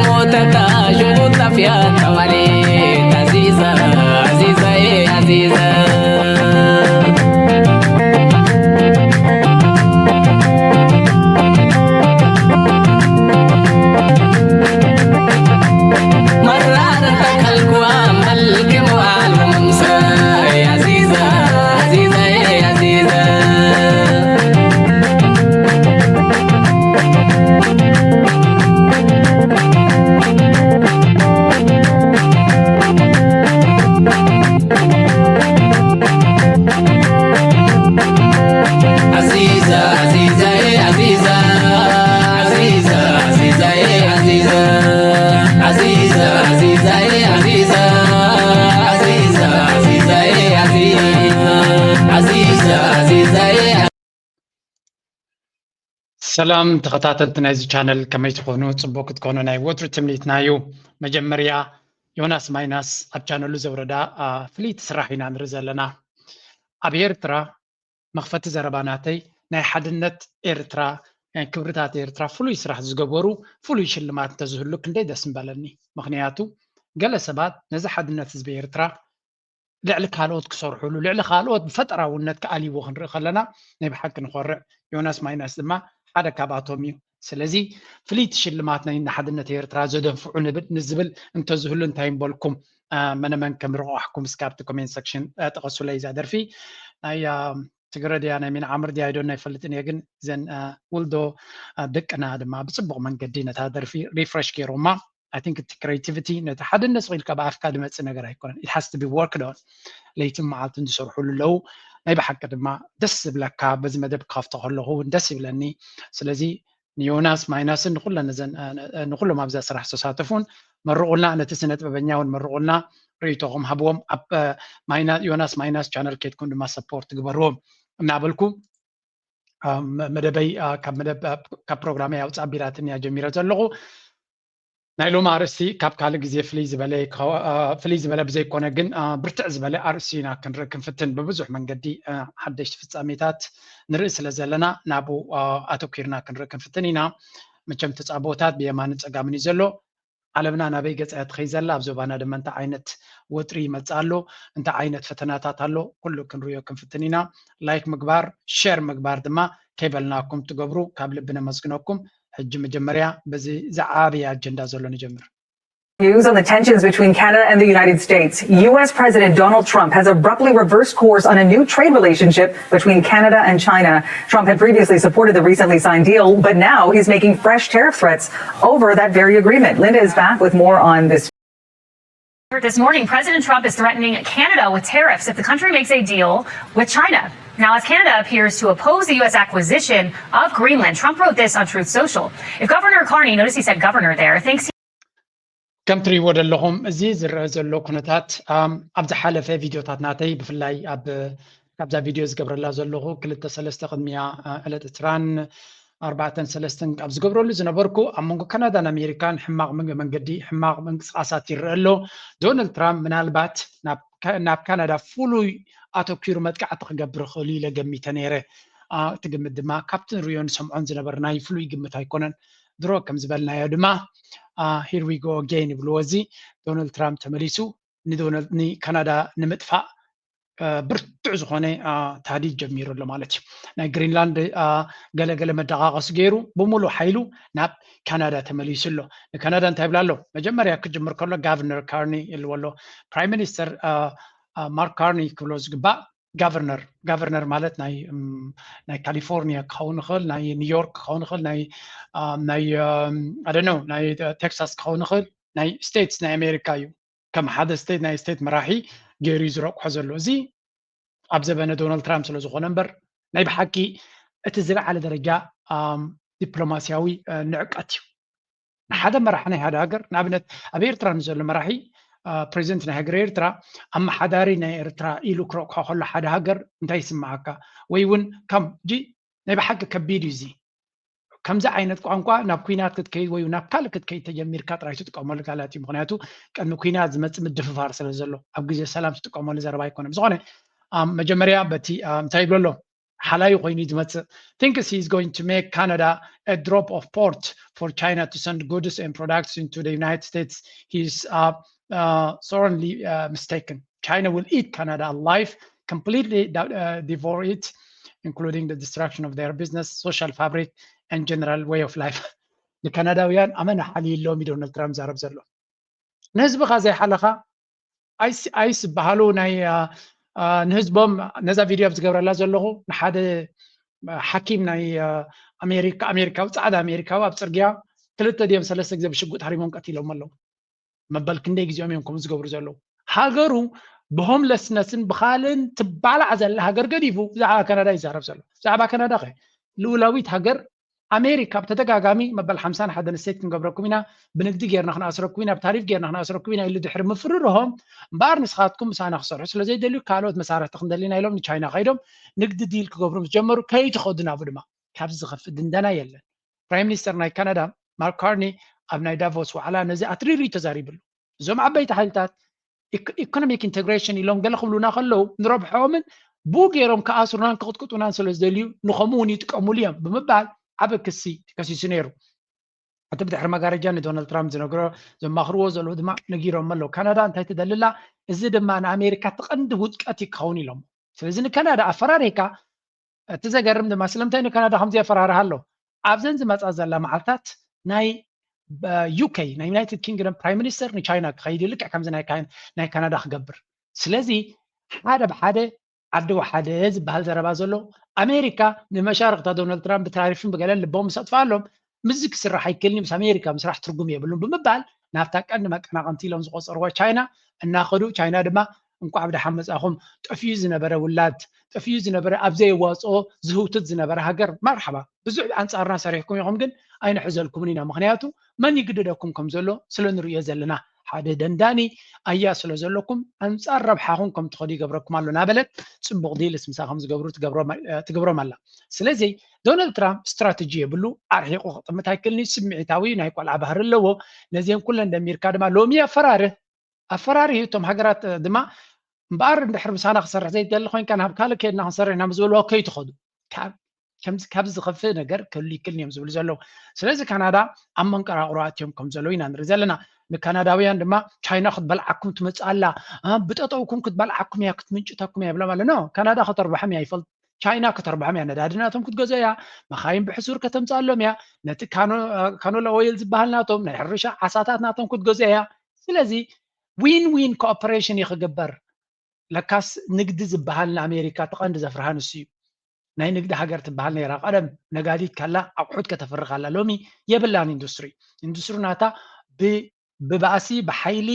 ሞተታ ሽጉጥ ጠፍያ ተባሌት ኣዚዛ ኣዚዛዬ ኣዚዛ መራር ተከልኩዋ መልክ መዋል ወምሳይ ኣዚዛ ኣዚዛዬ ኣዚዛ ሰላም ተኸታተልቲ ናይዚ ቻነል፣ ከመይ ትኾኑ? ጽቡቅ ክትኮኑ ናይ ወትሩ ትምኒትና እዩ። መጀመርያ ዮናስ ማይናስ ኣብ ቻነሉ ዘውረዳ ፍልይቲ ስራሕ ኢና ንርኢ ዘለና። ኣብ ኤርትራ፣ መኽፈቲ ዘረባ ናተይ፣ ናይ ሓድነት ኤርትራ፣ ክብርታት ኤርትራ ፍሉይ ስራሕ ዝገበሩ ፍሉይ ሽልማት እንተዝህሉ ክንደይ ደስ ምበለኒ። ምኽንያቱ ገለ ሰባት ነዚ ሓድነት ህዝቢ ኤርትራ ልዕሊ ካልኦት ክሰርሕሉ፣ ልዕሊ ካልኦት ብፈጠራውነት ክኣልይዎ ክንርኢ ከለና ናይ ብሓቂ ንኾርዕ። ዮናስ ማይናስ ድማ ሓደ ካብኣቶም እዩ። ስለዚ ፍልይቲ ሽልማት ናይ ንሓድነት ኤርትራ ዘደንፍዑ ንብል ንዝብል እንተዝህሉ እንታይ ምበልኩም? መነመን ከም ረቋሕኩም እስካብቲ ኮሜንት ሰክሽን ጠቐሱለይ። እዛ ደርፊ ናይ ትግረ ድያ ናይ ሚን ዓምር ድያ ኣይዶን ኣይፈልጥን እየ፣ ግን ዘን ውልዶ ደቅና ድማ ብፅቡቕ መንገዲ ነታ ደርፊ ሪፍረሽ ገይሮማ። I think እቲ ክሬቲቪቲ ነቲ ሓድነት ኢልካ ብኣፍካ ድመፅእ ነገር ኣይኮነን። It has to be worked on። ለይትን መዓልትን ዝሰርሕሉ ኣለዉ። ናይ ብሓቂ ድማ ደስ ዝብለካ፣ በዚ መደብ ክኸፍቶ ከለኹ እውን ደስ ይብለኒ። ስለዚ ንዮናስ ማይናስን ንኩለን እዘን ንኩሎም ኣብዛ ስራሕ ዝተሳተፉን መርቑልና፣ ነቲ ስነ ጥበበኛ እውን መርቑልና፣ ርእይቶኹም ሃብዎም። ኣብ ዮናስ ማይናስ ቻነል ኬድኩም ድማ ሰፖርት ግበርዎም እናበልኩ መደበይ ካብ ፕሮግራመይ ኣውፅእ ኣቢላትንያ ጀሚረ ዘለኹ። ናይ ሎሚ ኣርእስቲ ካብ ካልእ ግዜ ፍልይ ዝበለ ብዘይኮነ ግን ብርትዕ ዝበለ ኣርእስቲ ኢና ክንርኢ ክንፍትን። ብብዙሕ መንገዲ ሓደሽቲ ፍጻሜታት ንርኢ ስለ ዘለና ናብኡ ኣተኲርና ክንርኢ ክንፍትን ኢና። መቸም ተጻቦታት ብየማንን ጸጋምን እዩ ዘሎ። ዓለምና ናበይ ገጻ እያ ትኸይድ ዘላ? ኣብ ዞባና ድማ እንታይ ዓይነት ወጥሪ ይመጽእ ኣሎ? እንታይ ዓይነት ፈተናታት ኣሎ? ኩሉ ክንርእዮ ክንፍትን ኢና። ላይክ ምግባር፣ ሸር ምግባር ድማ ከይበልናኩም ትገብሩ ካብ ልቢ ነመስግነኩም። ሕጂ መጀመርያ በዚ ዝዓበየ ኣጀንዳ ዘሎ ንጀምር። News on the tensions between Canada and the United States. U S President Donald Trump has abruptly reversed course on a new trade relationship between Canada and China. Trump had previously supported the recently signed deal, but now he's making fresh tariff threats over that very agreement. Linda is back with more on this. This morning, President Trump is threatening Canada with tariffs if the country makes a deal with China. Now, as Canada appears to oppose the U S acquisition of Greenland, Trump wrote this on Truth Social. If Governor Carney, notice he said governor there, thinks he ከም ትሪእዎ ዘለኹም እዚ ዝረአ ዘሎ ኩነታት ኣብ ዝሓለፈ ቪድዮታት ናተይ ብፍላይ ኣብ ካብዛ ቪድዮ ዝገብረላ ዘለኹ ክልተ ሰለስተ ቅድሚያ ዕለት ዕስራን ኣርባዕተን ሰለስተን ኣብ ዝገብረሉ ዝነበርኩ ኣብ መንጎ ካናዳን ኣሜሪካን ሕማቕ መንገዲ ሕማቕ ምንቅስቃሳት ይረአ ኣሎ። ዶናልድ ትራምፕ ምናልባት ናብ ካናዳ ፍሉይ ኣተኪሩ መጥቃዕቲ ክገብር ይኽእል ኢለ ገሚተ ነይረ። እቲ ግምት ድማ ካብቲ ንሪኦ ንሰምዖን ዝነበርናይ ፍሉይ ግምት ኣይኮነን። ድሮ ከም ዝበልናዮ ድማ here we go again ይብልዎ። እዚ ዶናልድ ትራምፕ ተመሊሱ ንካናዳ ንምጥፋእ ብርቱዕ ዝኾነ ታህዲድ ጀሚሩ ኣሎ ማለት እዩ። ናይ ግሪንላንድ ገለገለ መደቃቐሲ ገይሩ ብምሉእ ሓይሉ ናብ ካናዳ ተመሊሱ ኣሎ። ንካናዳ እንታይ ይብላ ኣሎ? መጀመርያ ክጅምር ከሎ ጋቨርነር ካርኒ ይልዎ ኣሎ። ፕራይም ሚኒስተር ማርክ ካርኒ ክብሎ ዝግባእ ጋቨርነር ጋቨርነር ማለት ናይ ናይ ካሊፎርኒያ ክኸውን ይኽእል፣ ናይ ኒውዮርክ ክኸውን ይኽእል፣ ናይ ናይ ኣደነው ናይ ቴክሳስ ክኸውን ይኽእል፣ ናይ ስቴትስ ናይ ኣሜሪካ እዩ። ከም ሓደ ስቴት ናይ ስቴት መራሒ ገይሩ እዩ ዝረቁሖ ዘሎ። እዚ ኣብ ዘበነ ዶናልድ ትራምፕ ስለ ዝኾነ እምበር ናይ ብሓቂ እቲ ዝለዓለ ደረጃ ዲፕሎማሲያዊ ንዕቀት እዩ። ንሓደ መራሒ ናይ ሓደ ሃገር ንኣብነት ኣብ ኤርትራ ንዘሎ መራሒ ፕሬዚደንት ናይ ሃገር ኤርትራ ኣመሓዳሪ ናይ ኤርትራ ኢሉ ክረቅሖ ከሎ ሓደ ሃገር እንታይ ይስምዓካ? ወይ እውን ከም ጂ ናይ ብሓቂ ከቢድ እዩ እዚ። ከምዚ ዓይነት ቋንቋ ናብ ኩናት ክትከይድ ወይ ናብ ካልእ ክትከይድ ተጀሚርካ ጥራይ ትጥቀመሉ ቃላት እዩ። ምክንያቱ ቅድሚ ኩናት ዝመፅእ ምድፍፋር ስለ ዘሎ ኣብ ግዜ ሰላም ትጥቀመሉ ዘረባ ኣይኮነ። ብዝኾነ መጀመርያ በቲ እንታይ ይብሎ ኣሎ ሓላዩ ኮይኑ እዩ ዝመፅእ። Thinks he is going to make Canada a drop of port for China to send goods and products into the United States. He's uh, uh, sorely uh, mistaken. China will eat Canada alive, completely uh, devour it, including the destruction of their business, social fabric, and general way of life. ንካናዳውያን ኣመና ሓልይሎም እዩ ዶናልድ ትራምፕ ዛረብ ዘሎ። ንህዝብኻ ዘይሓለኻ ኣይስ ኣይስ ዝበሃሉ ናይ ንህዝቦም ነዛ ቪድዮ ኣብ ዝገብረላ ዘለኹ ንሓደ ሓኪም ናይ ኣሜሪካ ኣሜሪካዊ ፃዕዳ ኣሜሪካዊ ኣብ ፅርግያ ክልተ ድዮም ሰለስተ ግዜ ብሽጉጥ ሃሪሞም ቀቲሎም ኣለዉ። መበል ክንደይ ግዜኦም እዮም ከምኡ ዝገብሩ ዘለዉ? ሃገሩ ብሆምለስነስን ብካልእን ትባላዕ ዘላ ሃገር ገዲፉ ብዛዕባ ካናዳ ይዛረብ ዘሎ። ብዛዕባ ካናዳ ከ ልኡላዊት ሃገር ኣሜሪካ ብተደጋጋሚ መበል ሓምሳን ሓደን ስቴት ክንገብረኩም ኢና፣ ብንግዲ ጌርና ክንኣስረኩም ኢና፣ ብታሪፍ ጌርና ክንኣስረኩም ኢና ኢሉ ድሕሪ ምፍርርሆም እምበኣር ንስኻትኩም ምሳና ክሰርሑ ስለ ዘይደልዩ ካልኦት መሳርሕቲ ክንደሊ ኢና ኢሎም ንቻይና ከይዶም ንግዲ ዲል ክገብሩ ምስ ጀመሩ ከይትኸዱ ናብኡ ድማ ካብዚ ዝኸፍእ ድንደና የለን። ፕራይም ሚኒስተር ናይ ካናዳ ማርክ ካርኒ ኣብ ናይ ዳቮስ ዋዕላ ነዚ ኣትሪሩ እዩ ተዛሪብሉ። እዞም ዓበይቲ ሓይልታት ኢኮኖሚክ ኢንተግሬሽን ኢሎም ገለ ክብሉና ከለዉ ንረብሖምን ብኡ ገይሮም ክኣስሩናን ክቕጥቅጡናን ስለ ዝደልዩ ንኸምኡ እውን ይጥቀሙሉ እዮም ብምባል ዓቢ ክሲ ተከሲሱ ነይሩ። እቲ ብድሕሪ መጋረጃ ንዶናልድ ትራምፕ ዝነግሮ ዘማኽርዎ ዘለዉ ድማ ነጊሮም ኣለዉ። ካናዳ እንታይ ትደልላ እዚ ድማ ንኣሜሪካ እቲ ቀንዲ ውድቀት እዩ ክኸውን ኢሎም። ስለዚ ንካናዳ ኣፈራሪካ እቲ ዘገርም ድማ ስለምንታይ ንካናዳ ከምዚ የፈራርሃ ኣሎ? ኣብዘን ዝመፃ ዘላ መዓልታት ናይ ዩኬ ናይ ዩናይትድ ኪንግደም ፕራይም ሚኒስተር ንቻይና ክኸይድ እዩ ልክዕ ከምዚ ናይ ካናዳ ክገብር። ስለዚ ሓደ ብሓደ ዓዲ ወሓደ ዝበሃል ዘረባ ዘሎ ኣሜሪካ ንመሻርክታ ዶናልድ ትራምፕ ብታሪፍን ብገለን ልቦም ምስ ኣጥፍኣሎም ምስዚ ክስራሕ ኣይክእልን ምስ ኣሜሪካ ምስራሕ ትርጉም የብሉን ብምባል ናብታ ቀንዲ መቀናቐንቲ ኢሎም ዝቆፀርዋ ቻይና እናኸዱ ቻይና ድማ እንኳዕ ብደሓን መፃኹም ጠፍዩ ዝነበረ ውላድ ጠፍዩ ዝነበረ ኣብ ዘየዋፅኦ ዝህውትት ዝነበረ ሃገር መርሓባ ብዙሕ ኣንፃርና ሰሪሕኩም ኢኹም ግን ኣይንሕዘልኩምን ኢና ምክንያቱ መን ይግድደኩም ከም ዘሎ ስለ ንርእዮ ዘለና ሓደ ደንዳኒ ኣያ ስለ ዘለኩም ኣንፃር ረብሓኹም ከም ትኸዱ ይገብረኩም ኣሎ ናበለት ፅቡቕ ዲልስ ምሳ ከም ዝገብሩ ትገብሮም ኣላ ስለዚ ዶናልድ ትራምፕ ስትራተጂ የብሉ ኣርሒቑ ክጥምት ኣይክእልን ስምዒታዊ ናይ ቆልዓ ባህሪ ኣለዎ ነዚአን ኩለን ደሚርካ ድማ ሎሚ ኣፈራርህ ኣፈራርህ እቶም ሃገራት ድማ እምበኣር እንድሕር ምሳና ክሰርሕ ዘይትደሊ ኮይንካ ናብ ካልእ ከድና ክንሰርሕ ኢና ምስ በልዋ ከይትኸዱ ከምዚ ካብ ዝኸፍእ ነገር ክህሉ ይክልን እዮም ዝብሉ ዘለዉ ስለዚ ካናዳ ኣብ መንቀራቕሮ ኣትዮም ከም ዘለዉ ኢና ንርኢ ዘለና ንካናዳውያን ድማ ቻይና ክትበልዓኩም ትመፅእ ኣላ ብጠጠውኩም ክትበልዓኩም እያ ክትምንጭተኩም እያ ይብሎም ኣለና ካናዳ ከተርብሖም እያ ይፈልጡ ቻይና ከተርብሖም እያ ነዳዲ ናቶም ክትገዝኦ እያ መኻይን ብሕሱር ከተምፅኣሎም እያ ነቲ ካኖላ ኦይል ዝበሃል ናቶም ናይ ሕርሻ ዓሳታት ናቶም ክትገዝኦ እያ ስለዚ ዊን ዊን ኮኦፐሬሽን እዩ ክግበር ለካስ ንግዲ ዝበሃል ንኣሜሪካ እቲ ቀንዲ ዘፍርሃ ንሱ እዩ ናይ ንግዲ ሃገር ትበሃል ነይራ ቀደም ነጋዲት ካላ ኣቑሑት ከተፍሪ ካላ ሎሚ የብላን ኢንዱስትሪ ኢንዱስትሪ ናታ ብባእሲ ብሓይሊ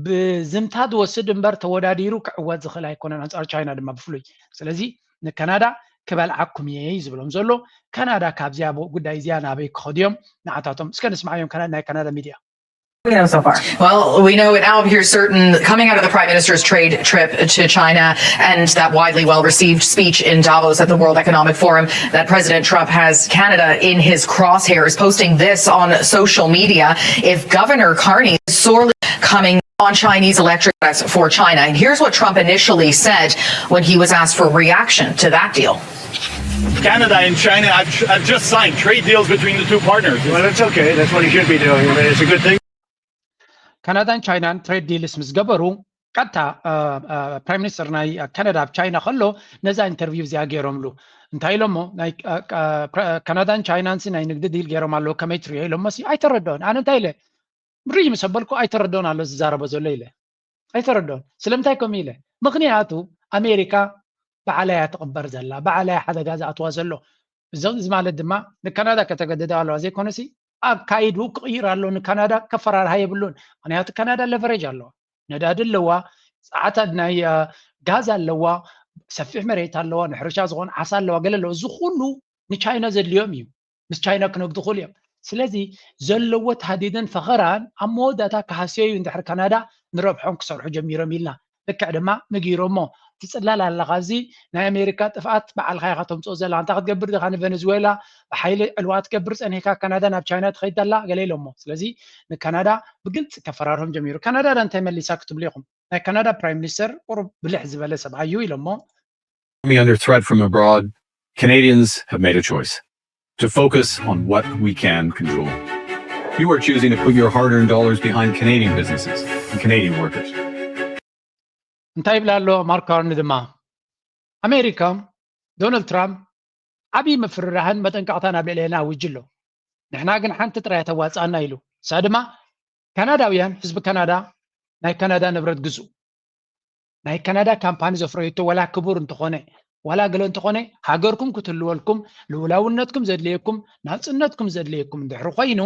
ብዝምታ ዝወስድ እምበር ተወዳዲሩ ክዕወት ዝኽእል ኣይኮነን ኣንፃር ቻይና ድማ ብፍሉይ ስለዚ ንካናዳ ክበልዓኩም እየ እዩ ዝብሎም ዘሎ ካናዳ ካብዚኣ ጉዳይ እዚኣ ናበይ ክኸዱ እዮም ንዓታቶም እስከ ንስምዓዮም ናይ ካናዳ ሚድያ We know so far. Well, we know it now appears certain coming out of the Prime Minister's trade trip to China and that widely well received speech in Davos at the World Economic Forum that President Trump has Canada in his crosshairs, posting this on social media. If Governor Carney is sorely coming on Chinese electric for China, and here's what Trump initially said when he was asked for reaction to that deal. Canada and China have, have just signed trade deals between the two partners. Well, that's okay. That's what he should be doing. I mean, it's a good thing. ካናዳን ቻይናን ትሬድ ዲልስ ምስ ገበሩ ቀጥታ ፕራይም ሚኒስተር ናይ ካናዳ ኣብ ቻይና ከሎ ነዛ ኢንተርቪው እዚኣ ገይሮምሉ እንታይ ኢሎሞ ካናዳን ቻይናንሲ ናይ ንግዲ ዲል ገይሮም ኣለዉ ከመይ ትሪኦ ኢሎሞ ሲ ኣይተረድኦን ኣነ እንታይ ኢለ ርኢ ምስ ኣበልኩ ኣይተረድኦን ኣሎ ዝዛረቦ ዘሎ ኢለ ኣይተረድኦን ስለምንታይ ከምኡ ኢለ ምክንያቱ ኣሜሪካ ባዕላ እያ ትቕበር ዘላ ባዕላ እያ ሓደጋ ዝኣትዋ ዘሎ እዚ ማለት ድማ ንካናዳ ከተገድዳ ኣለዋ ዘይኮነሲ ኣካይድኡ ክቕይር ኣሎ ንካናዳ ከፈራርሃ የብሉን ምክንያቱ ካናዳ ለቨሬጅ ኣለዋ ነዳዲ ኣለዋ ፀዓት ናይ ጋዝ ኣለዋ ሰፊሕ መሬት ኣለዋ ንሕርሻ ዝኾን ዓሳ ኣለዋ ገለ ኣለዋ እዚ ኩሉ ንቻይና ዘድልዮም እዩ ምስ ቻይና ክነግዱ ክእሉ እዮም ስለዚ ዘለዎ ታህዲድን ፈኸራን ኣብ መወዳእታ ክሃስዮ እዩ እንድሕር ካናዳ ንረብሖም ክሰርሑ ጀሚሮም ኢልና ልክዕ ድማ ነጊሮሞ ትፅላል ኣለኻ እዚ ናይ ኣሜሪካ ጥፍኣት በዓልኻ ኢኻ ተምፅኦ ዘላ እንታይ ክትገብር ዲኻ ንቨነዝዌላ ብሓይሊ ዕልዋ ትገብር ፀኒሕካ ካናዳ ናብ ቻይና ትኸይድ ኣላ ገለ ኢሎሞ ስለዚ ንካናዳ ብግልፂ ከፈራርሆም ጀሚሩ ካናዳ ዳ እንታይ መሊሳ ክትብሉ ኢኹም ናይ ካናዳ ፕራይም ሚኒስተር ቁሩብ ብልሕ ዝበለ ሰብኣይ እዩ ኢሎሞ under threat from abroad Canadians have made a choice to focus on what we can control. You are choosing to put your hard earned dollars behind Canadian businesses and Canadian workers. እንታይ ይብላ ኣሎ ማርክ ካርኒ ድማ ኣሜሪካ ዶናልድ ትራምፕ ዓብዪ ምፍርራህን መጠንቀቕታን ኣብ ልዕሌና ኣውጅ ኣሎ። ንሕና ግን ሓንቲ ጥራይ ተዋፅኣና ኢሉ። እሳ ድማ ካናዳውያን ህዝቢ ካናዳ ናይ ካናዳ ንብረት ግዙ። ናይ ካናዳ ካምፓኒ ዘፍረየቶ ዋላ ክቡር እንተኾነ ዋላ ገለ እንተኾነ ሃገርኩም ክትህልወልኩም ልውላውነትኩም ዘድልየኩም ናፅነትኩም ዘድልየኩም እንድሕሪ ኮይኑ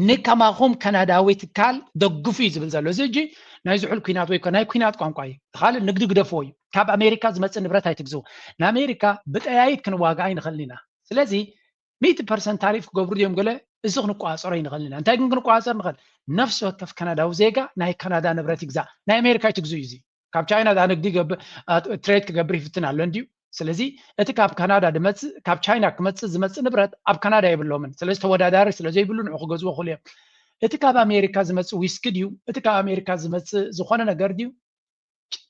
ንከማኹም ካናዳዊ ትካል ደግፉ እዩ ዝብል ዘሎ። እዚ ሕጂ ናይ ዝሑል ኩናት ወይ ናይ ኩናት ቋንቋ እዩ። ካልእ ንግዲ ግደፍዎ እዩ። ካብ ኣሜሪካ ዝመፅእ ንብረት ኣይትግዝኡ። ንኣሜሪካ ብጠያይት ክንዋጋ ኣይንኽእልን ኢና። ስለዚ ሚእቲ ፐርሰንት ታሪፍ ክገብሩ ድዮም ገለ እዚ ክንቋፀሮ ኣይንኽእልን ኢና። እንታይ ግን ክንቋፀር ንኽእል? ነፍሲ ወከፍ ካናዳዊ ዜጋ ናይ ካናዳ ንብረት ይግዛእ። ናይ ኣሜሪካ ኣይትግዝኡ እዩ። እዚ ካብ ቻይና ዳ ንግዲ ትሬድ ክገብር ይፍትን ኣሎ እንድዩ። ስለዚ እቲ ካብ ካናዳ ድመፅእ ካብ ቻይና ክመፅእ ዝመፅእ ንብረት ኣብ ካናዳ የብሎምን። ስለዚ ተወዳዳሪ ስለዘይብሉ ንዑ ክገዝዎ ክእሉ እዮም። እቲ ካብ ኣሜሪካ ዝመፅእ ዊስኪ ድዩ? እቲ ካብ ኣሜሪካ ዝመፅእ ዝኾነ ነገር ድዩ?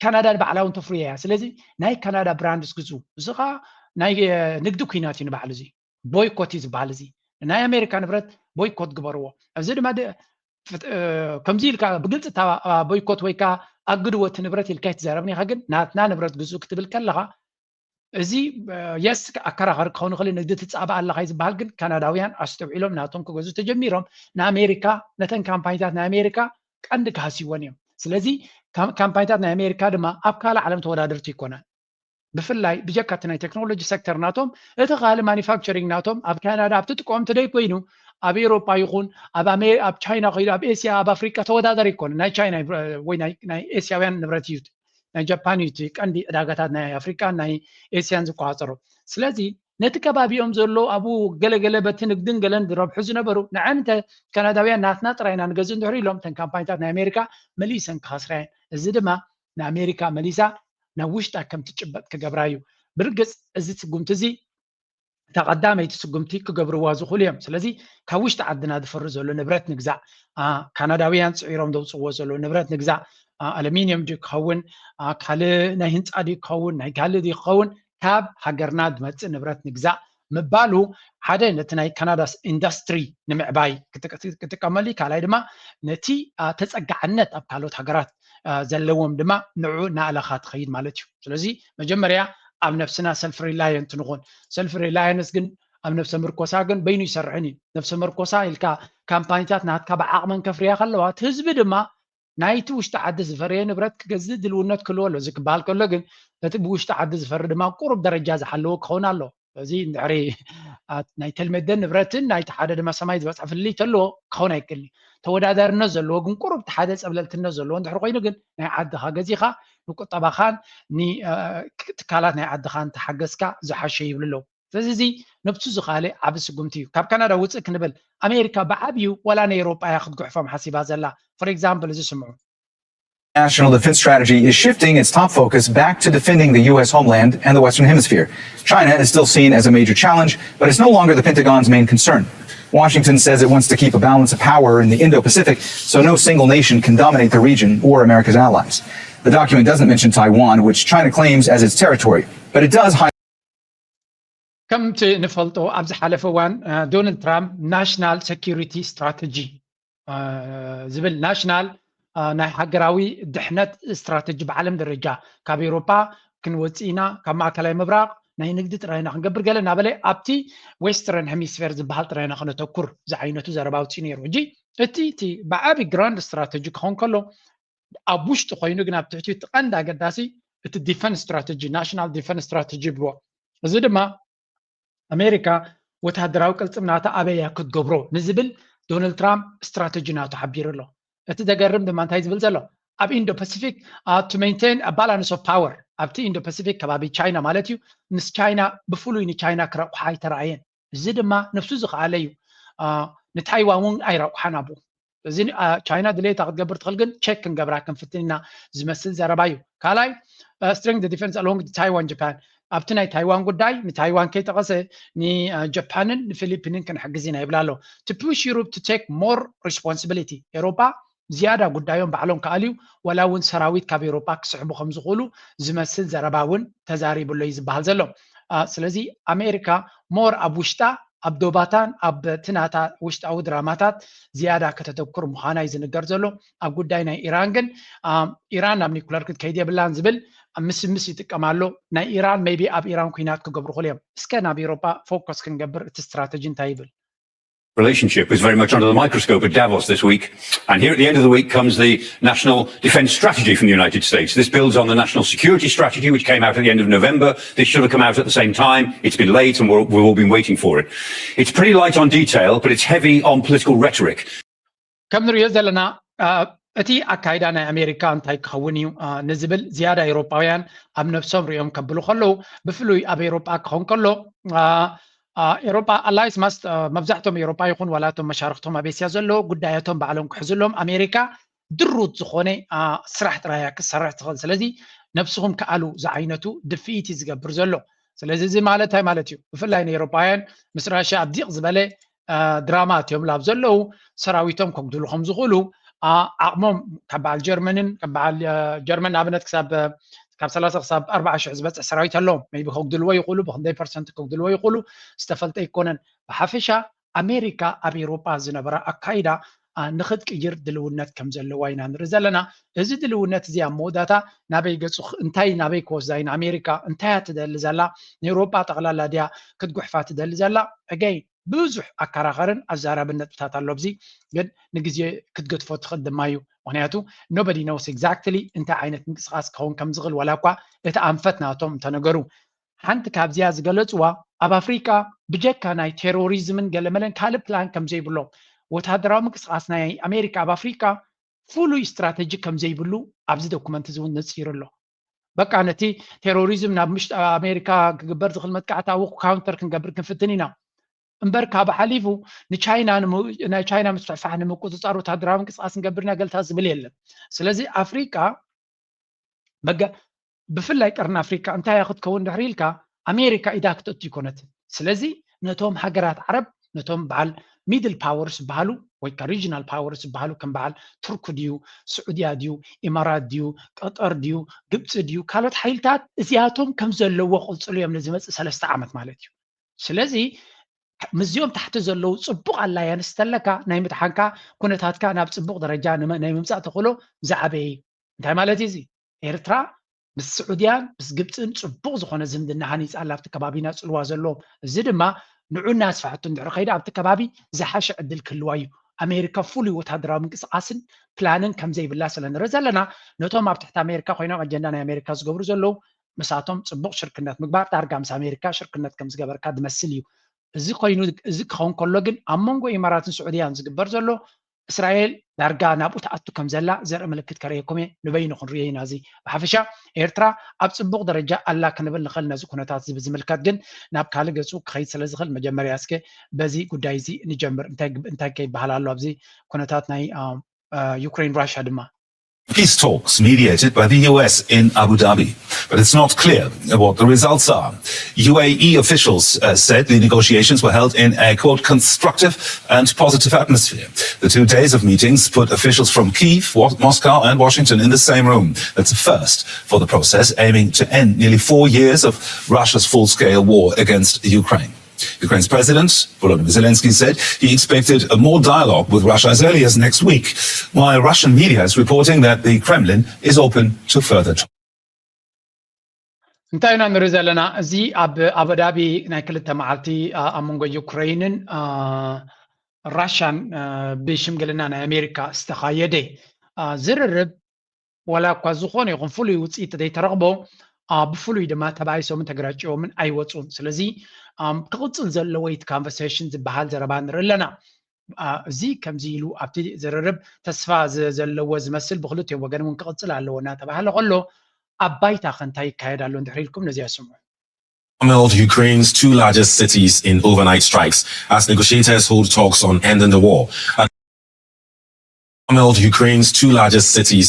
ካናዳ ንባዕላ እውን ተፍርዮ እያ። ስለዚ ናይ ካናዳ ብራንድስ ግዙ። እዚ ከዓ ናይ ንግዲ ኩናት እዩ ንባዕሉ። እዚ ቦይኮት እዩ ዝበሃል። እዚ ናይ ኣሜሪካ ንብረት ቦይኮት ግበርዎ። እዚ ድማ ከምዚ ኢልካ ብግልፂ ቦይኮት ወይ ከዓ ኣግድዎ እቲ ንብረት ኢልካ ኣይትዛረብን ኢኻ። ግን ናትና ንብረት ግዙ ክትብል ከለኻ እዚ የስ ኣከራኸሪ ክኸውን ይኽእል። ንግዲ ትፃባእ ኣለኻ እዩ ዝበሃል። ግን ካናዳውያን ኣስተውዒሎም ናቶም ክገዙ ተጀሚሮም ንኣሜሪካ ነተን ካምፓኒታት ናይ ኣሜሪካ ቀንዲ ክሃስይወን እዮም። ስለዚ ካምፓኒታት ናይ ኣሜሪካ ድማ ኣብ ካልእ ዓለም ተወዳደርቲ ይኮናን። ብፍላይ ብጀካ እቲ ናይ ቴክኖሎጂ ሴክተር ናቶም እቲ ካልእ ማኒፋክቸሪንግ ናቶም ኣብ ካናዳ ኣብቲ ጥቆም ተደይ ኮይኑ ኣብ ኤሮጳ ይኹን ኣብ ቻይና ከይዱ ኣብ ኤስያ ኣብ ኣፍሪቃ ተወዳዳሪ ይኮነ ናይ ቻይና ወይ ናይ ኤስያውያን ንብረት እዩ። ናይ ጃፓን እዩ እቲ ቀንዲ ዕዳጋታት ናይ ኣፍሪቃን ናይ ኤስያን ዝቆፃፀሩ። ስለዚ ነቲ ከባቢኦም ዘሎ ኣብኡ ገለገለ በቲ ንግድን ገለን ዝረብሑ ዝነበሩ ንዓንተ ካናዳውያን ናትና ጥራይና ንገዝእ እንድሕር ኢሎም እተን ካምፓኒታት ናይ ኣሜሪካ መሊሰን ክኸስራየን። እዚ ድማ ንኣሜሪካ መሊሳ ናብ ውሽጣ ከም ትጭበጥ ክገብራ እዩ። ብርግፅ እዚ ስጉምቲ እዚ እታ ቀዳመይቲ ስጉምቲ ክገብርዋ ዝኽእሉ እዮም። ስለዚ ካብ ውሽጢ ዓድና ዝፈሪ ዘሎ ንብረት ንግዛእ። ካናዳውያን ፅዒሮም ዘውፅዎ ዘለዉ ንብረት ንግዛእ። ኣለሚንየም ድዩ ክኸውን፣ ካልእ ናይ ህንፃ ድዩ ክኸውን፣ ናይ ካልእ ድዩ ክኸውን፣ ካብ ሃገርና ዝመፅእ ንብረት ንግዛእ ምባሉ ሓደ ነቲ ናይ ካናዳ ኢንዳስትሪ ንምዕባይ ክጥቀመሉ፣ ካልኣይ ድማ ነቲ ተፀጋዕነት ኣብ ካልኦት ሃገራት ዘለዎም ድማ ንዑ ናእለኻ ትኸይድ ማለት እዩ። ስለዚ መጀመርያ ኣብ ነብስና ሰልፍ ሪላየንት ንኹን። ሰልፍ ሪላየንስ ግን ኣብ ነብሰ ምርኮሳ ግን በይኑ ይሰርሕን እዩ። ነብሰ ምርኮሳ ኢልካ ካምፓኒታት ናትካ ብዓቕመን ከፍርያ ከለዋ እቲ ህዝቢ ድማ ናይቲ ውሽጢ ዓዲ ዝፈረየ ንብረት ክገዝእ ድልውነት ክህልዎ ኣሎ። እዚ ክበሃል ከሎ ግን ነቲ ብውሽጢ ዓዲ ዝፈሪ ድማ ቁሩብ ደረጃ ዝሓለዎ ክኸውን ኣሎ። እዚ እንድሕሪ ናይ ተልመደ ንብረትን ናይቲ ሓደ ድማ ሰማይ ዝበፅሐ ፍልልይ ተለዎ ክኸውን ኣይክእል። ተወዳዳርነት ዘለዎ ግን ቁሩብ ሓደ ፀብለልትነት ዘለዎ እንድሕሪ ኮይኑ ግን ናይ ዓድኻ ገዚኻ ንቁጠባኻን ትካላት ናይ ዓድኻን ተሓገዝካ ዝሓሸ ይብሉ ኣለዉ። ስለዚ እዚ ነብሱ ዝኻለ ዓቢ ስጉምቲ እዩ። ካብ ካናዳ ውፅእ ክንብል ኣሜሪካ ብዓብዩ ዋላ ናይ ኤሮጳ እያ ክትጉሕፎም ሓሲባ ዘላ። For example እዚ ስምዑ። National defense strategy is shifting its top focus back to defending the U S homeland and the Western Hemisphere. China is still seen as a major challenge, but it's no longer the Pentagon's main concern. Washington says it wants to keep a balance of power in the Indo Pacific so no single nation can dominate the region or America's allies. The document doesn't mention Taiwan, which China claims as its territory, but it does highlight. ከምቲ ንፈልጦ ኣብ ዝሓለፈ እዋን ዶናልድ ትራምፕ ናሽናል ሴኪሪቲ ስትራተጂ ዝብል ናሽናል ናይ ሃገራዊ ድሕነት ስትራተጂ ብዓለም ደረጃ ካብ ኤውሮፓ ክንወፅእ ኢና፣ ካብ ማእከላይ ምብራቕ ናይ ንግዲ ጥራይና ክንገብር ገለ እናበለ ኣብቲ ዌስተርን ሄሚስፌር ዝበሃል ጥራይና ክነተኩር ዝዓይነቱ ዘረባ ኣውፅኡ ነይሩ። ሕጂ እቲ እቲ ብዓቢ ግራንድ ስትራተጂ ክኸውን ከሎ ኣብ ውሽጢ ኮይኑ ግን ኣብ ትሕቲ እቲ ቀንዲ ኣገዳሲ እቲ ዲፈንስ ስትራተጂ ናሽናል ዲፈንስ ስትራተጂ ይብልዎ። እዚ ድማ ኣሜሪካ ወታደራዊ ቅልፅምናታ ኣበይ እያ ክትገብሮ ንዝብል ዶናልድ ትራምፕ ስትራተጂ ናቱ ሓቢሩ ኣሎ። እቲ ዘገርም ድማ እንታይ ዝብል ዘሎ ኣብ ኢንዶ ፓሲፊክ to maintain balance of power ኣብቲ ኢንዶ ፓሲፊክ ከባቢ ቻይና ማለት እዩ። ምስ ቻይና ብፍሉይ ንቻይና ክረቑሓ ኣይተረኣየን። እዚ ድማ ነብሱ ዝኸኣለ እዩ። ንታይዋን እውን ኣይረቑሓን ኣብኡ። እዚ ቻይና ድሌታ ክትገብር ትኽእል ግን ቸክ ክንገብራ ክንፍትን ኢና ዝመስል ዘረባ እዩ። ካልኣይ strengthen defense along Taiwan Japan ኣብቲ ናይ ታይዋን ጉዳይ ንታይዋን ከይጠቐሰ ንጃፓንን ንፊሊፒንን ክንሕግዝ ኢና ይብላ ኣሎ። To push Europe to take more responsibility ኤሮፓ ዝያዳ ጉዳዮም ባዕሎም ክኣልዩ ዋላ እውን ሰራዊት ካብ ኤሮፓ ክስሕቡ ከም ዝኽእሉ ዝመስል ዘረባ እውን ተዛሪቡ ኣሎ እዩ ዝበሃል ዘሎ። ስለዚ ኣሜሪካ ሞር ኣብ ውሽጣ ኣብ ዶባታን ኣብ ትናታ ውሽጣዊ ድራማታት ዝያዳ ከተተኩር ምዃና እዩ ዝንገር ዘሎ። ኣብ ጉዳይ ናይ ኢራን ግን ኢራን ናብ ኒኩለር ክትከይድ የብላን ዝብል ምስምስ ይጥቀም ኣሎ። ናይ ኢራን maybe ኣብ ኢራን ኩናት ክገብሩ ክሉ እዮም። እስከ ናብ ኤሮጳ ፎከስ ክንገብር እቲ ስትራተጂ እንታይ ይብል? Relationship was very much under the microscope at Davos this week. And here at the end of the week comes the National Defense Strategy from the United States. This builds on the National Security Strategy, which came out at the end of November. This should have come out at the same time. It's been late and we're, we've all been waiting for it. It's pretty light on detail, but it's heavy on political rhetoric. ከም ንሪኦ ዘለና እቲ ኣካይዳ ናይ ኣሜሪካ እንታይ ክኸውን እዩ ንዝብል ዝያዳ ኤሮጳውያን ኣብ ነብሶም ሪኦም ከብሉ ከለዉ፣ ብፍሉይ ኣብ ኤሮጳ ክኸውን ከሎ ኤሮጳ ኣላይስ ማስት መብዛሕቶም ኤሮጳ ይኹን ዋላቶም መሻርክቶም ኣብ ኤስያ ዘሎ ጉዳያቶም ባዕሎም ክሕዝሎም ኣሜሪካ ድሩት ዝኾነ ስራሕ ጥራያ ክትሰርሕ ትኽእል። ስለዚ ነብስኹም ከኣሉ ዝዓይነቱ ድፍኢት እዩ ዝገብር ዘሎ። ስለዚ እዚ ማለት እንታይ ማለት እዩ? ብፍላይ ንኤሮጳውያን ምስ ራሽያ ኣብ ዲቕ ዝበለ ድራማ ኣትዮም ላብ ዘለዉ ሰራዊቶም ከጉድሉ ከም ዝኽእሉ ዓቕሞም ካብ በዓል ጀርመንን ካብ በዓል ጀርመን ንኣብነት ክሳብ ካብ ሰላሳ ክሳብ ኣርባዓ ሽሕ ዝበፅሕ ሰራዊት ኣለዎም። ቢ ከጉድልዎ ይኽእሉ፣ ብክንደይ ፐርሰንት ከጉድልዎ ይኽእሉ ዝተፈልጠ ኣይኮነን። ብሓፈሻ ኣሜሪካ ኣብ ኤሮጳ ዝነበራ ኣካይዳ ንክትቅይር ድልውነት ከም ዘለዋ ኢና ንርኢ ዘለና። እዚ ድልውነት እዚ ኣብ መወዳእታ ናበይ ገፁ እንታይ ናበይ ክወስዳ ኢና? ኣሜሪካ እንታይ እያ ትደሊ ዘላ? ንኤሮጳ ጠቕላላ ድያ ክትጉሕፋ ትደሊ ዘላ? ኣገይ ብዙሕ ኣከራኸርን ኣዛራብን ነጥብታት ኣሎ። ኣብዚ ግን ንግዜ ክትገድፎ ትኽእል ድማ እዩ። ምክንያቱ nobody knows exactly እንታይ ዓይነት ምንቅስቃስ ክኸውን ከም ዝኽእል ዋላ እኳ እቲ ኣንፈት ናቶም እንተነገሩ። ሓንቲ ካብዚኣ ዝገለፅዋ ኣብ ኣፍሪቃ ብጀካ ናይ ቴሮሪዝምን ገለመለን ካልእ ፕላን ከም ዘይብሎም ወታደራዊ ምንቅስቃስ ናይ ኣሜሪካ ኣብ ኣፍሪቃ ፍሉይ ስትራተጂ ከም ዘይብሉ ኣብዚ ዶኩመንት እዚ እውን ነፂሩ ኣሎ። በቃ ነቲ ቴሮሪዝም ናብ ምሽ ኣሜሪካ ክግበር ዝኽእል መጥቃዕቲ ኣብኡ ካውንተር ክንገብር ክንፍትን ኢና እምበር ካብ ሓሊፉ ንቻይና ናይ ቻይና ምስፍሕፋሕ ንምቁፅፃር ወታደራዊ ምንቅስቃስ ንገብር ኢና ገልታ ዝብል የለን። ስለዚ ኣፍሪቃ ብፍላይ ቀርኒ ኣፍሪካ እንታይ እያ ክትከውን ድሕሪ ኢልካ ኣሜሪካ ኢዳ ክተእቱ ይኮነትን። ስለዚ ነቶም ሃገራት ዓረብ ነቶም በዓል ሚድል ፓወርስ ዝበሃሉ ወይ ከዓ ሪጅናል ፓወርስ ዝበሃሉ ከም በዓል ቱርክ ድዩ ስዑድያ ድዩ ኢማራት ድዩ ቀጠር ድዩ ግብፂ ድዩ ካልኦት ሓይልታት እዚኣቶም ከም ዘለዎ ክቕፅሉ እዮም ንዝመፅእ ሰለስተ ዓመት ማለት እዩ። ስለዚ ምስዚኦም ታሕቲ ዘለዉ ፅቡቕ ኣላያንስ ተለካ ናይ ምድሓንካ ኩነታትካ ናብ ፅቡቕ ደረጃ ናይ ምምፃእ ተኽእሎ ዝዓበየ እዩ። እንታይ ማለት እዩ እዚ? ኤርትራ ምስ ስዑድያን ምስ ግብፅን ፅቡቕ ዝኾነ ዝምድና ሃኒፃ ኣላ ኣብቲ ከባቢና ፅልዋ ዘለዎም። እዚ ድማ ንዑ እናስፋሕቱ እንድሕር ከይዳ ኣብቲ ከባቢ ዝሓሸ ዕድል ክህልዋ እዩ። ኣሜሪካ ፍሉይ ወታደራዊ ምንቅስቃስን ፕላንን ከም ዘይብላ ስለ ንርኢ ዘለና ነቶም ኣብ ትሕቲ ኣሜሪካ ኮይኖም ኣጀንዳ ናይ ኣሜሪካ ዝገብሩ ዘለዉ ምሳቶም ፅቡቕ ሽርክነት ምግባር ዳርጋ ምስ ኣሜሪካ ሽርክነት ከም ዝገበርካ ዝመስል እዩ። እዚ ኮይኑ እዚ ክኸውን ከሎ ግን ኣብ መንጎ ኢማራትን ስዑድያን ዝግበር ዘሎ እስራኤል ዳርጋ ናብኡ ትኣቱ ከም ዘላ ዘርኢ ምልክት ከርእየኩም እየ። ንበይኑ ክንርእዮ ኢና። እዚ ብሓፈሻ ኤርትራ ኣብ ፅቡቕ ደረጃ ኣላ ክንብል ንኽእል። ነዚ ኩነታት እዚ ብዝምልከት ግን ናብ ካልእ ገፁ ክኸይድ ስለ ዝኽእል መጀመርያ እስከ በዚ ጉዳይ እዚ ንጀምር። እንታይ ከይበሃል ኣሎ ኣብዚ ኩነታት ናይ ዩክሬን ራሽያ ድማ Peace talks mediated by the U S in Abu Dhabi, but it's not clear what the results are. U A E officials uh, said the negotiations were held in a quote constructive and positive atmosphere. The two days of meetings put officials from Kyiv, Moscow, and Washington in the same room. That's a first for the process, aiming to end nearly four years of Russia's full scale war against Ukraine. Ukraine's President Volodymyr Zelensky said he expected a more dialogue with Russia as early as next week, while Russian media is reporting that the Kremlin is open to further talks. እንታይ ኢና ንርኢ ዘለና? እዚ ኣብ ኣቡዳቢ ናይ ክልተ መዓልቲ ኣብ መንጎ ዩክሬንን ራሽያን ብሽምግልና ናይ ኣሜሪካ ዝተኻየደ ዝርርብ ዋላ እኳ ዝኾነ ይኹን ፍሉይ ውፅኢት ዘይተረኽቦ ብፍሉይ ድማ ተባኢሶምን ተግራጭዎምን ኣይወፁን። ስለዚ ክቕፅል ዘለዎ እቲ ካንቨርሴሽን ዝበሃል ዘረባ ንርኢ ኣለና። እዚ ከምዚ ኢሉ ኣብቲ ዝርርብ ተስፋ ዘለዎ ዝመስል ብክልቲኦም ወገን እውን ክቕፅል ኣለዎ እናተባህለ ከሎ ኣብ ባይታ ከ እንታይ ይካየድ ኣሎ እንድሕር ኢልኩም ነዚኣ ስምዑ። Pummeled Ukraine's two largest cities in overnight strikes as negotiators hold talks on ending the war. Pummeled Ukraine's two largest cities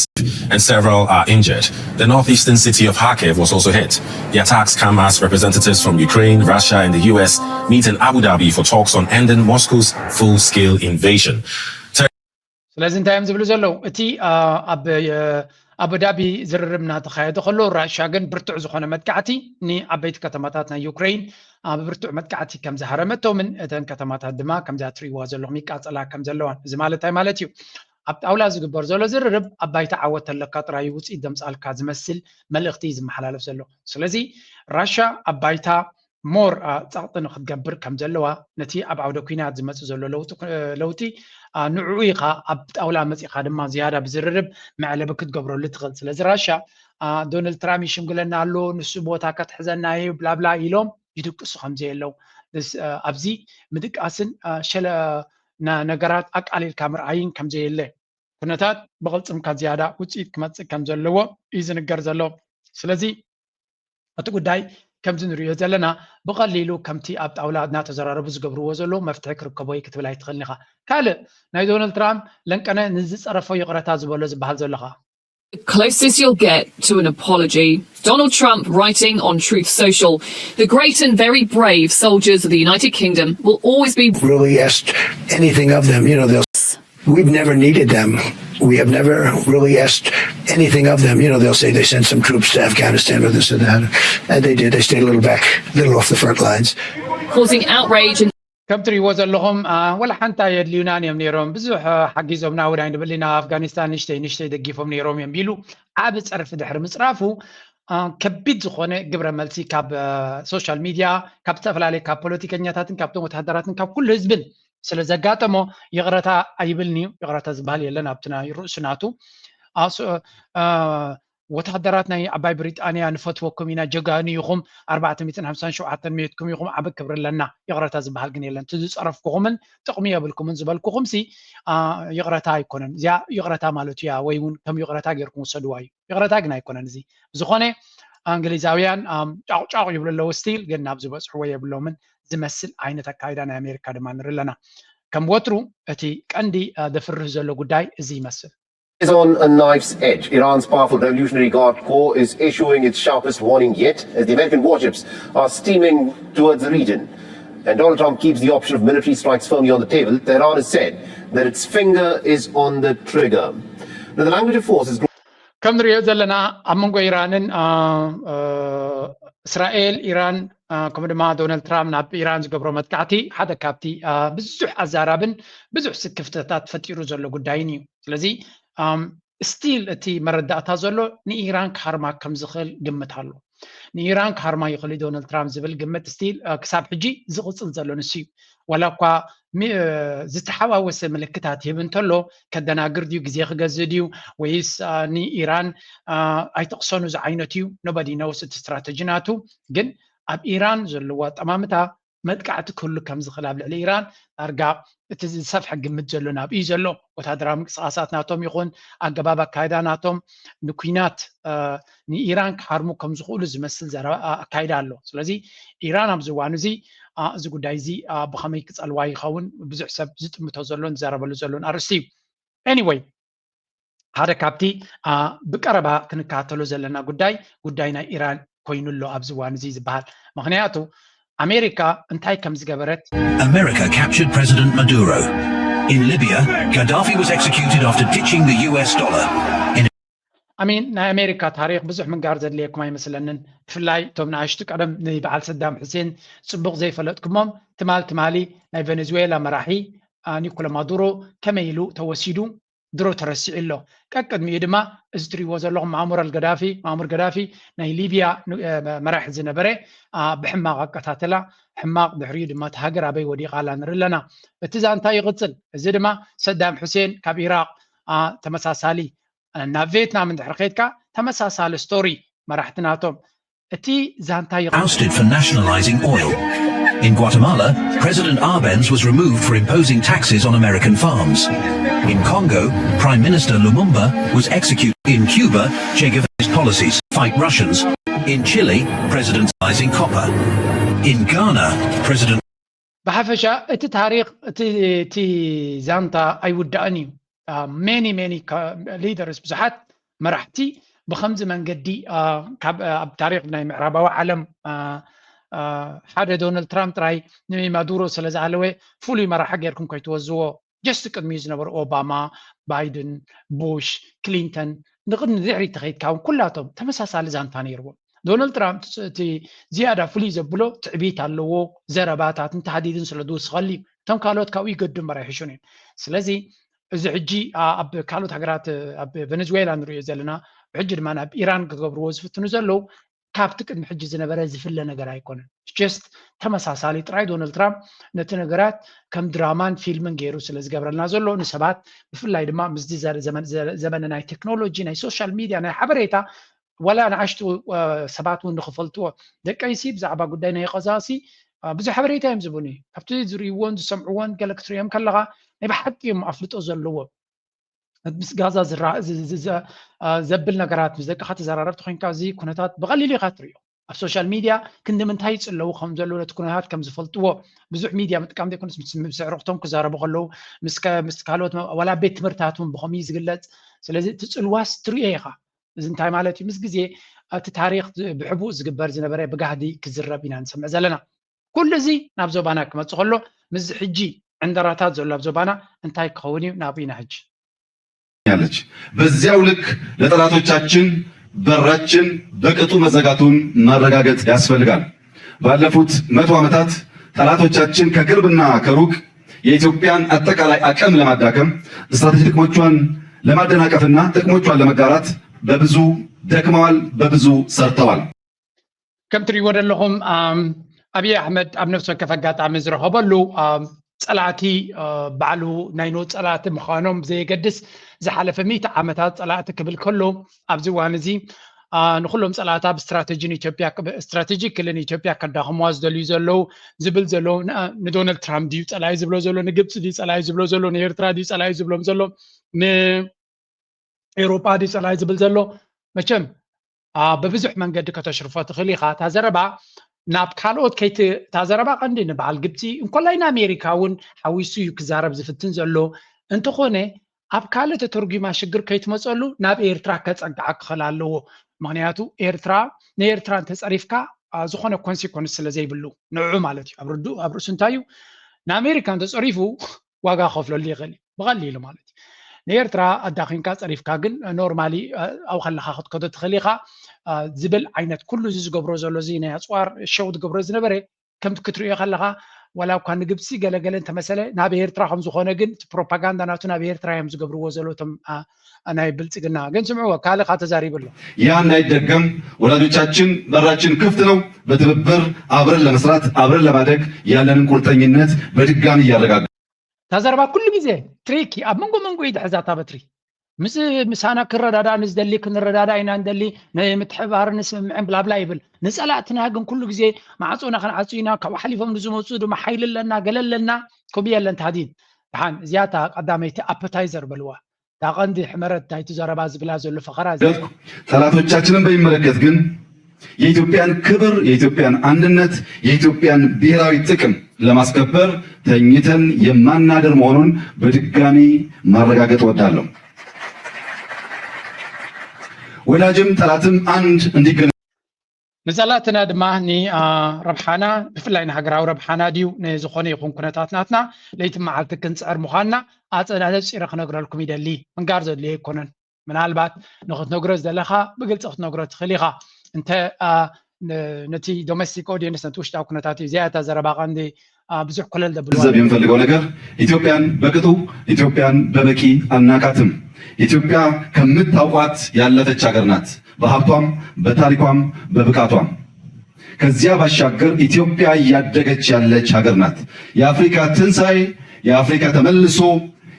and several are injured. The northeastern city of Kharkiv was also hit. The attacks come as representatives from Ukraine, Russia, and the U S meet in Abu Dhabi for talks on ending Moscow's full scale invasion. ስለዚ እንታይ እዮም ዝብሉ ዘለዉ? እቲ ኣብ ኣቡዳቢ ዝርርብ እናተኻየደ ከሎ፣ ራሽያ ግን ብርቱዕ ዝኾነ መጥቃዕቲ ንዓበይቲ ከተማታት ናይ ዩክሬን ብብርቱዕ መጥቃዕቲ ከም ዝሃረመቶምን እተን ከተማታት ድማ ከምዚ ትሪእዋ ዘለኹም ይቃጸላ ከም ዘለዋን፣ እዚ ማለት እንታይ ማለት እዩ? ኣብ ጣውላ ዝግበር ዘሎ ዝርርብ ኣብ ባይታ ዓወት ተለካ ጥራይ ውፅኢት ዘምፃልካ ዝመስል መልእኽቲ እዩ ዝመሓላለፍ ዘሎ። ስለዚ ራሽያ ኣብ ባይታ ሞር ፃቕጢ ንክትገብር ከም ዘለዋ፣ ነቲ ኣብ ዓውደ ኩናት ዝመፅእ ዘሎ ለውጢ ንዕኡ ኢኻ ኣብ ጣውላ መፂኻ ድማ ዝያዳ ብዝርርብ መዕለቢ ክትገብረሉ ትኽእል። ስለዚ ራሽያ ዶናልድ ትራምፕ ይሽምግለና ኣሎ፣ ንሱ ቦታ ከትሕዘና እዩ ብላብላ ኢሎም ይድቅሱ ከም ዘየለው፣ ኣብዚ ምድቃስን ሸለ ነገራት ኣቃሊልካ ምርኣይን ከም ዘየለ፣ ኩነታት ብቕልፅምካ ዝያዳ ውፅኢት ክመፅእ ከም ዘለዎ እዩ ዝንገር ዘሎ። ስለዚ እቲ ጉዳይ ከምዚ ንሪኦ ዘለና ብቐሊሉ ከምቲ ኣብ ጣውላ እናተዘራረቡ ዝገብርዎ ዘሎ መፍትሒ ክርከቦ እዩ ክትብል ኣይትኽእልን ኢኻ። ካልእ ናይ ዶናልድ ትራምፕ ለንቀነ ንዝፀረፎ ይቕረታ ዝበሎ ዝበሃል ዘሎ ኸዓ The closest you'll get to an apology. Donald Trump writing on Truth Social, the great and very brave soldiers of the United Kingdom will always be really asked anything of them. You know, they'll, we've never needed them. We have never really asked anything of them. You know, they'll say they sent some troops to Afghanistan or this or that. And they did. They stayed a little back, a little off the front lines. Causing outrage and ከም ትሪእዎ ዘለኹም ወላ ሓንቲ ኣየድልዩናን እዮም ነይሮም። ብዙሕ ሓጊዞምና እውን ኣይንብል ኢና። ኣፍጋኒስታን ንሽተይ ንሽተይ ደጊፎም ነይሮም እዮም ቢሉ ዓብ ፀርፊ ድሕሪ ምፅራፉ ከቢድ ዝኾነ ግብረ መልሲ ካብ ሶሻል ሚድያ፣ ካብ ዝተፈላለዩ ካብ ፖለቲከኛታትን ካብቶም ወታደራትን ካብ ኩሉ ህዝብን ስለ ዘጋጠሞ ይቕረታ ኣይብልን እዩ። ይቕረታ ዝበሃል የለን ኣብቲ ናይ ርእሱ ናቱ ወታደራት ናይ ዓባይ ብሪጣንያ ንፈትወኩም ኢና፣ ጀጋኑ ኢኹም፣ ኣርባዕተ ሚእትን ሓምሳን ሸውዓተን ሚእትኩም ኢኹም፣ ዓቢ ክብሪ ኣለና። ይቕረታ ዝበሃል ግን የለን። እቲ ዝጸረፍኩኹምን ጥቕሚ የብልኩምን ዝበልኩኹምሲ ይቕረታ ኣይኮነን። እዚኣ ይቕረታ ማለት እያ ወይ እውን ከም ይቕረታ ጌርኩም ውሰድዋ እዩ። ይቕረታ ግን ኣይኮነን። እዚ ብዝኾነ እንግሊዛውያን ጫቑጫቑ ይብሉ ኣለዉ፣ ስቲል ግን ናብ ዝበጽሕዎ የብሎምን ዝመስል ዓይነት ኣካይዳ ናይ ኣሜሪካ ድማ ንርኢ ኣለና። ከም ወትሩ እቲ ቀንዲ ዘፍርህ ዘሎ ጉዳይ እዚ ይመስል። is on a knife's edge. Iran's powerful Revolutionary Guard Corps is issuing its sharpest warning yet as the American warships are steaming towards the region. And Donald Trump keeps the option of military strikes firmly on the table. Tehran has said that its finger is on the trigger. Now, the language of force is ከም ንሪኦ ዘለና ኣብ መንጎ ኢራንን እስራኤል፣ ኢራን ከምኡ ድማ ዶናልድ ትራምፕ ናብ ኢራን ዝገብሮ መጥቃዕቲ ሓደ ካብቲ ብዙሕ ኣዛራብን ብዙሕ ስክፍተታት ፈጢሩ ዘሎ ጉዳይን እዩ። ስለዚ ስቲል እቲ መረዳእታ ዘሎ ንኢራን ክሃርማ ከም ዝኽእል ግምት ኣሎ። ንኢራን ክሃርማ ይኽእል ዶናልድ ትራምፕ ዝብል ግምት ስቲል ክሳብ ሕጂ ዝቕፅል ዘሎ ንሱ እዩ። ዋላ እኳ ዝተሓዋወሰ ምልክታት ይህብ እንተሎ ከደናግር ድዩ፣ ግዜ ክገዝእ ድዩ፣ ወይስ ንኢራን ኣይተቕሰኑ ዝዓይነቱ እዩ። ኖበዲ ነውስ እቲ ስትራተጂ ናቱ ግን ኣብ ኢራን ዘለዎ ኣጠማምታ መጥቃዕቲ ክህሉ ከም ዝኽእል ኣብ ልዕሊ ኢራን ዳርጋ እቲ ዝሰፍሐ ግምት ዘሎ ናብኡ እዩ ዘሎ። ወታደራዊ ምንቅስቃሳት ናቶም ይኹን ኣገባብ ኣካይዳ ናቶም ንኩናት ንኢራን ክሃርሙ ከም ዝኽእሉ ዝመስል ኣካይዳ ኣሎ። ስለዚ ኢራን ኣብዚ እዋን እዚ እዚ ጉዳይ እዚ ብኸመይ ክፀልዋ ይኸውን ብዙሕ ሰብ ዝጥምቶ ዘሎን ዝዛረበሉ ዘሎን ኣርእስቲ እዩ። ኤኒወይ ሓደ ካብቲ ብቀረባ ክንከታተሎ ዘለና ጉዳይ ጉዳይ ናይ ኢራን ኮይኑ ኣሎ ኣብዚ እዋን እዚ ዝበሃል። ምክንያቱ ኣሜሪካ እንታይ ከም ዝገበረት America captured President Maduro. In Libya, Gaddafi was executed after ditching the U S dollar. ኣሚን ናይ ኣሜሪካ ታሪክ ብዙሕ ምንጋር ዘድልየኩም ኣይመስለንን። ብፍላይ እቶም ንኣሽቱ ቀደም ንበዓል ሰዳም ሕሴን ፅቡቅ ዘይፈለጥኩሞም ትማል ትማሊ ናይ ቨነዙዌላ መራሒ ኒኮላ ማዱሮ ከመይ ኢሉ ተወሲዱ ድሮ ተረሲዑ ኣሎ። ቀቅድሚኡ ድማ እዚ ትሪእዎ ዘለኹም ማእሙር ኣልገዳፊ ማእሙር ገዳፊ ናይ ሊብያ መራሒ ዝነበረ ብሕማቕ ኣቀታተላ ሕማቕ ድሕሪኡ ድማ እቲ ሃገር ኣበይ ወዲቓ ኣላ ንርኢ ኣለና። እቲ ዛንታ ይቕፅል። እዚ ድማ ሰዳም ሑሴን ካብ ኢራቕ ተመሳሳሊ ናብ ቬትናም እንድሕር ከድካ ተመሳሳሊ ስቶሪ መራሕቲ ናቶም እቲ ዛንታ ይቕፅል። Ousted for nationalizing oil. In Guatemala, President Arbenz was removed for imposing taxes on American farms. In Congo, Prime Minister Lumumba was executed. In Cuba, Che Guevara's policies fight Russians. In Chile, President Ising Copper. In Ghana, President ብሓፈሻ እቲ ታሪክ እቲ እቲ ዛንታ ኣይውዳእን እዩ። Many many leaders ብዙሓት መራሕቲ ብከምዚ መንገዲ ኣብ ታሪክ ናይ ምዕራባዊ ዓለም ሓደ ዶናልድ ትራምፕ ጥራይ ንማዱሮ ስለ ዝሃለወ ፍሉይ መራሒ ጌርኩም ከይትወዝዎ ጀስት ቅድሚኡ ዝነበሩ ኦባማ፣ ባይደን፣ ቡሽ፣ ክሊንተን፣ ንቕድሚ ድሕሪት ተኸይድካ እውን ኩላቶም ተመሳሳሊ ዛንታ ነይርዎም። ዶናልድ ትራምፕ እቲ ዝያዳ ፍሉይ ዘብሎ ትዕቢት ኣለዎ፣ ዘረባታትን ታህዲድን ስለ ዝውስኸሉ እዩ። እቶም ካልኦት ካብኡ ይገዱ እምበር ኣይሕሹን እዮም። ስለዚ እዚ ሕጂ ኣብ ካልኦት ሃገራት፣ ኣብ ቨነዝዌላ ንሪኦ ዘለና፣ ብሕጂ ድማ ናብ ኢራን ክገብርዎ ዝፍትኑ ዘለዉ ካብቲ ቅድሚ ሕጂ ዝነበረ ዝፍለ ነገር ኣይኮነን። ጀስት ተመሳሳሊ ጥራይ ዶናልድ ትራምፕ ነቲ ነገራት ከም ድራማን ፊልምን ገይሩ ስለ ዝገብረልና ዘሎ ንሰባት ብፍላይ ድማ ምስዚ ዘመነ ናይ ቴክኖሎጂ ናይ ሶሻል ሚድያ ናይ ሓበሬታ ዋላ ንኣሽቱ ሰባት እውን ንክፈልጥዎ ደቀይሲ ብዛዕባ ጉዳይ ናይ ቀዛሲ ብዙሕ ሓበሬታ እዮም ዝቡኒ ካብቲ ዝርእይዎን ዝሰምዕዎን ገለ ክትርእዮም ከለካ ናይ ብሓቂ እዮም ኣፍልጦ ዘለዎ ምስ ጋዛ ዘብል ነገራት ምስ ደቅኻ ተዘራረብቲ ኮይንካ እዚ ኩነታት ብቐሊሉ ኢኻ ትርእዮ ኣብ ሶሻል ሚድያ ክንዲ ምንታይ ይፅለዉ ከም ዘለዉ ነቲ ኩነታት ከም ዝፈልጥዎ ብዙሕ ሚድያ ምጥቃም ዘይኮነስ ምስ ኣዕሩኽቶም ክዛረቡ ከለዉ ምስ ካልኦት ዋላ ቤት ትምህርትታት እውን ብኸምኡ ዝግለፅ ስለዚ እቲ ፅልዋስ ትርእዮ ኢኻ እዚ እንታይ ማለት እዩ ምስ ግዜ እቲ ታሪክ ብሕቡእ ዝግበር ዝነበረ ብጋህዲ ክዝረብ ኢና ንሰምዕ ዘለና ኩሉ እዚ ናብ ዞባና ክመፅእ ከሎ ምስዚ ሕጂ ዕንደራታት ዘሎ ኣብ ዞባና እንታይ ክኸውን እዩ ናብኡ ኢና ሕጂ ያለች በዚያው ልክ ለጠላቶቻችን በራችን በቅጡ መዘጋቱን ማረጋገጥ ያስፈልጋል። ባለፉት መቶ ዓመታት ጠላቶቻችን ከቅርብና ከሩቅ የኢትዮጵያን አጠቃላይ አቅም ለማዳከም ስትራቴጂ ጥቅሞቿን ለማደናቀፍና ጥቅሞቿን ለመጋራት በብዙ ደክመዋል፣ በብዙ ሰርተዋል። ከም ትሪእዎ ዘለኹም ኣብይ ኣሕመድ ኣብ ነፍሲ ወከፍ ኣጋጣሚ ዝረኸበሉ ፀላእቲ ባዕሉ ናይ ኖ ፀላእቲ ምዃኖም ብዘየገድስ ዝሓለፈ ሚእቲ ዓመታት ፀላእቲ ክብል ከሎ ኣብዚ እዋን እዚ ንኩሎም ፀላእታ ብስትራቴጂ ንኢትዮጵያ ስትራቴጂ ክልን ኢትዮጵያ ከዳኽምዋ ዝደልዩ ዘለዉ ዝብል ዘሎ ንዶናልድ ትራምፕ ድዩ ፀላኢ ዝብሎ ዘሎ ንግብፂ ድዩ ፀላኢ ዝብሎ ዘሎ ንኤርትራ ድዩ ፀላኢ ዝብሎም ዘሎ ኤውሮጳ ድዩ ጸላኢ ዝብል ዘሎ መቸም ብብዙሕ መንገዲ ከተሽርፎ ትኽእል ኢኻ እታ ዘረባ ናብ ካልኦት ከይቲ እታ ዘረባ ቀንዲ ንበዓል ግብፂ እንኮላይ ንኣሜሪካ እውን ሓዊሱ እዩ ክዛረብ ዝፍትን ዘሎ እንተኾነ ኣብ ካልእ ተተርጒማ ሽግር ከይትመፀሉ ናብ ኤርትራ ከፀግዓ ክኽእል ኣለዎ ምክንያቱ ኤርትራ ንኤርትራ እንተፀሪፍካ ዝኾነ ኮንሲኮንስ ስለ ዘይብሉ ንዑ ማለት እዩ ኣብ ርዱ ኣብ ርእሱ እንታይ እዩ ንኣሜሪካ እንተፀሪፉ ዋጋ ክኸፍለሉ ይኽእል እዩ ብቐሊሉ ማለት እዩ ንኤርትራ ኣዳኺምካ ፀሪፍካ ግን ኖርማሊ ኣብኡ ከለካ ክትከዶ ትኽእል ኢኻ ዝብል ዓይነት ኩሉ እዚ ዝገብሮ ዘሎ እዚ ናይ ኣፅዋር ሸው ዝገብሮ ዝነበረ ከምቲ ክትሪኦ ከለካ ዋላ እኳ ንግብፂ ገለገለ እንተመሰለ ናብ ኤርትራ ከም ዝኾነ ግን እቲ ፕሮፓጋንዳ ናቱ ናብ ኤርትራ እዮም ዝገብርዎ ዘሎ እቶም ናይ ብልፅግና ግን ስምዕዎ ካልእ ካ ተዛሪቡ ኣሎ ያ እንዳይደገም ወላጆቻችን በራችን ክፍት ነው በትብብር አብረን ለመስራት አብረን ለማደግ ያለንን ቁርጠኝነት በድጋሚ እያረጋገጥን እታ ዘረባ ኩሉ ግዜ ትሪክ ኣብ መንጎ መንጎ እዩ ዝሕዛ እታ በትሪ ምስ ምሳና ክረዳዳእ ንዝደሊ ክንረዳዳእ ኢና ንደሊ ንምትሕባር ንስምምዕን ብላብላ ይብል ንፀላእትና ግን ኩሉ ግዜ ማዕፆና ክንዓፁ ኢና ካብኡ ሓሊፎም ንዝመፁ ድማ ሓይሊ ኣለና ገለ ኣለና ከምኡ የለን ታዲን ድሓን እዚኣ እታ ቀዳመይቲ ኣፐታይዘር በልዋ እታ ቀንዲ ሕመረት ናይቲ ዘረባ ዝብላ ዘሎ ፈኸራ እዚኣ ጠላቶቻችንን በሚመለከት ግን የኢትዮጵያን ክብር፣ የኢትዮጵያን አንድነት፣ የኢትዮጵያን ብሔራዊ ጥቅም ለማስከበር ተኝተን የማናድር መሆኑን በድጋሚ ማረጋገጥ እወዳለሁ። ወዳጅም ጠላትም አንድ እንዲገነ ንጸላእትና ድማ ንረብሓና ብፍላይ ንሃገራዊ ረብሓና ድዩ ንዝኾነ ይኹን ኩነታት ናትና ለይቲ መዓልቲ ክንጽዕር ምዃንና ኣጸናነፂረ ክነግረልኩም ይደሊ። ምንጋር ዘድልዮ ኣይኮነን። ምናልባት ንኽትነግሮ ዝደለኻ ብግልፂ ክትነግሮ ትኽእል ኢኻ። እንተ ነቲ ዶሜስቲክ ኦዲየንስ ነቲ ውሽጣዊ ኩነታት እዩ። እዚኣ እታ ዘረባ ቀንዲ ብዙሕ ኮለል ዘብልዋ። ክዛብ የምፈልገው ነገር ኢትዮጵያን በቅጡ ኢትዮጵያን በበቂ አናቃትም። ኢትዮጵያ ከምታውቋት ያለፈች ሀገር ናት። በሀብቷም በታሪኳም በብቃቷም። ከዚያ ባሻገር ኢትዮጵያ እያደገች ያለች ሀገር ናት። የአፍሪካ ትንሳኤ የአፍሪካ ተመልሶ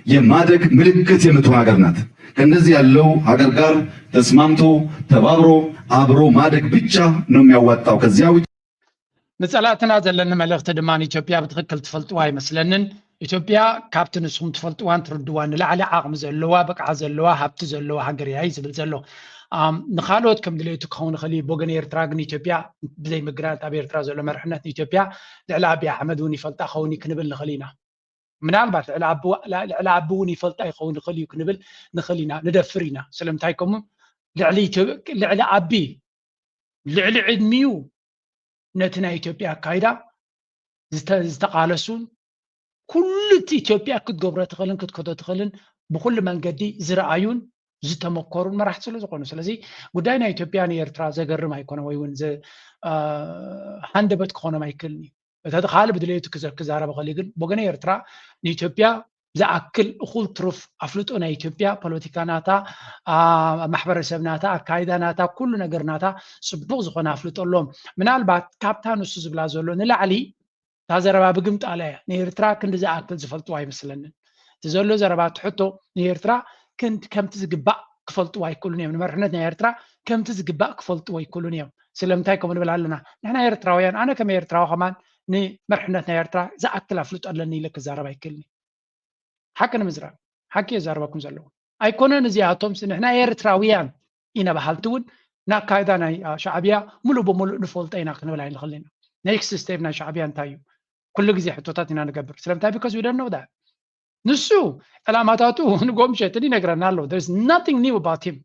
የማደግ ምልክት የምትሆን ሀገር ናት። ከእንደዚህ ያለው ሀገር ጋር ተስማምቶ ተባብሮ አብሮ ማደግ ብቻ ነው የሚያዋጣው። ከዚያ ውጭ ንጸላእትና ዘለኒ መልእኽቲ ድማ ንኢትዮጵያ ብትኽክል ትፈልጥዋ ኣይመስለንን። ኢትዮጵያ ካብቲ ንስኹም ትፈልጥዋን ትርድዋን ንላዕሊ ዓቕሚ ዘለዋ፣ ብቕዓት ዘለዋ፣ ሃብቲ ዘለዋ ሃገር እያ እዩ ዝብል ዘሎ። ንኻልኦት ከም ድሌቱ ክኸውን ይኽእል እዩ። ብወገን ኤርትራ ግን ኢትዮጵያ ብዘይ ምግናት ኣብ ኤርትራ ዘሎ መርሕነት ንኢትዮጵያ ልዕሊ ኣብይ ኣሕመድ እውን ይፈልጣ ክኸውን እዩ ክንብል ንኽእል ኢና። ምናልባት ልዕሊ ኣቢ እውን ይፈልጣ ይኸውን ይኽእል እዩ ክንብል ንኽእል ኢና፣ ንደፍር ኢና። ስለምንታይ ከምኡ ልዕሊ ኣቢ ልዕሊ ዕድሚኡ ነቲ ናይ ኢትዮጵያ ኣካይዳ ዝተቓለሱን ኩሉ እቲ ኢትዮጵያ ክትገብሮ ትኽእልን ክትከዶ ትኽእልን ብኩሉ መንገዲ ዝረኣዩን ዝተመኮሩን መራሕቲ ስለ ዝኾኑ። ስለዚ ጉዳይ ናይ ኢትዮጵያ ንኤርትራ ዘገርም ኣይኮነ ወይ እውን ዘ-፣ አ፣ ሃንደበት ክኾኖም ኣይክእልን እዩ። እቲ ካልእ ብድሌቱ ክዘ-፣ ክዛረብ ኽእል እዩ። ግን ብወገነ ኤርትራ ንኢትዮጵያ ዝኣክል እኹል ትሩፍ ኣፍልጦ ናይ ኢትዮጵያ ፖለቲካ ናታ፣ አ፣ ማሕበረሰብ ናታ፣ ኣካይዳ ናታ፣ ኩሉ ነገር ናታ ጽቡቕ ዝኾነ ኣፍልጦ ኣለዎም። ምናልባት ካብታ ንሱ ዝብላ ዘሎ ንላዕሊ እታ ዘረባ ብግምጣላ እያ። ንኤርትራ ክንዲ ዝኣክል ዝፈልጥዋ ኣይመስለንን። እቲ ዘሎ ዘረባ እቲ ሕቶ ንኤርትራ ክንድ-፣ ከምቲ ዝግባእ ክፈልጥዋ ኣይክእሉን እዮም። ንመርሕነት ናይ ኤርትራ ከምቲ ዝግባእ ክፈልጥዎ ኣይክእሉን እዮም። ስለምንታይ ከምኡ ንብል ኣለና? ንሕና ኤርትራውያን፣ ኣነ ከም ኤርትራዊ ከማን ንመርሕነት ናይ ኤርትራ ዝኣክል ኣፍልጦ ኣለኒ ኢለ ክዛረብ ኣይክእልን። ሓቂ ንምዝራብ፣ ሓቂ እየ ዝዛረበኩም ዘለኹ። ኣይኮነን እዚኣቶም ስ-፣ ንሕና ኤርትራውያን ኢና በሃልቲ እውን ንኣካይዳ ናይ፣ አ፣ ሻዕብያ ሙሉእ ብሙሉእ ንፈልጦ ኢና ክንብል ኣይንኽእልን ኢና። ኔክስት ስቴፕ ናይ ሻዕብያ እንታይ እዩ? ኩሉ ግዜ ሕቶታት ኢና ንገብር። ስለምንታይ? Because we don't know that። ንሱ ዕላማታቱ ንጎምሸትን ይነግረና ኣሎ። There's nothing new about him።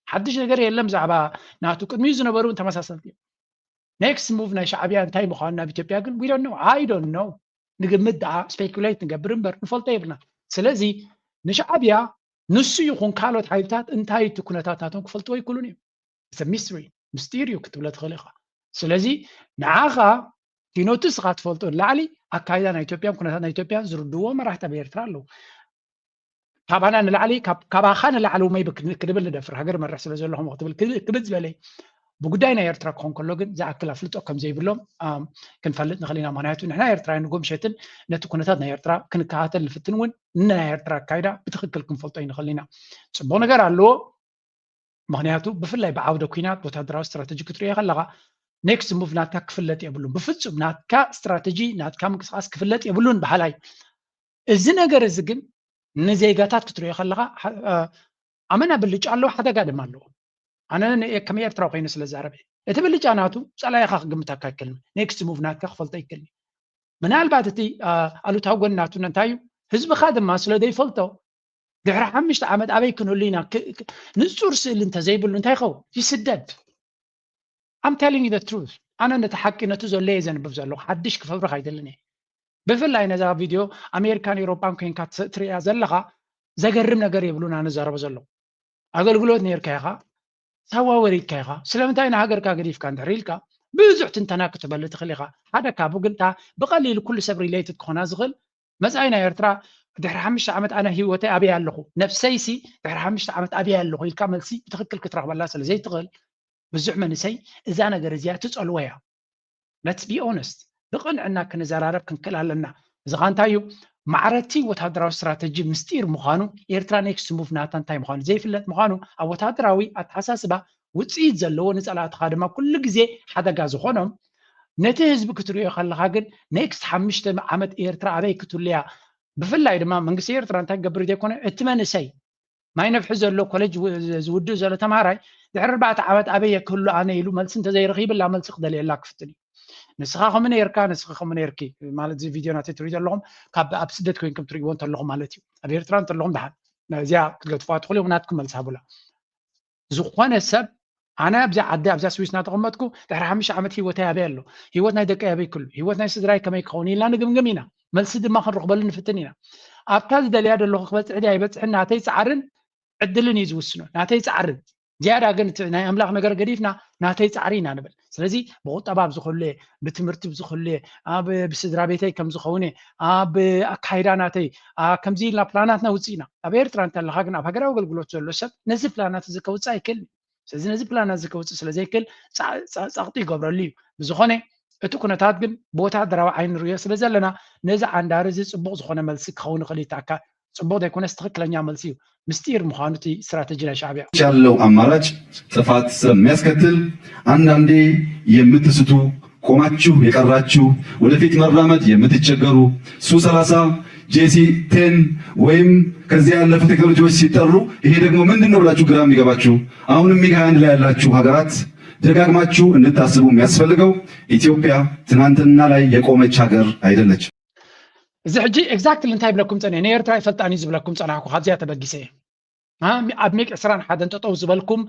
ሓድሽ ነገር የለን ብዛዕባ ናቱ። ቅድሚኡ ዝነበሩ እውን ተመሳሰልቲ እዮም። ኔክስት ሙቭ ናይ ሻዕብያ እንታይ ምዃኑ ናብ ኢትዮጵያ ግን we don't know። I don't know። ንግምት ደኣ ስፔኩሌት ንገብር እምበር ንፈልጦ የብልና። ስለዚ ንሻዕብያ ንሱ ይኹን ካልኦት ሓይልታት እንታይ እቲ ኩነታት ናቶም ክፈልጥዎ ኣይክእሉን እዮም። It's a mystery። ምስጢር እዩ ክትብሎ ትኽእል ኢኻ። ስለዚ ንዓኻ ኪኖቱ እስኻ ትፈልጦ ንላዕሊ ኣካይዳ ናይ ኢትዮጵያን ኩነታት ናይ ኢትዮጵያን ዝርድዎ መራሕቲ ኣብ ኤርትራ ኣለዉ። ካባና ንላዕሊ፣ ካብ-፣ ካባኻ ንላዕሊ ውመይ ብክ-፣ ክንብል ንደፍር፣ ሃገር መርሕ ስለ ዘለኹም ክትብል ክብ-፣ ክብድ ዝበለ። ብጉዳይ ናይ ኤርትራ ክኾን ከሎ ግን ዝኣክል ኣፍልጦ ከም ዘይብሎም፣ ኣም፣ ክንፈልጥ ንኽእል ኢና። ምኽንያቱ ንሕና ኤርትራውያን ንጎምሸትን ነቲ ኩነታት ናይ ኤርትራ ክንከታተል ንፍትን እውን ንናይ ኤርትራ ኣካይዳ ብትኽክል ክንፈልጦ ኣይንኽእል ኢና። ጽቡቕ ነገር ኣለዎ። ምኽንያቱ ብፍላይ ብዓውደ ኲናት ወታደራዊ ስትራተጂ ክትርእዮ ከለኻ ኔክስት ሙቭ ናትካ ክፍለጥ የብሉን። ብፍጹም ናትካ ስትራተጂ፣ ናትካ ምንቅስቓስ ክፍለጥ የብሉን በሃላይ። እዚ ነገር እዚ ግን ንዜጋታት ክትርእዮ ከለኻ ሓ-፣ አ-፣ ኣመና ብልጫ ኣለዎ፣ ሓደጋ ድማ ኣለዎ። ኣነ ን-፣ ከም ኤርትራዊ ኮይኑ ስለ ዝዛረበ እቲ ብልጫ ናቱ ጸላኢኻ ክግምተካ ኣይክእልን። ኔክስት ሙቭ ናትካ ክፈልጦ ኣይክእልን። ምናልባት እቲ፣ አ፣ ኣሉታዊ ጎኒ ናቱ እንታይ እዩ? ህዝብኻ ድማ ስለ ዘይፈልጦ ድሕሪ ሓሙሽተ ዓመት ኣበይ ክንህሉ ኢና? ክ-፣ ክ-፣ ንጹር ስእሊ እንተዘይብሉ እንታይ ይኸውን? ይስደድ። I'm telling you the truth። ኣነ ነቲ ሓቂ ነቲ ዘሎ እየ ዘንብብ ዘለኹ። ሓድሽ ክፈብርኽ ኣይደልን እየ። ብፍላይ ነዛ ቪድዮ ኣሜሪካን ኤውሮጳን ኮይንካ ትስ-፣ ትርእያ ዘለኻ ዘገርም ነገር የብሉን ኣነ ዝዛረቦ ዘለኹ። ኣገልግሎት ነይርካ ኢኻ፣ ሳዋ ወሪድካ ኢኻ። ስለምንታይ ንሃገርካ ገዲፍካ እንድሕር ኢልካ ብዙሕ ትንተና ክትበሊ ትኽእል ኢኻ። ሓደ ካብኡ ግን እታ ብቐሊሉ ኩሉ ሰብ ሪሌትድ ክኾና ዝኽእል መጻኢ ናይ ኤርትራ ድሕሪ ሓሙሽተ ዓመት ኣነ ህይወተይ ኣበይ ኣለኹ? ነብሰይሲ ድሕሪ ሓሙሽተ ዓመት ኣበይ ኣለኹ ኢልካ መልሲ ብትኽክል ክትረኽበላ ስለ ዘይትኽእል ብዙሕ መንእሰይ እዛ ነገር እዚኣ ትጸልዎ እያ። Let's be honest። ብቕንዕና ክንዘራረብ ክንክእል ኣለና። እዚ ኸኣ እንታይ እዩ? ማዕረቲ ወታደራዊ ስትራተጂ ምስጢር ምዃኑ፣ ኤርትራ ኔክስት ሙቭ ናታ እንታይ ምዃኑ ዘይፍለጥ ምዃኑ፣ ኣብ ወታደራዊ ኣተሓሳስባ ውጽኢት ዘለዎ፣ ንጸላእትኻ ድማ ኩሉ ግዜ ሓደጋ ዝኾኖም፣ ነቲ ህዝቢ ክትርእዮ ከለኻ ግን ኔክስት ሓሙሽተ ዓመት ኤርትራ ኣበይ ክትህሉ እያ? ብፍላይ ድማ መንግስቲ ኤርትራ እንታይ ክገብር ዘይኮነ፣ እቲ መንእሰይ ማይ ነፍሒ ዘሎ ኮሌጅ ው-፣ ዝ-፣ ዝውድእ ዘሎ ተምሃራይ ድሕሪ ኣርባዕተ ዓመት ኣበይ እየ ክህሉ ኣነ ኢሉ መልሲ እንተዘይረኺብላ መልሲ ክደልየላ ክፍትን እዩ። ንስኻ ከምኡ ነይርካ፣ ንስኺ ከምኡ ነይርኪ ማለት እዚ ቪድዮ ናተይ ትሪኡ ዘለኹም ካብ ኣብ ስደት ኮይንኩም ትሪእዎ እንተለኹም ማለት እዩ። ኣብ ኤርትራ እንተለኹም ደሓን እዚኣ ክትገድፉዋ ትኽእሉ ኢኹም፣ ናትኩም መልሲ ሃቡላ። ዝኾነ ሰብ ኣነ ኣብዚኣ ዓዲ ኣብዚኣ ስዊስ እናተቐመጥኩ ድሕሪ ሓሙሽተ ዓመት ህይወተይ ኣበይ ኣሎ? ህይወት ናይ ደቀይ ኣበይ ክህሉ? ህይወት ናይ ስድራይ ከመይ ክኸውን? ኢልና ንግምግም ኢና። መልሲ ድማ ክንረኽበሉ ንፍትን ኢና። ኣብታ ዝደልያ ዘለኹ ክበጽሕ ድያ ኣይበጽሕን ናተይ ጻዕርን ዕድልን እዩ ዝውስኖ። ናተይ ጻዕርን ዝያዳ ግን እቲ ናይ ኣምላኽ ነገር ገዲፍና ናተይ ጻዕሪ ኢና ንብል። ስለዚ ብቑጠባ ኣብዚ ክህሉ እየ፣ ብትምህርቲ ኣብዚ ክህሉ እየ፣ ኣብ፣ ብስድራ ቤተይ ከም ዝኸውን እየ፣ ኣብ ኣካይዳ ናተይ፣ ኣ፣ ከምዚ ኢልና ፕላናትና ውጽእ ኢና። ኣብ ኤርትራ እንተለኻ ግን ኣብ ሃገራዊ ኣገልግሎት ዘሎ ሰብ ነዚ ፕላናት እዚ ከውጽእ ኣይክእልን። ስለዚ ነዚ ፕላናት እዚ ከውጽእ ስለ ዘይክእል ጻ-፣ ጻ-፣ ጸቕጢ ይገብረሉ እዩ። ብዝኾነ እቲ ኩነታት ግን ብወታደራዊ ዓይኒ ንርእዮ ስለ ዘለና ነዚ ዓንዳሪ እዚ ጽቡቕ ዝኾነ መልሲ ክኸውን ይኽእል እዩ። እቲ ኣካ-፣ ጽቡቕ ዘይኮነስ ትኽክለኛ መልሲ እዩ። ምስጢር ምዃኑ እቲ ስትራተጂ ናይ ሻዕብያ። ያለው አማራጭ ጥፋት ስለሚያስከትል አንዳንዴ የምትስቱ፣ ቆማችሁ የቀራችሁ፣ ወደፊት መራመድ የምትቸገሩ፣ ሱ ሰላሳ፣ ጄሲ ቴን ወይም ከዚያ ያለፉ ቴክኖሎጂዎች ሲጠሩ ይሄ ደግሞ ምንድን ነው ብላችሁ ግራ የሚገባችሁ፣ አሁንም ሚግ ሃያ አንድ ላይ ያላችሁ ሀገራት ደጋግማችሁ እንድታስቡ የሚያስፈልገው ኢትዮጵያ ትናንትና ላይ የቆመች ሀገር አይደለችም። እዚ ሕጂ ኤግዛክትሊ እንታይ ይብለኩም ጸኒሐ፣ ንኤርትራ ይፈልጣን እዩ ዝብለኩም ጸናሕኩ፣ ካብዚኣ ተበጊሰ እየ። ኣብ ሜቅ ዕስራን ሓደን ጠጠው ዝበልኩም፣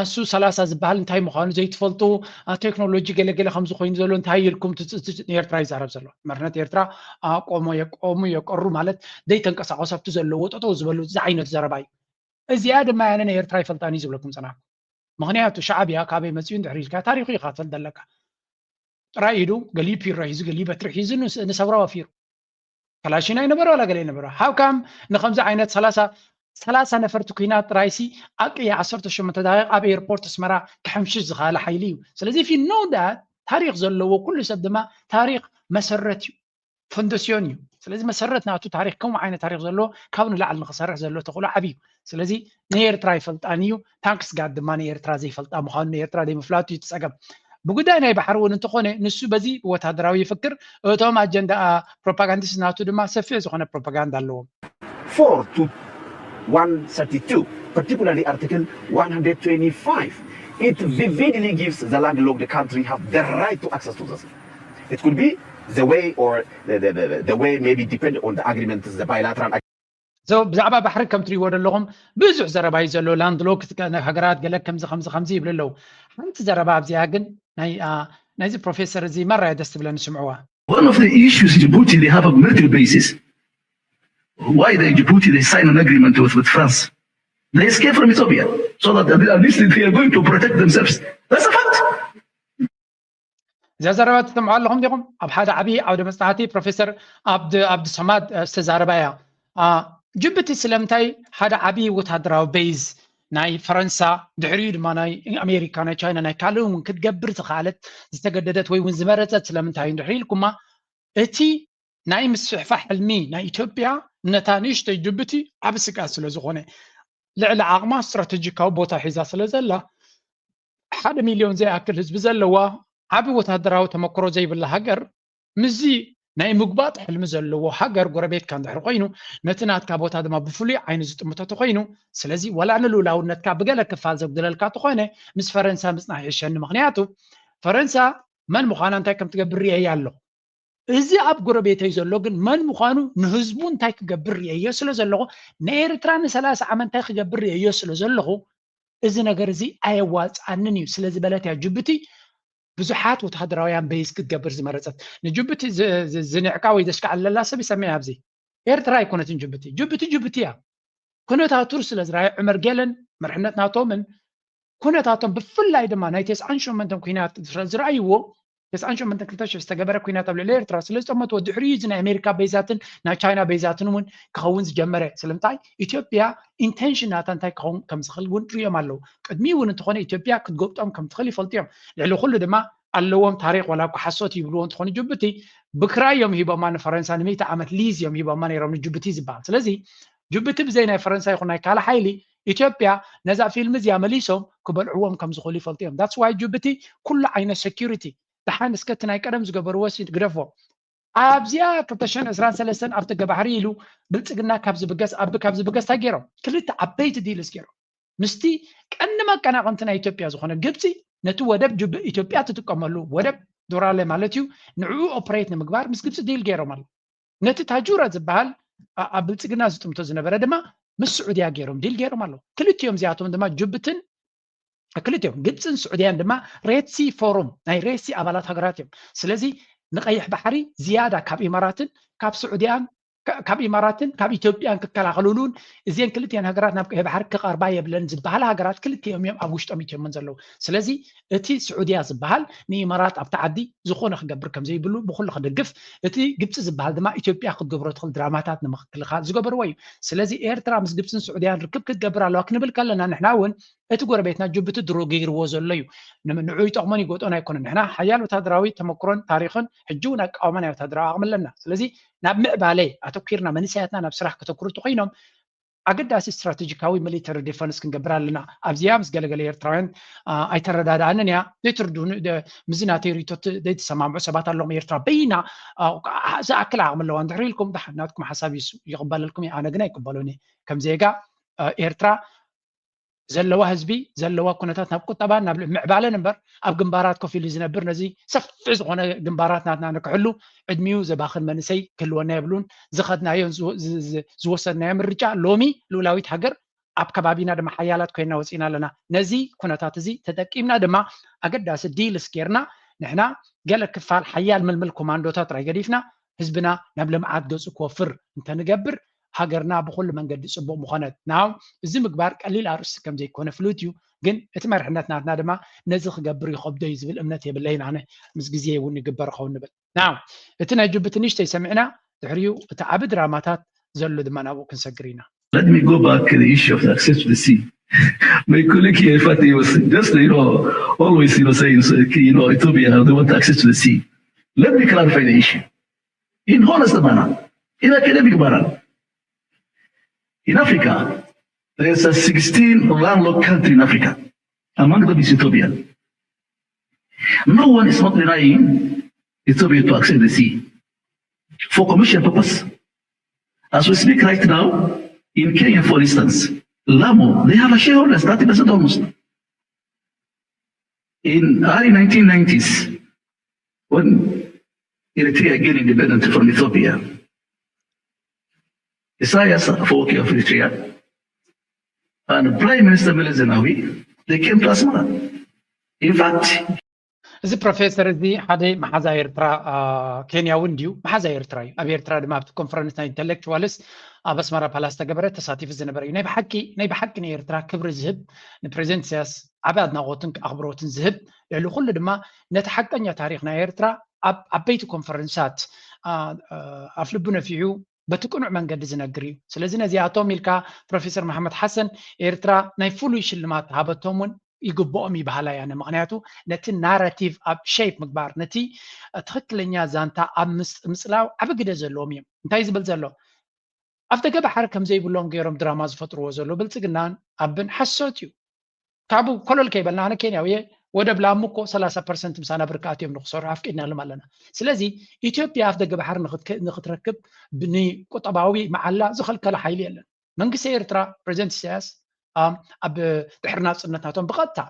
እሱ ሰላሳ ዝበሃል እንታይ ምዃኑ ዘይትፈልጡ፣ ቴክኖሎጂ ገለገለ ከምዚ ኮይኑ ዘሎ እንታይ ኢልኩም ንኤርትራ ይዛረብ ዘሎ። መርነት ኤርትራ ኣቆሞ የቆሙ የቀሩ ማለት ዘይተንቀሳቀሱ ኣብቲ ዘለዎ ጠጠው ዝበሉ ዝዓይነቱ ዘረባ እዩ። እዚኣ ድማ ያነ ንኤርትራ ይፈልጣን እዩ ዝብለኩም ጸናሕኩ። ምክንያቱ ሻዕብያ ካበይ መፅኡ እንድሕር ኢልካ ታሪኹ ኢኻ ትፈልጥ ኣለካ። ጥራይ ኢዱ ገሊኡ ፒሮ ሒዙ ገሊኡ በትሪ ሒዙ ንሰውራ ወፊሩ። ከላሽን ኣይነበረ ዋላ ገለ ኣይነበረ። ሃውካም ንከምዚ ዓይነት ሰላሳ ሰላሳ ነፈርቲ ኩናት ጥራይሲ ኣቅያ ዓሰርተ ሸሞንተ ደቂቕ ኣብ ኤርፖርት ኣስመራ ክሕምሽሽ ዝኸኣለ ሓይሊ እዩ። ስለዚ if you know that ታሪኽ ዘለዎ ኩሉ ሰብ ድማ ታሪኽ መሰረት እዩ። ፈንደስዮን እዩ። ስለዚ መሰረት ናቱ ታሪኽ ከምኡ ዓይነት ታሪኽ ዘለዎ ካብ ንላዕሊ ንክሰርሕ ዘሎ ተኽእሎ ዓብዪ እዩ። ስለዚ ንኤርትራ ይፈልጣን እዩ። ታንክስ ጋድ ድማ ንኤርትራ ዘይፈልጣ ምዃኑ ንኤርትራ ዘይምፍላጡ እዩ እቲ ጸገም። ብጉዳይ ናይ ባሕሪ እውን እንተኾነ ንሱ በዚ ወታደራዊ ይፍክር። እቶም ኣጀንዳ ፕሮፓጋንዲስት ናቱ ድማ ሰፊሕ ዝኾነ ፕሮፓጋንዳ ኣለዎም። four to one thirty-two, particularly Article one hundred twenty-five, it vividly gives the landlocked country have the right to access to the sea. It could be the way or the, the, the, the way maybe depend on the agreement, the bilateral So ብዛዕባ ባሕሪ ከም ትሪእዎ ዘለኹም ብዙሕ ዘረባ እዩ ዘሎ። ላንድሎክድ ሃገራት ገለ ከምዚ ከምዚ ከምዚ ይብሉ ኣለዉ። ሓንቲ ዘረባ ኣብዚኣ ግን ናይ ናይዚ ፕሮፌሰር እዚ መራያ ደስ ትብለኒ ስምዕዋ። One of the issues Djibouti, they have a military bases. Why the Djibouti, they sign an agreement with, with France? They escape from Ethiopia so that at least they are going to protect themselves. That's a fact. እዛ ዘረባ ትሰምዑ ኣለኹም ዲኹም? ኣብ ሓደ ዓብዪ ዓውደ መጽናዕቲ ፕሮፌሰር ኣብዲ ኣብዲ ሰማድ ዝተዛረባ እያ። ጅቡቲ ስለምንታይ ሓደ ዓብዪ ወታደራዊ ቤዝ ናይ ፈረንሳ ድሕሪኡ ድማ ናይ ኣሜሪካ ናይ ቻይና ናይ ካልእ እውን ክትገብር ዝኸኣለት ዝተገደደት ወይ እውን ዝመረፀት ስለምንታይ እዩ እንድሕር ኢልኩማ እቲ ናይ ምስፍሕፋሕ ሕልሚ ናይ ኢትዮጵያ ነታ ንእሽተይ ጅቡቲ ዓቢ ስግኣት ስለ ዝኾነ ልዕሊ ዓቕማ ስትራተጂካዊ ቦታ ሒዛ ስለ ዘላ ሓደ ሚልዮን ዘይኣክል ህዝቢ ዘለዋ ዓቢ ወታደራዊ ተመክሮ ዘይብላ ሃገር ምስዚ ናይ ምጉባጥ ሕልሚ ዘለዎ ሃገር ጎረቤትካ እንድሕር ኮይኑ ነቲ ናትካ ቦታ ድማ ብፍሉይ ዓይኒ ዝጥምቶ ተኮይኑ ስለዚ ዋላ ንልኡላውነትካ ብገለ ክፋል ዘጉድለልካ ተኾነ ምስ ፈረንሳ ምጽናሕ ይሕሸኒ ምክንያቱ ፈረንሳ መን ምዃና እንታይ ከም ትገብር ርእየያ ኣለኹ እዚ ኣብ ጎረቤተይ ዘሎ ግን መን ምዃኑ ንህዝቡ እንታይ ክገብር ርእየዮ ስለ ዘለኹ ንኤርትራ ንሰላሳ ዓመት እንታይ ክገብር ርእየዮ ስለ ዘለኹ እዚ ነገር እዚ ኣየዋፅኣንን እዩ ስለ ዝበለት እያ ጅቡቲ ብዙሓት ወታደራውያን በይዝ ክትገብር ዝመረፀት ንጅቡቲ ዝንዕቃ ወይ ዘሽካዕለላ ሰብ ይሰምዕ ኣብዚ ኤርትራ ኣይኮነትን ጅቡቲ ጅቡቲ ጅቡቲ እያ ኩነታቱ ስለ ዝረኣየ ዑመር ጌለን መርሕነት ናቶምን ኩነታቶም ብፍላይ ድማ ናይ ተስዓን ሸሞንተን ኩናት ዝረኣይዎ ተስዓን ሸሞንተን ክልተ ሽሕ ዝተገበረ ኩናት ኣብ ልዕሊ ኤርትራ ስለ ዝጠመትዎ ድሕሪኡ እዚ ናይ ኣሜሪካ በይዛትን ናይ ቻይና በይዛትን እውን ክኸውን ዝጀመረ ስለምንታይ ኢትዮጵያ ኢንቴንሽን ናታ እንታይ ክኸውን ከም ዝኽእል እውን ርእዮም ኣለዉ ቅድሚ እውን እንተኾነ ኢትዮጵያ ክትጎብጦም ከም ትኽእል ይፈልጡ እዮም ልዕሊ ኩሉ ድማ ኣለዎም ታሪክ ዋላ እኳ ሓሶት ይብልዎ እንተኾኑ ጅቡቲ ብክራይ እዮም ሂቦማ ንፈረንሳ ንምእቲ ዓመት ሊዝ እዮም ሂቦማ ነይሮም ንጅቡቲ ዝበሃል ስለዚ ጅቡቲ ብዘይ ናይ ፈረንሳ ይኹን ናይ ካልእ ሓይሊ ኢትዮጵያ ነዛ ፊልም እዚኣ መሊሶም ክበልዕዎም ከም ዝኽእሉ ይፈልጡ እዮም that's why ጅቡቲ ኩሉ ዓይነት security ደሓን እስከ እቲ ናይ ቀደም ዝገበርዎ ሲ ግደፎ ኣብዚኣ ክልተ ሽሕን ዕስራን ሰለስተን ኣብ ደገ ባሕሪ ኢሉ ብልፅግና ካብ ዝብገስ ኣቢ ካብ ዝብገስ እንታይ ገይሮም ክልተ ዓበይቲ ዲልስ ገይሮም ምስቲ ቀንዲ መቀናቐንቲ ናይ ኢትዮጵያ ዝኾነ ግብፂ ነቲ ወደብ ጅብ ኢትዮጵያ ትጥቀመሉ ወደብ ዶራለ ማለት እዩ ንዕኡ ኦፕሬት ንምግባር ምስ ግብፂ ዲል ገይሮም ኣሎ ነቲ ታጁራ ዝበሃል ኣብ ብልፅግና ዝጥምቶ ዝነበረ ድማ ምስ ስዑድያ ገይሮም ዲል ገይሮም ኣለዉ ክልቲኦም እዚኣቶም ድማ ጅብትን ክልቲኦም ግብፅን ስዑድያን ድማ ሬድሲ ፎሩም ናይ ሬድሲ ኣባላት ሃገራት እዮም ስለዚ ንቀይሕ ባሕሪ ዝያዳ ካብ ኢማራትን ካብ ስዑድያን ካብ ኢማራትን ካብ ኢትዮጵያን ክከላኸልሉን እዚን ክልቲአን ሃገራት ናብ ቀይሕ ባሕሪ ክቐርባ የብለን ዝበሃላ ሃገራት ክልቲኦም እዮም ኣብ ውሽጦም ኢትዮምን ዘለዉ ስለዚ እቲ ስዑድያ ዝበሃል ንኢማራት ኣብቲ ዓዲ ዝኾነ ክገብር ከም ዘይብሉ ብኩሉ ክድግፍ እቲ ግብፂ ዝበሃል ድማ ኢትዮጵያ ክትገብሮ ትኽእል ድራማታት ንምክልኻል ዝገበርዎ እዩ ስለዚ ኤርትራ ምስ ግብፅን ስዑድያን ርክብ ክትገብር ኣለዋ ክንብል ከለና ንሕና እውን እቲ ጎረቤትና ጅቡቲ ድሮ ገይርዎ ዘሎ እዩ ንዑ ይጠቕሞን ይጎጦን ኣይኮነን ንሕና ሓያል ወታደራዊ ተመክሮን ታሪኽን ሕጂ እውን ኣቃወማ ናይ ወታደራዊ ዓቕሚ ኣለና ስለዚ ናብ ምዕባለ ኣተኪርና መንእሰያትና ናብ ስራሕ ከተኩሩ እንተኮይኖም ኣገዳሲ ስትራቴጂካዊ ሚሊተሪ ዲፈንስ ክንገብር ኣለና ኣብዚኣ ምስ ገለገለ ኤርትራውያን ኣይተረዳድኣንን እያ ዘይትርድኡኒ ምስዚ ናተይ ሪቶ ዘይተሰማምዑ ሰባት ኣለዎም ኤርትራ በይና ዝኣክል ዓቕሚ ኣለዋ እንድሕር ኢልኩም ናትኩም ሓሳብ ይቕበለልኩም ኣነ ግን ኣይቅበሉን ከም ዜጋ ኤርትራ ዘለዋ ህዝቢ ዘለዋ ኩነታት ናብ ቁጠባን ናብ ምዕባለን እምበር ኣብ ግንባራት ኮፍ ኢሉ ዝነብር ነዚ ሰፊሕ ዝኾነ ግንባራት ናትና ንክሕሉ ዕድሚኡ ዘባኽን መንእሰይ ክህልወና የብሉን ዝኸድናዮን ዝወሰድናዮ ምርጫ ሎሚ ልኡላዊት ሃገር ኣብ ከባቢና ድማ ሓያላት ኮይና ወፂና ኣለና። ነዚ ኩነታት እዚ ተጠቂምና ድማ ኣገዳሲ ዲልስ ጌርና ንሕና ገለ ክፋል ሓያል ምልምል ኮማንዶታት ጥራይ ገዲፍና ህዝብና ናብ ልምዓት ገፁ ክወፍር እንተንገብር ሃገርና ብኩሉ መንገዲ ፅቡቅ ምኾነት። ናው እዚ ምግባር ቀሊል ኣርእስቲ ከም ዘይኮነ ፍሉጥ እዩ፣ ግን እቲ መርሕነት ናትና ድማ ነዚ ክገብር ይኸብዶ እዩ ዝብል እምነት የብለይን። ኣነ ምስ ግዜ እውን ይግበር ኸውን ንብል። ናው እቲ ናይ ጅቡቲ ንእሽተይ ሰሚዕና ድሕሪኡ እቲ ዓቢ ድራማታት ዘሎ ድማ ናብኡ ክንሰግር ኢና። Let me go back to the issue of the access to the sea. My colleague here, Fatih, was just, you know, always, you know, saying, so, you know, Ethiopia, they want access to the sea. Let me clarify the issue. In honest manner, in academic manner, in Africa, there's a sixteen landlocked country in Africa. Among them is Ethiopia. No one is not denying Ethiopia to access the sea for commercial purpose. As we speak right now, in Kenya, for instance, Lamu, they have a shareholders, thirty percent almost. In early nineteen nineties, when Eritrea gained independence from Ethiopia, Isaias Afwerki of Eritrea and Prime Minister Meles Zenawi, they came to Asmara. In fact, እዚ ፕሮፌሰር እዚ ሓደ መሓዛ ኤርትራ ኬንያዊ እንድዩ፣ መሓዛ ኤርትራ እዩ። ኣብ ኤርትራ ድማ ኣብቲ ኮንፈረንስ ናይ ኢንተሌክቹዋልስ ኣብ ኣስመራ ፓላስ ተገበረ ተሳቲፉ ዝነበረ እዩ። ናይ ብሓቂ ናይ ብሓቂ ንኤርትራ ክብሪ ዝህብ ንፕሬዚደንት ኢሳያስ ዓቢ ኣድናቖትን ኣኽብሮትን ዝህብ ልዕሊ ኩሉ ድማ ነቲ ሓቀኛ ታሪኽ ናይ ኤርትራ ኣብ ዓበይቲ ኮንፈረንሳት ኣፍ ልቡ ነፊሑ በቲ ቅኑዕ መንገዲ ዝነግር እዩ። ስለዚ ነዚኣቶም ኢልካ ፕሮፌሰር መሓመድ ሓሰን ኤርትራ ናይ ፍሉይ ሽልማት ሃበቶም እውን ይግብኦም ይበሃላ እያ። ምክንያቱ ነቲ ናራቲቭ ኣብ ሸይፕ ምግባር ነቲ ትክክለኛ ዛንታ ኣብ ምጽላው ዓቢ ግደ ዘለዎም እዮም። እንታይ ዝብል ዘሎ ኣብ ደገ ባሕሪ ከም ዘይብሎም ገይሮም ድራማ ዝፈጥርዎ ዘሎ ብልጽግናን ኣብን ሓሶት እዩ። ካብኡ ኮለል ከይበልና ኣነ ኬንያዊ እየ ወደብ ላሙ እኮ ሰላሳ ፐርሰንት ምሳና ብርካት እዮም ንክሰርሑ ኣፍቂድናሎም ኣለና። ስለዚ ኢትዮጵያ ኣፍ ደገ ባሕሪ ንክትረክብ ንቁጠባዊ መዓላ ዝኸልከለ ሓይሊ የለን። መንግስቲ ኤርትራ ፕሬዚደንት ኢሳያስ ኣብ ድሕሪ ናጽነት ናቶም ብቐጥታ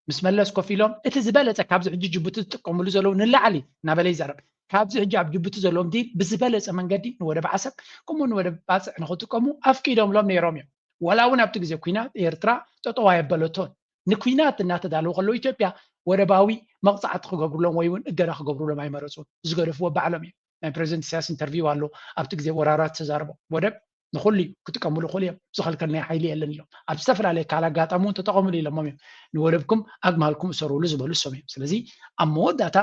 ምስ መለስ ኮፍ ኢሎም እቲ ዝበለፀ ካብዚ ሕጂ ጅቡቲ ዝጥቀምሉ ዘለዉ ንላዕሊ እናበለ ይዛረብ። ካብዚ ሕጂ ኣብ ጅቡቲ ዘለዎም ዲል ብዝበለፀ መንገዲ ንወደብ ዓሰብ ከምኡ ንወደብ ባፅዕ ንክጥቀሙ ኣፍቂዶምሎም ነይሮም እዮም። ዋላ እውን ኣብቲ ግዜ ኩናት ኤርትራ ጠጠው ኣየበለቶን። ንኩናት እናተዳለዉ ከለዉ ኢትዮጵያ ወደባዊ መቕፃዕቲ ክገብሩሎም ወይ እውን እገዳ ክገብሩሎም ኣይመረፁን። ዝገደፍዎ ባዕሎም እዮም። ናይ ፕሬዚደንት ኢሳያስ ኢንተርቪው ኣሎ ኣብቲ ግዜ ወራራት ተዛርቦ ወደብ ንኩሉ እዩ ክጥቀምሉ ክእሉ እዮም ዝኸልከል ናይ ሓይሊ የለን ኢሎም ኣብ ዝተፈላለየ ካል ኣጋጣሚ እውን ተጠቐምሉ ኢሎሞም እዮም። ንወደብኩም ኣግማልኩም እሰሩሉ ዝበሉ እሶም እዮም። ስለዚ ኣብ መወዳእታ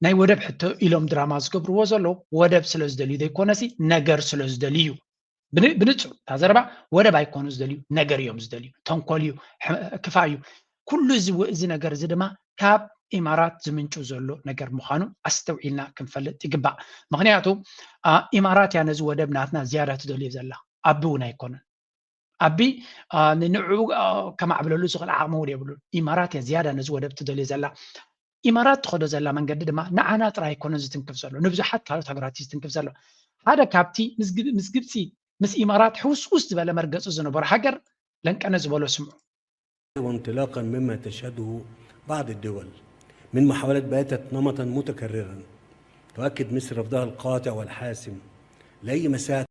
ናይ ወደብ ሕቶ ኢሎም ድራማ ዝገብርዎ ዘለዉ ወደብ ስለ ዝደልዩ ዘይኮነሲ ነገር ስለ ዝደልዩ እዩ። ብንጹር እታ ዘረባ ወደብ ኣይኮኑ ዝደልዩ ነገር እዮም ዝደልዩ። ተንኮል እዩ፣ ክፋ እዩ። ኩሉ እዚ ነገር እዚ ድማ ካብ ኢማራት ዝምንጩ ዘሎ ነገር ምዃኑ ኣስተውዒልና ክንፈልጥ ይግባእ። ምክንያቱ ኢማራት እያ ነዚ ወደብ ናትና ዝያዳ ትደልዮ ዘላ፣ ኣቢ እውን ኣይኮነን። ኣቢ ንንዕኡ ከማዕብለሉ ዝኽእል ዓቕሚ እውን የብሉን። ኢማራት እያ ዝያዳ ነዚ ወደብ ትደልዮ ዘላ። ኢማራት ትኸዶ ዘላ መንገዲ ድማ ንዓና ጥራይ ኣይኮነን ዝትንክፍ ዘሎ፣ ንብዙሓት ካልኦት ሃገራት እዩ ዝትንክፍ ዘሎ። ሓደ ካብቲ ምስ ግብፂ ምስ ኢማራት ሕውስውስ ዝበለ መርገፂ ዝነበሮ ሃገር ለንቀነ ዝበሎ ስምዑ። وانطلاقا مما تشهده بعض الدول من محاولات باتت نمطا متكررا تؤكد مثل رفضها القاطع والحاسم لأي مساعدة.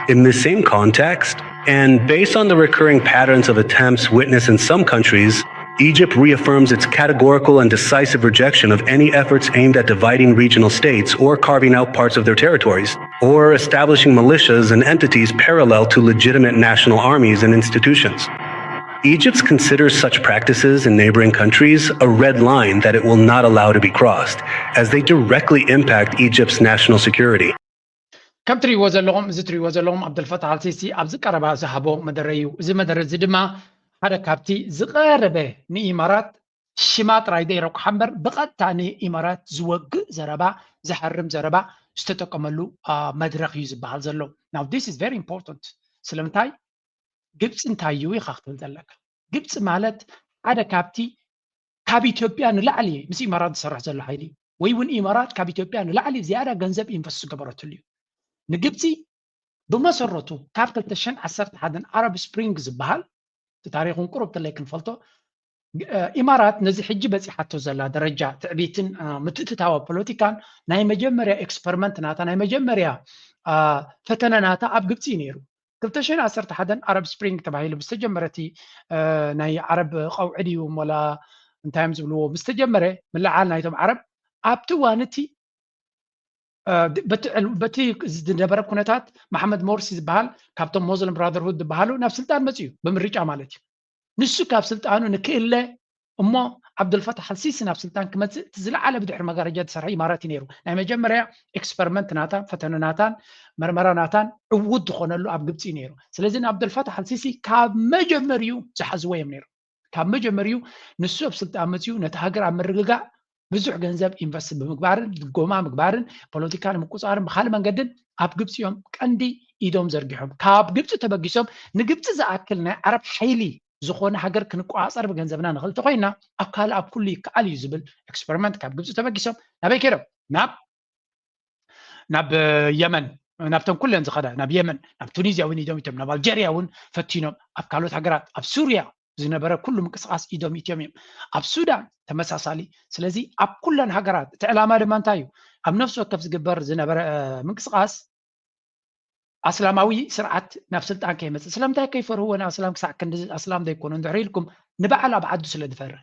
In the same context, and based on the recurring patterns of attempts witnessed in some countries, Egypt reaffirms its categorical and decisive rejection of any efforts aimed at dividing regional states or carving out parts of their territories, or establishing militias and entities parallel to legitimate national armies and institutions. Egypt considers such practices in neighboring countries a red line that it will not allow to be crossed, as they directly impact Egypt's national security. ከም ትሪእዎ ዘለኹም እዚ ትሪእዎ ዘለኹም ኣብደልፈታሕ ኣልሲሲ ኣብዚ ቀረባ ዝሃቦ መደረ እዩ። እዚ መደረ እዚ ድማ ሓደ ካብቲ ዝቐረበ ንኢማራት ሽማ ጥራይ ደይረቁሓ እምበር ብቐጥታ ንኢማራት ዝወግእ ዘረባ ዝሃርም ዘረባ ዝተጠቀመሉ መድረኽ እዩ ዝበሃል ዘሎ። Now this is very important። ስለምንታይ ግብፂ እንታይ እዩ ኢኻ ክትብል ዘለካ? ግብፂ ማለት ሓደ ካብቲ ካብ ኢትዮጵያ ንላዕሊ ምስ ኢማራት ዝሰርሕ ዘሎ ሓይሊ ወይ እውን ኢማራት ካብ ኢትዮጵያ ንላዕሊ ዝያዳ ገንዘብ ኢንቨስት ዝገበረትሉ እዩ። ንግብፂ ብመሰረቱ ካብ ክልተ ሽሕን ዓሰርተ ሓደን ኣረብ ስፕሪንግ ዝበሃል እቲ ታሪኹን ቁሩብ ተለይ ክንፈልጦ ኢማራት ነዚ ሕጂ በፂሓቶ ዘላ ደረጃ ትዕቢትን ምትእትታወ ፖለቲካን ናይ መጀመርያ ኤክስፐሪመንት ናታ ናይ መጀመርያ ፈተነ ናታ ኣብ ግብፂ እዩ ነይሩ። ክልተ ሽሕን ዓሰርተ ሓደን ዓረብ ስፕሪንግ ተባሂሉ ብዝተጀመረ እቲ ናይ ዓረብ ቀውዒ ድዩ እሞ ላ እንታይ እዮም ዝብልዎ ብዝተጀመረ ምልዓል ናይቶም ዓረብ ኣብቲ እዋን እቲ በቲ ዝነበረ ኩነታት መሓመድ ሞርሲ ዝበሃል ካብቶም ሞስሊም ብራደርሁድ ዝበሃሉ ናብ ስልጣን መፅኡ ብምርጫ ማለት እዩ። ንሱ ካብ ስልጣኑ ንክእለ እሞ ዓብዱልፈታሕ ኣልሲሲ ናብ ስልጣን ክመፅእ እቲ ዝለዓለ ብድሕሪ መጋረጃ ዝሰርሐ ኢማራት እዩ ነይሩ። ናይ መጀመርያ ኤክስፐሪመንት ናታን ፈተነ ናታን መርመራ ናታን ዕዉት ዝኾነሉ ኣብ ግብፂ እዩ ነይሩ። ስለዚ ንዓብዱልፈታሕ ኣልሲሲ ካብ መጀመሪኡ ዝሓዝዎ እዮም ነይሩ። ካብ መጀመሪኡ ንሱ ኣብ ስልጣን መፅኡ ነቲ ሃገር ኣብ ምርግጋእ ብዙሕ ገንዘብ ኢንቨስት ብምግባርን ድጎማ ምግባርን ፖለቲካ ንምቁፃርን ብካልእ መንገድን ኣብ ግብፂ እዮም ቀንዲ ኢዶም ዘርጊሖም። ካብ ግብፂ ተበጊሶም ንግብፂ ዝኣክል ናይ ዓረብ ሓይሊ ዝኾነ ሃገር ክንቆፃፀር ብገንዘብና ንኽእል ተኮይና ኣብ ካልእ ኣብ ኩሉ ይከኣል እዩ ዝብል ኤክስፐሪመንት ካብ ግብፂ ተበጊሶም ናበይ ከይዶም? ናብ ናብ የመን ናብተን ኩለን ዝኸዳ ናብ የመን ናብ ቱኒዝያ እውን ኢዶም ኢቶም ናብ ኣልጀርያ እውን ፈቲኖም ኣብ ካልኦት ሃገራት ኣብ ሱርያ ዝነበረ ኩሉ ምንቅስቃስ ኢዶም ኢትዮም እዮም። ኣብ ሱዳን ተመሳሳሊ። ስለዚ ኣብ ኩለን ሃገራት እቲ ዕላማ ድማ እንታይ እዩ? ኣብ ነፍሲ ወከፍ ዝግበር ዝነበረ ምንቅስቃስ ኣስላማዊ ስርዓት ናብ ስልጣን ከይመፅእ ስለምንታይ ከይፈርህዎ ንኣስላም ክሳዕ ክንዲ ኣስላም ዘይኮኑ እንድሕር ኢልኩም ንበዓል ኣብ ዓዱ ስለ ዝፈርህ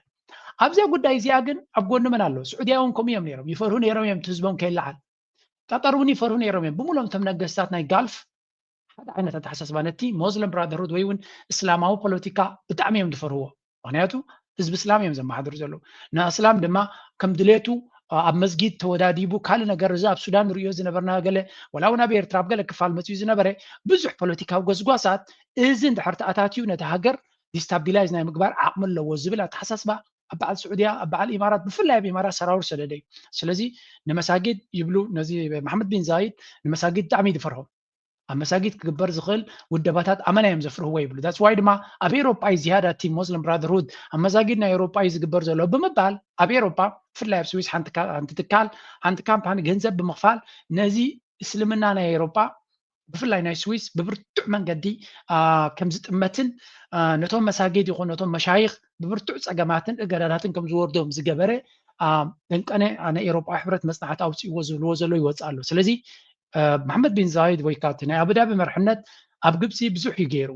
ኣብዚኣ ጉዳይ እዚኣ ግን ኣብ ጎኒ መን ኣሎ? ስዑድያ እውን ከምኡ እዮም ነይሮም ይፈርሁ ነይሮም እዮም ህዝቦም ከይለዓል። ቀጠር እውን ይፈርሁ ነይሮም እዮም ብምሎም እቶም ነገስታት ናይ ጋልፍ ሓደ ዓይነት ኣተሓሳስባ ነቲ ሞስሊም ብራደርሁድ ወይ እውን እስላማዊ ፖለቲካ ብጣዕሚ እዮም ዝፈርህዎ። ምክንያቱ ህዝቢ እስላም እዮም ዘመሓድሩ ዘለዉ። ንእስላም ድማ ከም ድሌቱ ኣብ መስጊድ ተወዳዲቡ ካልእ ነገር እዚ ኣብ ሱዳን ንሪኦ ዝነበርና ገለ ወላ እውን ኣብ ኤርትራ ኣብ ገለ ክፋል መፅኡ ዝነበረ ብዙሕ ፖለቲካዊ ጎስጓሳት እዚ እንድሕር ተኣታትዩ ነቲ ሃገር ዲስታቢላይዝ ናይ ምግባር ዓቕሚ ኣለዎ ዝብል ኣተሓሳስባ ኣብ በዓል ስዑድያ ኣብ በዓል ኢማራት ብፍላይ ኣብ ኢማራት ሰራውር ሰደደ እዩ። ስለዚ ንመሳጊድ ይብሉ ነዚ መሓመድ ቢን ዛይድ ንመሳጊድ ብጣዕሚ እዩ ዝፈርሆም። ኣብ መሳጊድ ክግበር ዝኽእል ውደባታት ኣመና እዮም ዘፍርህዎ ይብሉ። ዳትስ ዋይ ድማ ኣብ ኤሮጳ እዩ ዝያዳ እቲ ሞስሊም ብራደርሁድ ኣብ መሳጊድ ናይ ኤሮጳ እዩ ዝግበር ዘሎ ብምባል ኣብ ኤሮጳ ብፍላይ ኣብ ስዊስ ሓንቲ ትካል ሓንቲ ካምፓኒ ገንዘብ ብምኽፋል ነዚ እስልምና ናይ ኤሮጳ ብፍላይ ናይ ስዊስ ብብርቱዕ መንገዲ ከም ዝጥመትን ነቶም መሳጊድ ይኹን ነቶም መሻይኽ ብብርቱዕ ፀገማትን እገዳታትን ከም ዝወርዶም ዝገበረ ደንቀነ ናይ ኤሮጳዊ ሕብረት መፅናዕቲ ኣውፅእዎ ዝብልዎ ዘሎ ይወፅእ ኣሎ። ስለዚ መሓመድ ቢን ዛይድ ወይ ከዓ ናይ ኣቡዳቢ መርሕነት ኣብ ግብፂ ብዙሕ እዩ ገይሩ።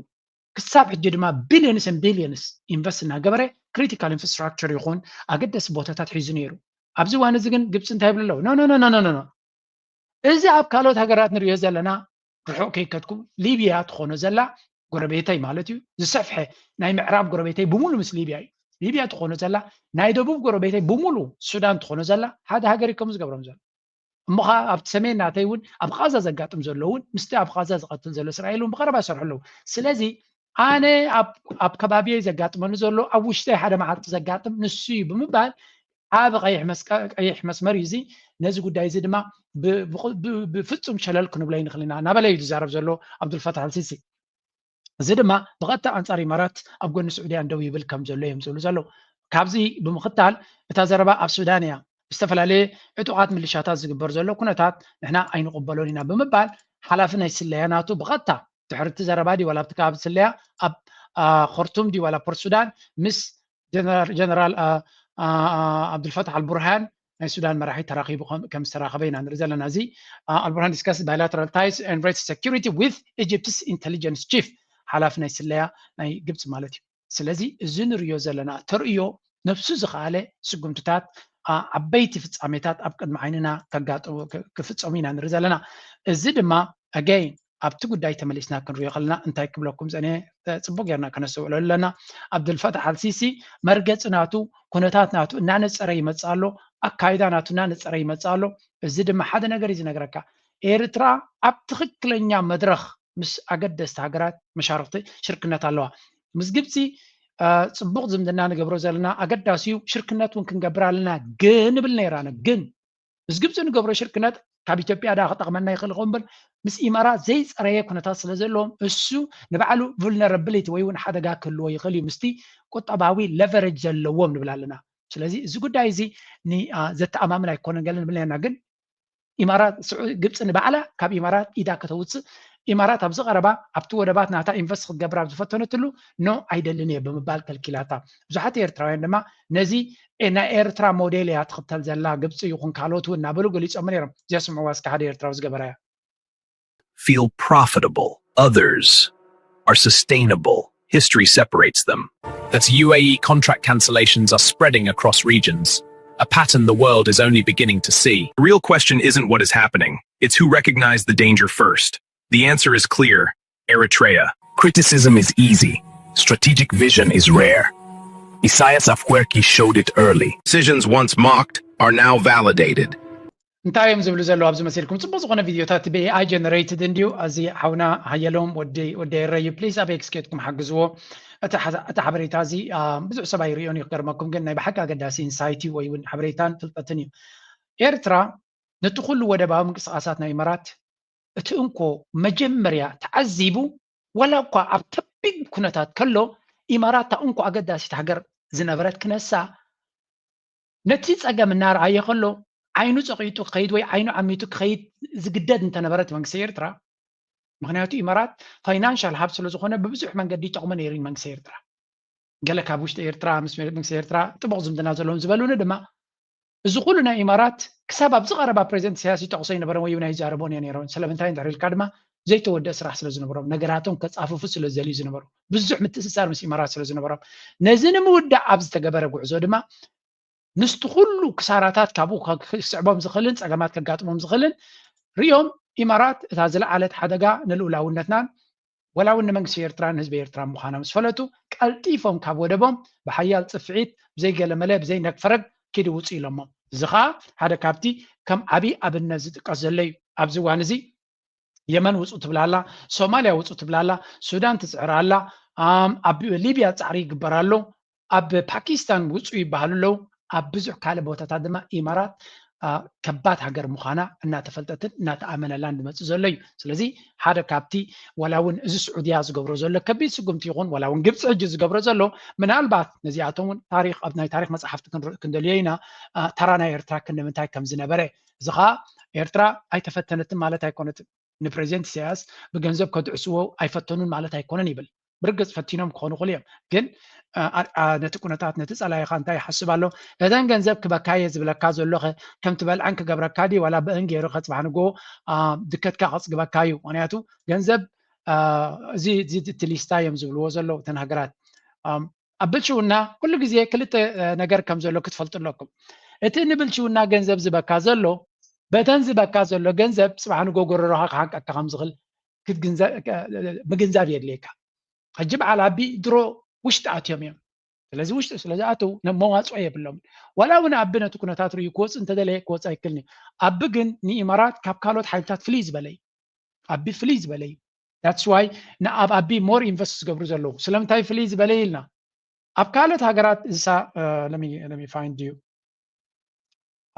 ክሳብ ሕጂ ድማ ቢልዮንስ ን ቢልዮንስ ኢንቨስት እናገበረ ክሪቲካል ኢንፍራስትራክቸር ይኹን ኣገደሲ ቦታታት ሒዙ ነይሩ። ኣብዚ እዋን እዚ ግን ግብፂ እንታይ ይብሉ ኣለዉ? ኖ ኖ ኖ ኖ ኖ እዚ ኣብ ካልኦት ሃገራት ንሪኦ ዘለና ርሑቕ ከይከድኩም ሊብያ ትኾኖ ዘላ ጎረቤተይ ማለት እዩ ዝሰፍሐ ናይ ምዕራብ ጎረቤተይ ብምሉ ምስ ሊብያ እዩ። ሊብያ ትኾኖ ዘላ ናይ ደቡብ ጎረቤተይ ብምሉ ሱዳን ትኾኖ ዘላ ሓደ ሃገር እዩ ከም ዝገብሮም ዘሎ። እሞ ከዓ ኣብቲ ሰሜን ናተይ እውን ኣብ ቃዛ ዘጋጥም ዘሎ እውን ምስቲ ኣብ ቃዛ ዝቐትል ዘሎ እስራኤል እውን ብቐረባ ይሰርሑ ኣለዉ። ስለዚ ኣነ ኣብ ከባቢየይ ዘጋጥመኒ ዘሎ ኣብ ውሽጠይ ሓደ መዓልቲ ዘጋጥም ንሱ እዩ ብምባል ዓብ ቀይሕ መስመር እዩ እዚ። ነዚ ጉዳይ እዚ ድማ ብፍፁም ሸለል ክንብሎ ይንኽእል ኢና እናበለ እዩ ዝዛረብ ዘሎ ኣብዱልፈታሕ ኣልሲሲ። እዚ ድማ ብቐጥታ ኣንጻር ኢማራት ኣብ ጎኒ ስዑድያን ደው ይብል ከም ዘሎ እዮም ዝብሉ ዘለዉ። ካብዚ ብምኽታል እታ ዘረባ ኣብ ሱዳን እያ ብዝተፈላለየ ዕጡቓት ምልሻታት ዝግበር ዘሎ ኩነታት ንሕና ኣይንቕበሎን ኢና ብምባል ሓላፊ ናይ ስለያ ናቱ ብቐጥታ ድሕሪ እቲ ዘረባ ድዩ ዋላ ኣብቲ ከባቢ ስለያ ኣብ ኸርቱም ድዩ ዋላ ፖርት ሱዳን ምስ ጀነራል ዓብዱልፈታሕ ኣልቡርሃን ናይ ሱዳን መራሒ ተራኺቡ ከም ዝተራኸበ ኢና ንርኢ ዘለና። እዚ ኣልቡርሃን discussed bilateral ties and raised security with Egypt's intelligence chief ሓላፊ ናይ ስለያ ናይ ግብፂ ማለት እዩ። ስለዚ እዚ ንሪኦ ዘለና ተርእዮ ነብሱ ዝኸኣለ ስጉምትታት ዓበይቲ ፍፃሜታት ኣብ ቅድሚ ዓይንና ክፍፀሙ ኢና ንርኢ ዘለና። እዚ ድማ ኣገይን ኣብቲ ጉዳይ ተመሊስና ክንሪኦ ከለና እንታይ ክብለኩም ዘነ ፅቡቅ ጌርና ከነስተውዕሎ ኣለና። ኣብዱልፈታሕ ኣልሲሲ መርገፂ ናቱ ኩነታት ናቱ እናነፀረ ይመፅእ ኣሎ። ኣካይዳ ናቱ እናነፀረ ይመፅእ ኣሎ። እዚ ድማ ሓደ ነገር እዩ ዝነግረካ። ኤርትራ ኣብ ትኽክለኛ መድረኽ ምስ ኣገደስቲ ሃገራት መሻርክቲ ሽርክነት ኣለዋ። ምስ ግብፂ ፅቡቅ ዝምድና ንገብሮ ዘለና ኣገዳሲ እዩ። ሽርክነት እውን ክንገብር ኣለና ግን ንብል ነይራና። ግን ምስ ግብፂ ንገብሮ ሽርክነት ካብ ኢትዮጵያ ዳ ክጠቕመና ይኽእል ይኸውን እምበር ምስ ኢማራት ዘይፀረየ ኩነታት ስለ ዘለዎም እሱ ንባዕሉ vulnerability ወይ እውን ሓደጋ ክህልዎ ይኽእል እዩ ምስቲ ቁጠባዊ leverage ዘለዎም ንብል ኣለና። ስለዚ እዚ ጉዳይ እዚ ዘተኣማምን ኣይኮነን ገለ ንብል ነርና ግን ኢማራት ግብፂ ንባዕላ ካብ ኢማራት ኢዳ ከተውፅእ ኢማራት ኣብዚ ቀረባ ኣብቲ ወደባት ናታ ኢንቨስት ክትገብር ኣብ ዝፈተነትሉ ኖ ኣይደልን እየ ብምባል ከልኪላታ። ብዙሓት ኤርትራውያን ድማ ነዚ ናይ ኤርትራ ሞዴል እያ ትኽተል ዘላ ግብፂ ይኹን ካልኦት እውን እናበሉ ገሊፆም ነይሮም። እዚኣ ስምዕዋ እስከ ሓደ ኤርትራዊ ዝገበራ እያ። feel profitable. Others are sustainable. History separates them. That's U A E contract cancellations are spreading across regions, a pattern the world is only beginning to see. The real question isn't what is happening, it's who recognized the danger first. The answer is clear: Eritrea. Criticism is easy. Strategic vision is rare. Isaias Afwerki showed it early. Decisions once mocked are now validated. እንታይ እዮም ዝብሉ ዘለዉ ኣብዚ መሲልኩም? ጽቡቕ ዝኾነ ቪድዮታት ብኤኣይ ጀነሬትድ እንድዩ። እዚ ሓውና ሃየሎም ወዲ ወዲ ኤረ እዩ። ፕሊዝ ኣብ ኤክስ ኬድኩም ሓግዝዎ። እቲ ሓ- እቲ ሓበሬታ እዚ አ፣ ብዙሕ ሰብ ኣይርእዮን እዩ ክገርመኩም፣ ግን ናይ ብሓቂ ኣገዳሲ ኢንሳይት እዩ ወይ እውን ሓበሬታን ፍልጠትን እዩ። ኤርትራ ነቲ ኩሉ ወደባዊ ምንቅስቃሳት ናይ ኢማራት እቲ እንኮ መጀመርያ ተዓዚቡ፣ ዋላ እኳ ኣብ ከቢድ ኩነታት ከሎ ኢማራት እታ እንኮ ኣገዳሲት ሃገር ዝነበረት ክነሳ ነቲ ጸገም እናረኣየ ከሎ ዓይኑ ጸቒጡ ክኸይድ ወይ ዓይኑ ዓሚቱ ክኸይድ ዝግደድ እንተነበረ እቲ መንግስቲ ኤርትራ፣ ምክንያቱ ኢማራት ፋይናንሻል ሃብ ስለ ዝኾነ ብብዙሕ መንገዲ ይጠቕሞ ነይሩ መንግስቲ ኤርትራ። ገለ ካብ ውሽጢ ኤርትራ ምስ መንግስቲ ኤርትራ ጥቡቕ ዝምድና ዘለዎም ዝበሉኒ ድማ እዚ ኩሉ ናይ ኢማራት ክሳብ ኣብዚ ቀረባ ፕሬዚደንት ኢሳያስ ይጠቕሶ ይነበረን ወይ እውን ኣይዛረቦን እየ ነይሮን። ስለምንታይ እንድሕር ኢልካ ድማ ዘይተወደአ ስራሕ ስለ ዝነበሮም፣ ነገራቶም ከጻፍፉ ስለ ዝደልዩ ዝነበሩ፣ ብዙሕ ምትእስሳር ምስ ኢማራት ስለ ዝነበሮም፣ ነዚ ንምውዳእ ኣብ ዝተገበረ ጉዕዞ ድማ ምስቲ ኩሉ ክሳራታት ካብኡ ክስዕቦም ዝኽእልን ጸገማት ከጋጥሞም ዝኽእልን ሪኦም ኢማራት እታ ዝለዓለት ሓደጋ ንልኡላውነትናን ዋላ እውን ንመንግስቲ ኤርትራ ንህዝቢ ኤርትራ ምዃና ምስ ፈለጡ ቀልጢፎም ካብ ወደቦም ብሓያል ጽፍዒት ብዘይ ገለመለ ብዘይ ነግፈረግ ኪዱ ውጹ ኢሎሞም። እዚ ኸኣ ሓደ ካብቲ ከም ዓብዪ ኣብነት ዝጥቀስ ዘሎ እዩ። ኣብዚ እዋን እዚ የመን ውጹ ትብላላ፣ ሶማልያ ውጹ ትብላላ፣ ሱዳን ትጽዕር ኣላ፣ ኣብ ሊብያ ጻዕሪ ይግበር ኣሎ፣ ኣብ ፓኪስታን ውጹ ይበሃሉ ኣለዉ። ኣብ ብዙሕ ካልእ ቦታታት ድማ ኢማራት ከባድ ሃገር ምዃና እናተፈልጠትን እናተኣመነላን ዝመጽእ ዘሎ እዩ። ስለዚ ሓደ ካብቲ ዋላ እውን እዚ ስዑድያ ዝገብሮ ዘሎ ከቢድ ስጉምቲ ይኹን ዋላ እውን ግብፂ ሕጂ ዝገብሮ ዘሎ ምናልባት ነዚኣቶም እውን ታሪክ ኣብ ናይ ታሪክ መፅሓፍቲ ክንደልዮ ኢና ተራ ናይ ኤርትራ ክንዲ ምንታይ ከም ዝነበረ። እዚ ከዓ ኤርትራ ኣይተፈተነትን ማለት ኣይኮነትን። ንፕሬዚደንት ኢሳያስ ብገንዘብ ከድዕስዎ ኣይፈተኑን ማለት ኣይኮነን ይብል። ብርግፅ ፈቲኖም ክኾኑ ይኽእሉ እዮም፣ ግን ነቲ ኩነታት ነቲ ፀላኢኻ እንታይ ይሓስብ ኣሎ? እተን ገንዘብ ክበካየ ዝብለካ ዘሎ ከ ከምቲ በልዐን ክገብረካ ድዩ ዋላ ብእን ገይሩ ከፅባሕ ንጎ ድከትካ ከፅግበካ እዩ። ምክንያቱ ገንዘብ እዚ እቲ ሊስታ እዮም ዝብልዎ ዘለዉ እተን ሃገራት ኣብ ብልሽውና ኩሉ ግዜ ክልተ ነገር ከም ዘሎ ክትፈልጡ ኣለኩም። እቲ ንብልሽውና ገንዘብ ዝበካ ዘሎ በተን ዝበካ ዘሎ ገንዘብ ፅባሕ ንጎ ጎረሮኻ ክሓንቀካ ከም ዝኽእል ምግንዛብ የድልየካ። ሕጂ በዓል ኣቢ ድሮ ውሽጢ ኣትዮም እዮም። ስለዚ ውሽጢ ስለ ዝኣተው መዋፅኦ የብሎምን። ዋላ እውን ኣቢ ነቲ ኩነታት ርእዩ ክወፅእ እንተደለየ ክወፅእ ኣይክልን እዩ። ኣቢ ግን ንኢማራት ካብ ካልኦት ሓይልታት ፍልይ ዝበለ እዩ። ኣቢ ፍልይ ዝበለ እዩ። That's why ንኣብ ኣቢ more invest ዝገብሩ ዘለዉ። ስለምንታይ ፍልይ ዝበለ ኢልና ኣብ ካልኦት ሃገራት እሳ let me find you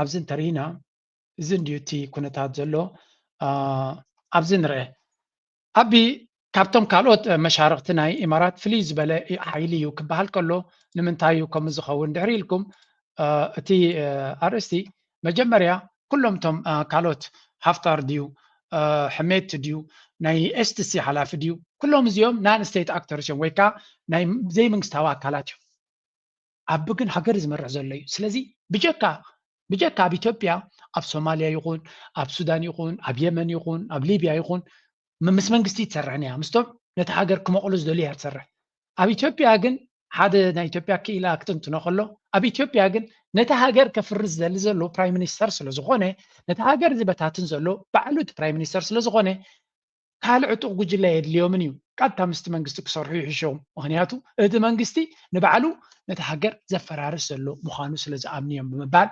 ኣብዚ እንተርኢና እዚ እንድዩ እቲ ኩነታት ዘሎ ኣብዚ ንርአ። ኣቢ ካብቶም ካልኦት መሻርክቲ ናይ ኢማራት ፍልይ ዝበለ ሓይሊ እዩ ክበሃል ከሎ ንምንታይ እዩ ከምኡ ዝኸውን ድሕሪ ኢልኩም እቲ ኣርእስቲ መጀመርያ ኩሎም እቶም ካልኦት ሃፍታር ድዩ ሕሜት ድዩ ናይ ኤስቲሲ ሓላፊ ድዩ ኩሎም እዚኦም non state actors እዮም ወይ ከዓ ናይ ዘይመንግስታዊ ኣካላት እዮም። ኣቢ ግን ሃገር ዝመርሕ ዘሎ እዩ። ስለዚ ብጀካ ብጀካ ኣብ ኢትዮጵያ ኣብ ሶማልያ ይኹን ኣብ ሱዳን ይኹን ኣብ የመን ይኹን ኣብ ሊብያ ይኹን ምስ መንግስቲ ትሰርሕን እያ። ምስቶም ነቲ ሃገር ክመቕሉ ዝደልዩ እያ ትሰርሕ። ኣብ ኢትዮጵያ ግን ሓደ ናይ ኢትዮጵያ ክኢላ ክትንትኖ ከሎ ኣብ ኢትዮጵያ ግን ነቲ ሃገር ከፍርስ ዝደሊ ዘሎ ፕራይም ሚኒስተር ስለ ዝኾነ ነቲ ሃገር ዝበታትን ዘሎ ባዕሉ እቲ ፕራይም ሚኒስተር ስለ ዝኾነ ካልእ ዕጡቕ ጉጅለ የድልዮምን እዩ። ቀጥታ ምስቲ መንግስቲ ክሰርሑ ይሕሾም። ምክንያቱ እቲ መንግስቲ ንባዕሉ ነቲ ሃገር ዘፈራርስ ዘሎ ምዃኑ ስለ ዝኣምኑ እዮም ብምባል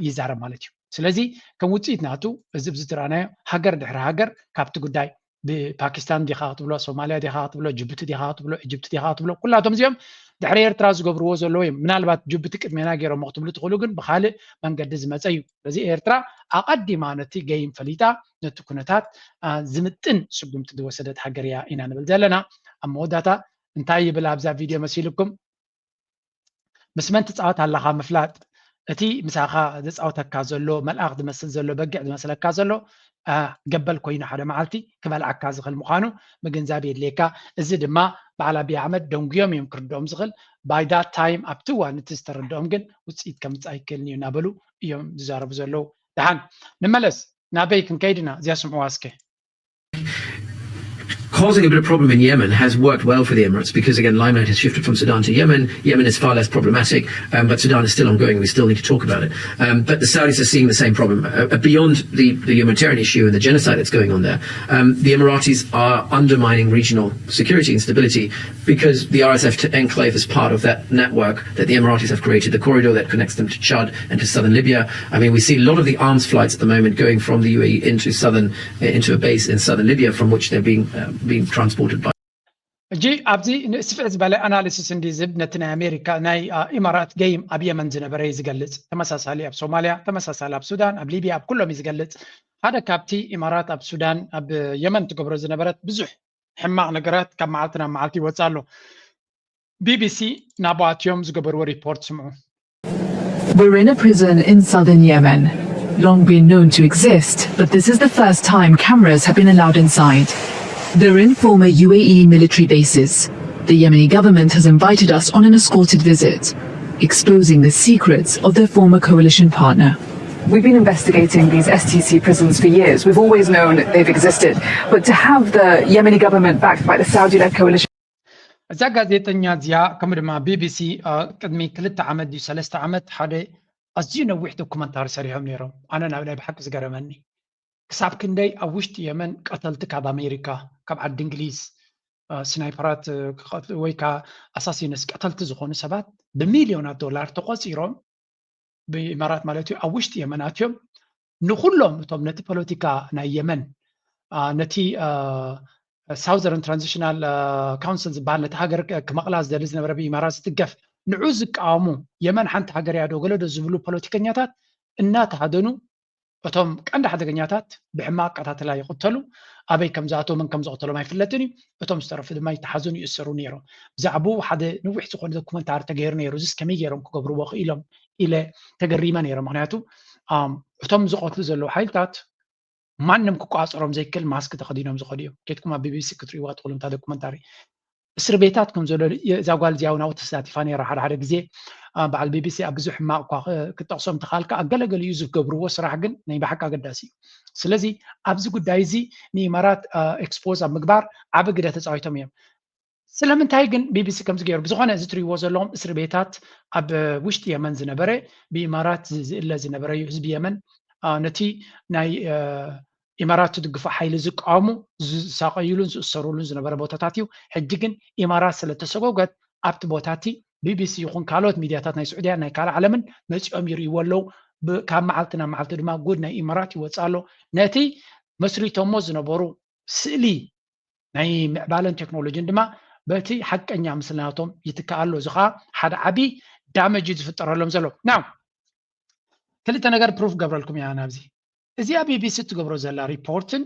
ይዛረብ ማለት እዩ። ስለዚ ከም ውፅኢት ናቱ እዚ ብዝትረኣናዮ ሃገር ድሕሪ ሃገር ካብቲ ጉዳይ ብፓኪስታን ዲኻ ክትብሎ ሶማልያ ዲኻ ክትብሎ ጅቡቲ ዲኻ ክትብሎ ኢጅፕቲ ዲኻ ክትብሎ ኩላቶም እዚኦም ድሕሪ ኤርትራ ዝገብርዎ ዘለዉ እዮም። ምናልባት ጅቡቲ ቅድሜና ገይሮሞ ክትብሉ ትኽእሉ፣ ግን ብኻልእ መንገዲ ዝመፀ እዩ። ስለዚ ኤርትራ ኣቐዲማ ነቲ ገይም ፈሊጣ ነቲ ኩነታት ዝምጥን ስጉምቲ ዝወሰደት ሃገር እያ ኢና ንብል ዘለና። ኣብ መወዳእታ እንታይ ይብል ኣብዛ ቪድዮ መሲልኩም? ምስ መን ትፃወት ኣለኻ ምፍላጥ፣ እቲ ምሳኻ ዘፃውተካ ዘሎ መልኣኽ ዝመስል ዘሎ በጊዕ ዝመስለካ ዘሎ ገበል ኮይኑ ሓደ መዓልቲ ክበልዓካ ዝኽእል ምዃኑ ምግንዛብ የድልየካ። እዚ ድማ በዓል ኣቢይ ኣሕመድ ደንጉዮም እዮም ክርድኦም ዝኽእል። By that time ኣብቲ እዋን እቲ ዝተረድኦም ግን ውፅኢት ከምፅእ ኣይክእልን እዩ እናበሉ እዮም ዝዛረቡ ዘለዉ። ደሓን ንመለስ፣ ናበይ ክንከይድ ኢና? እዚኣ ስምዕዋ እስከ። Causing a bit of problem in Yemen has worked well for the Emirates because, again, limelight has shifted from Sudan to Yemen. Yemen is far less problematic, um, but Sudan is still ongoing. We still need to talk about it. Um, but the Saudis are seeing the same problem. Uh, beyond the, the humanitarian issue and the genocide that's going on there, um, the Emiratis are undermining regional security and stability because the R S F enclave is part of that network that the Emiratis have created, the corridor that connects them to Chad and to southern Libya. I mean, we see a lot of the arms flights at the moment going from the U A E into southern, into a base in southern Libya from which they're being, uh, being transported by. ሕጂ ኣብዚ ንስፍሕ ዝበለ ኣናሊሲስ እንዲ ዝብ ነቲ ናይ ኣሜሪካ ናይ ኢማራት ገይም ኣብ የመን ዝነበረ እዩ ዝገልጽ። ተመሳሳሊ ኣብ ሶማልያ፣ ተመሳሳሊ ኣብ ሱዳን፣ ኣብ ሊብያ፣ ኣብ ኩሎም እዩ ዝገልጽ። ሓደ ካብቲ ኢማራት ኣብ ሱዳን ኣብ የመን ትገብሮ ዝነበረት ብዙሕ ሕማቕ ነገራት ካብ መዓልቲ ናብ መዓልቲ ይወጽእ ኣሎ። ቢቢሲ ናብኡ ኣትዮም ዝገበርዎ ሪፖርት ስምዑ። We're in a prison in southern Yemen. Long been known to exist, but this is the first time cameras have been allowed inside. They're in former U A E military bases. The Yemeni government has invited us on an escorted visit, exposing the secrets of their former coalition partner. We've been investigating these S T C prisons for years. We've always known they've existed. But to have the Yemeni government, backed by the Saudi led coalition, እዛ ጋዜጠኛ እዚኣ ከምኡ ድማ ቢቢሲ ቅድሚ ክልተ ዓመት ድዩ ሰለስተ ዓመት ሓደ ኣዝዩ ነዊሕ ዶኩመንታሪ ሰሪሖም ነይሮም። ኣነ ናብ ናይ ብሓቂ ዝገረመኒ ክሳብ ክንደይ ኣብ ውሽጢ የመን ቀተልቲ ካብ ኣሜሪካ ካብ ዓዲ እንግሊዝ ስናይፐራት ወይ ከዓ ኣሳሲንስ ቀተልቲ ዝኾኑ ሰባት ብሚልዮናት ዶላር ተቆፂሮም ብኢማራት ማለት እዩ ኣብ ውሽጢ የመን ኣትዮም ንኩሎም እቶም ነቲ ፖለቲካ ናይ የመን ነቲ ሳውዘርን ትራንዚሽናል ካውንስል ዝበሃል ነቲ ሃገር ክመቕላ ዝደሊ ዝነበረ ብኢማራት ዝትገፍ ንዑ ዝቃወሙ የመን ሓንቲ ሃገር እያ ዶ ገለ ዶ ዝብሉ ፖለቲከኛታት እናተሃደኑ እቶም ቀንዲ ሓደገኛታት ብሕማቕ ኣቀታትላ ይቕተሉ። ኣበይ ከም ዝኣተው መን ከም ዝቐተሎም ኣይፍለጥን እዩ። እቶም ዝተረፉ ድማ ይተሓዙን ይእሰሩ ነይሮም። ብዛዕባኡ ሓደ ነዊሕ ዝኾነ ዶኩመንታሪ ተገይሩ ነይሩ። እዚስ ከመይ ገይሮም ክገብርዎ ክኢሎም ኢለ ተገሪመ ነይረ። ምክንያቱ እቶም ዝቐትሉ ዘለዉ ሓይልታት ማንም ክቋፀሮም ዘይክእል ማስክ ተኸዲኖም ዝኸዱ እዮም። ኬድኩም ኣብ ቢቢሲ ክትሪእዋ ትኽእሉ እታ ዶኩመንታሪ። እስር ቤታት ከም ዘሎ እዛ ጓል እዚኣ እውን ኣብኡ ተሳቲፋ ነይራ። ሓደ ሓደ ግዜ በዓል ቢቢሲ ኣብ ብዙሕ ሕማቕ እኳ ክጠቕሶም ተኻልካ ኣብ ገለገሊኡ ዝገብርዎ ስራሕ ግን ናይ ብሓቂ ኣገዳሲ እዩ። ስለዚ ኣብዚ ጉዳይ እዚ ንኢማራት ኤክስፖዝ ኣብ ምግባር ዓቢ ግደ ተፃዊቶም እዮም። ስለምንታይ ግን ቢቢሲ ከምዚ ገይሩ ብዝኾነ እዚ ትሪእዎ ዘለኹም እስር ቤታት ኣብ ውሽጢ የመን ዝነበረ ብኢማራት ዝእለ ዝነበረ እዩ ህዝቢ የመን ነቲ ናይ ኢማራት ትድግፎ ሓይሊ ዝቃወሙ ዝሳቀይሉን ዝእሰሩሉን ዝነበረ ቦታታት እዩ። ሕጂ ግን ኢማራት ስለተሰጎገት ኣብቲ ቦታቲ ቢቢሲ ይኹን ካልኦት ሚድያታት ናይ ስዑድያን ናይ ካልእ ዓለምን መፂኦም ይርእይዎ ኣለዉ። ካብ መዓልቲ ናብ መዓልቲ ድማ ጉድ ናይ ኢማራት ይወፅእ ኣሎ። ነቲ መስሪቶሞ ዝነበሩ ስእሊ ናይ ምዕባለን ቴክኖሎጂን ድማ በቲ ሓቀኛ ምስልናቶም ይትካእ ኣሎ። እዚ ከዓ ሓደ ዓብዪ ዳመጅ እዩ ዝፍጠረሎም ዘሎ። ናው ክልተ ነገር ፕሩፍ ገብረልኩም እያ ናብዚ እዚኣ ቢቢሲ ትገብሮ ዘላ ሪፖርትን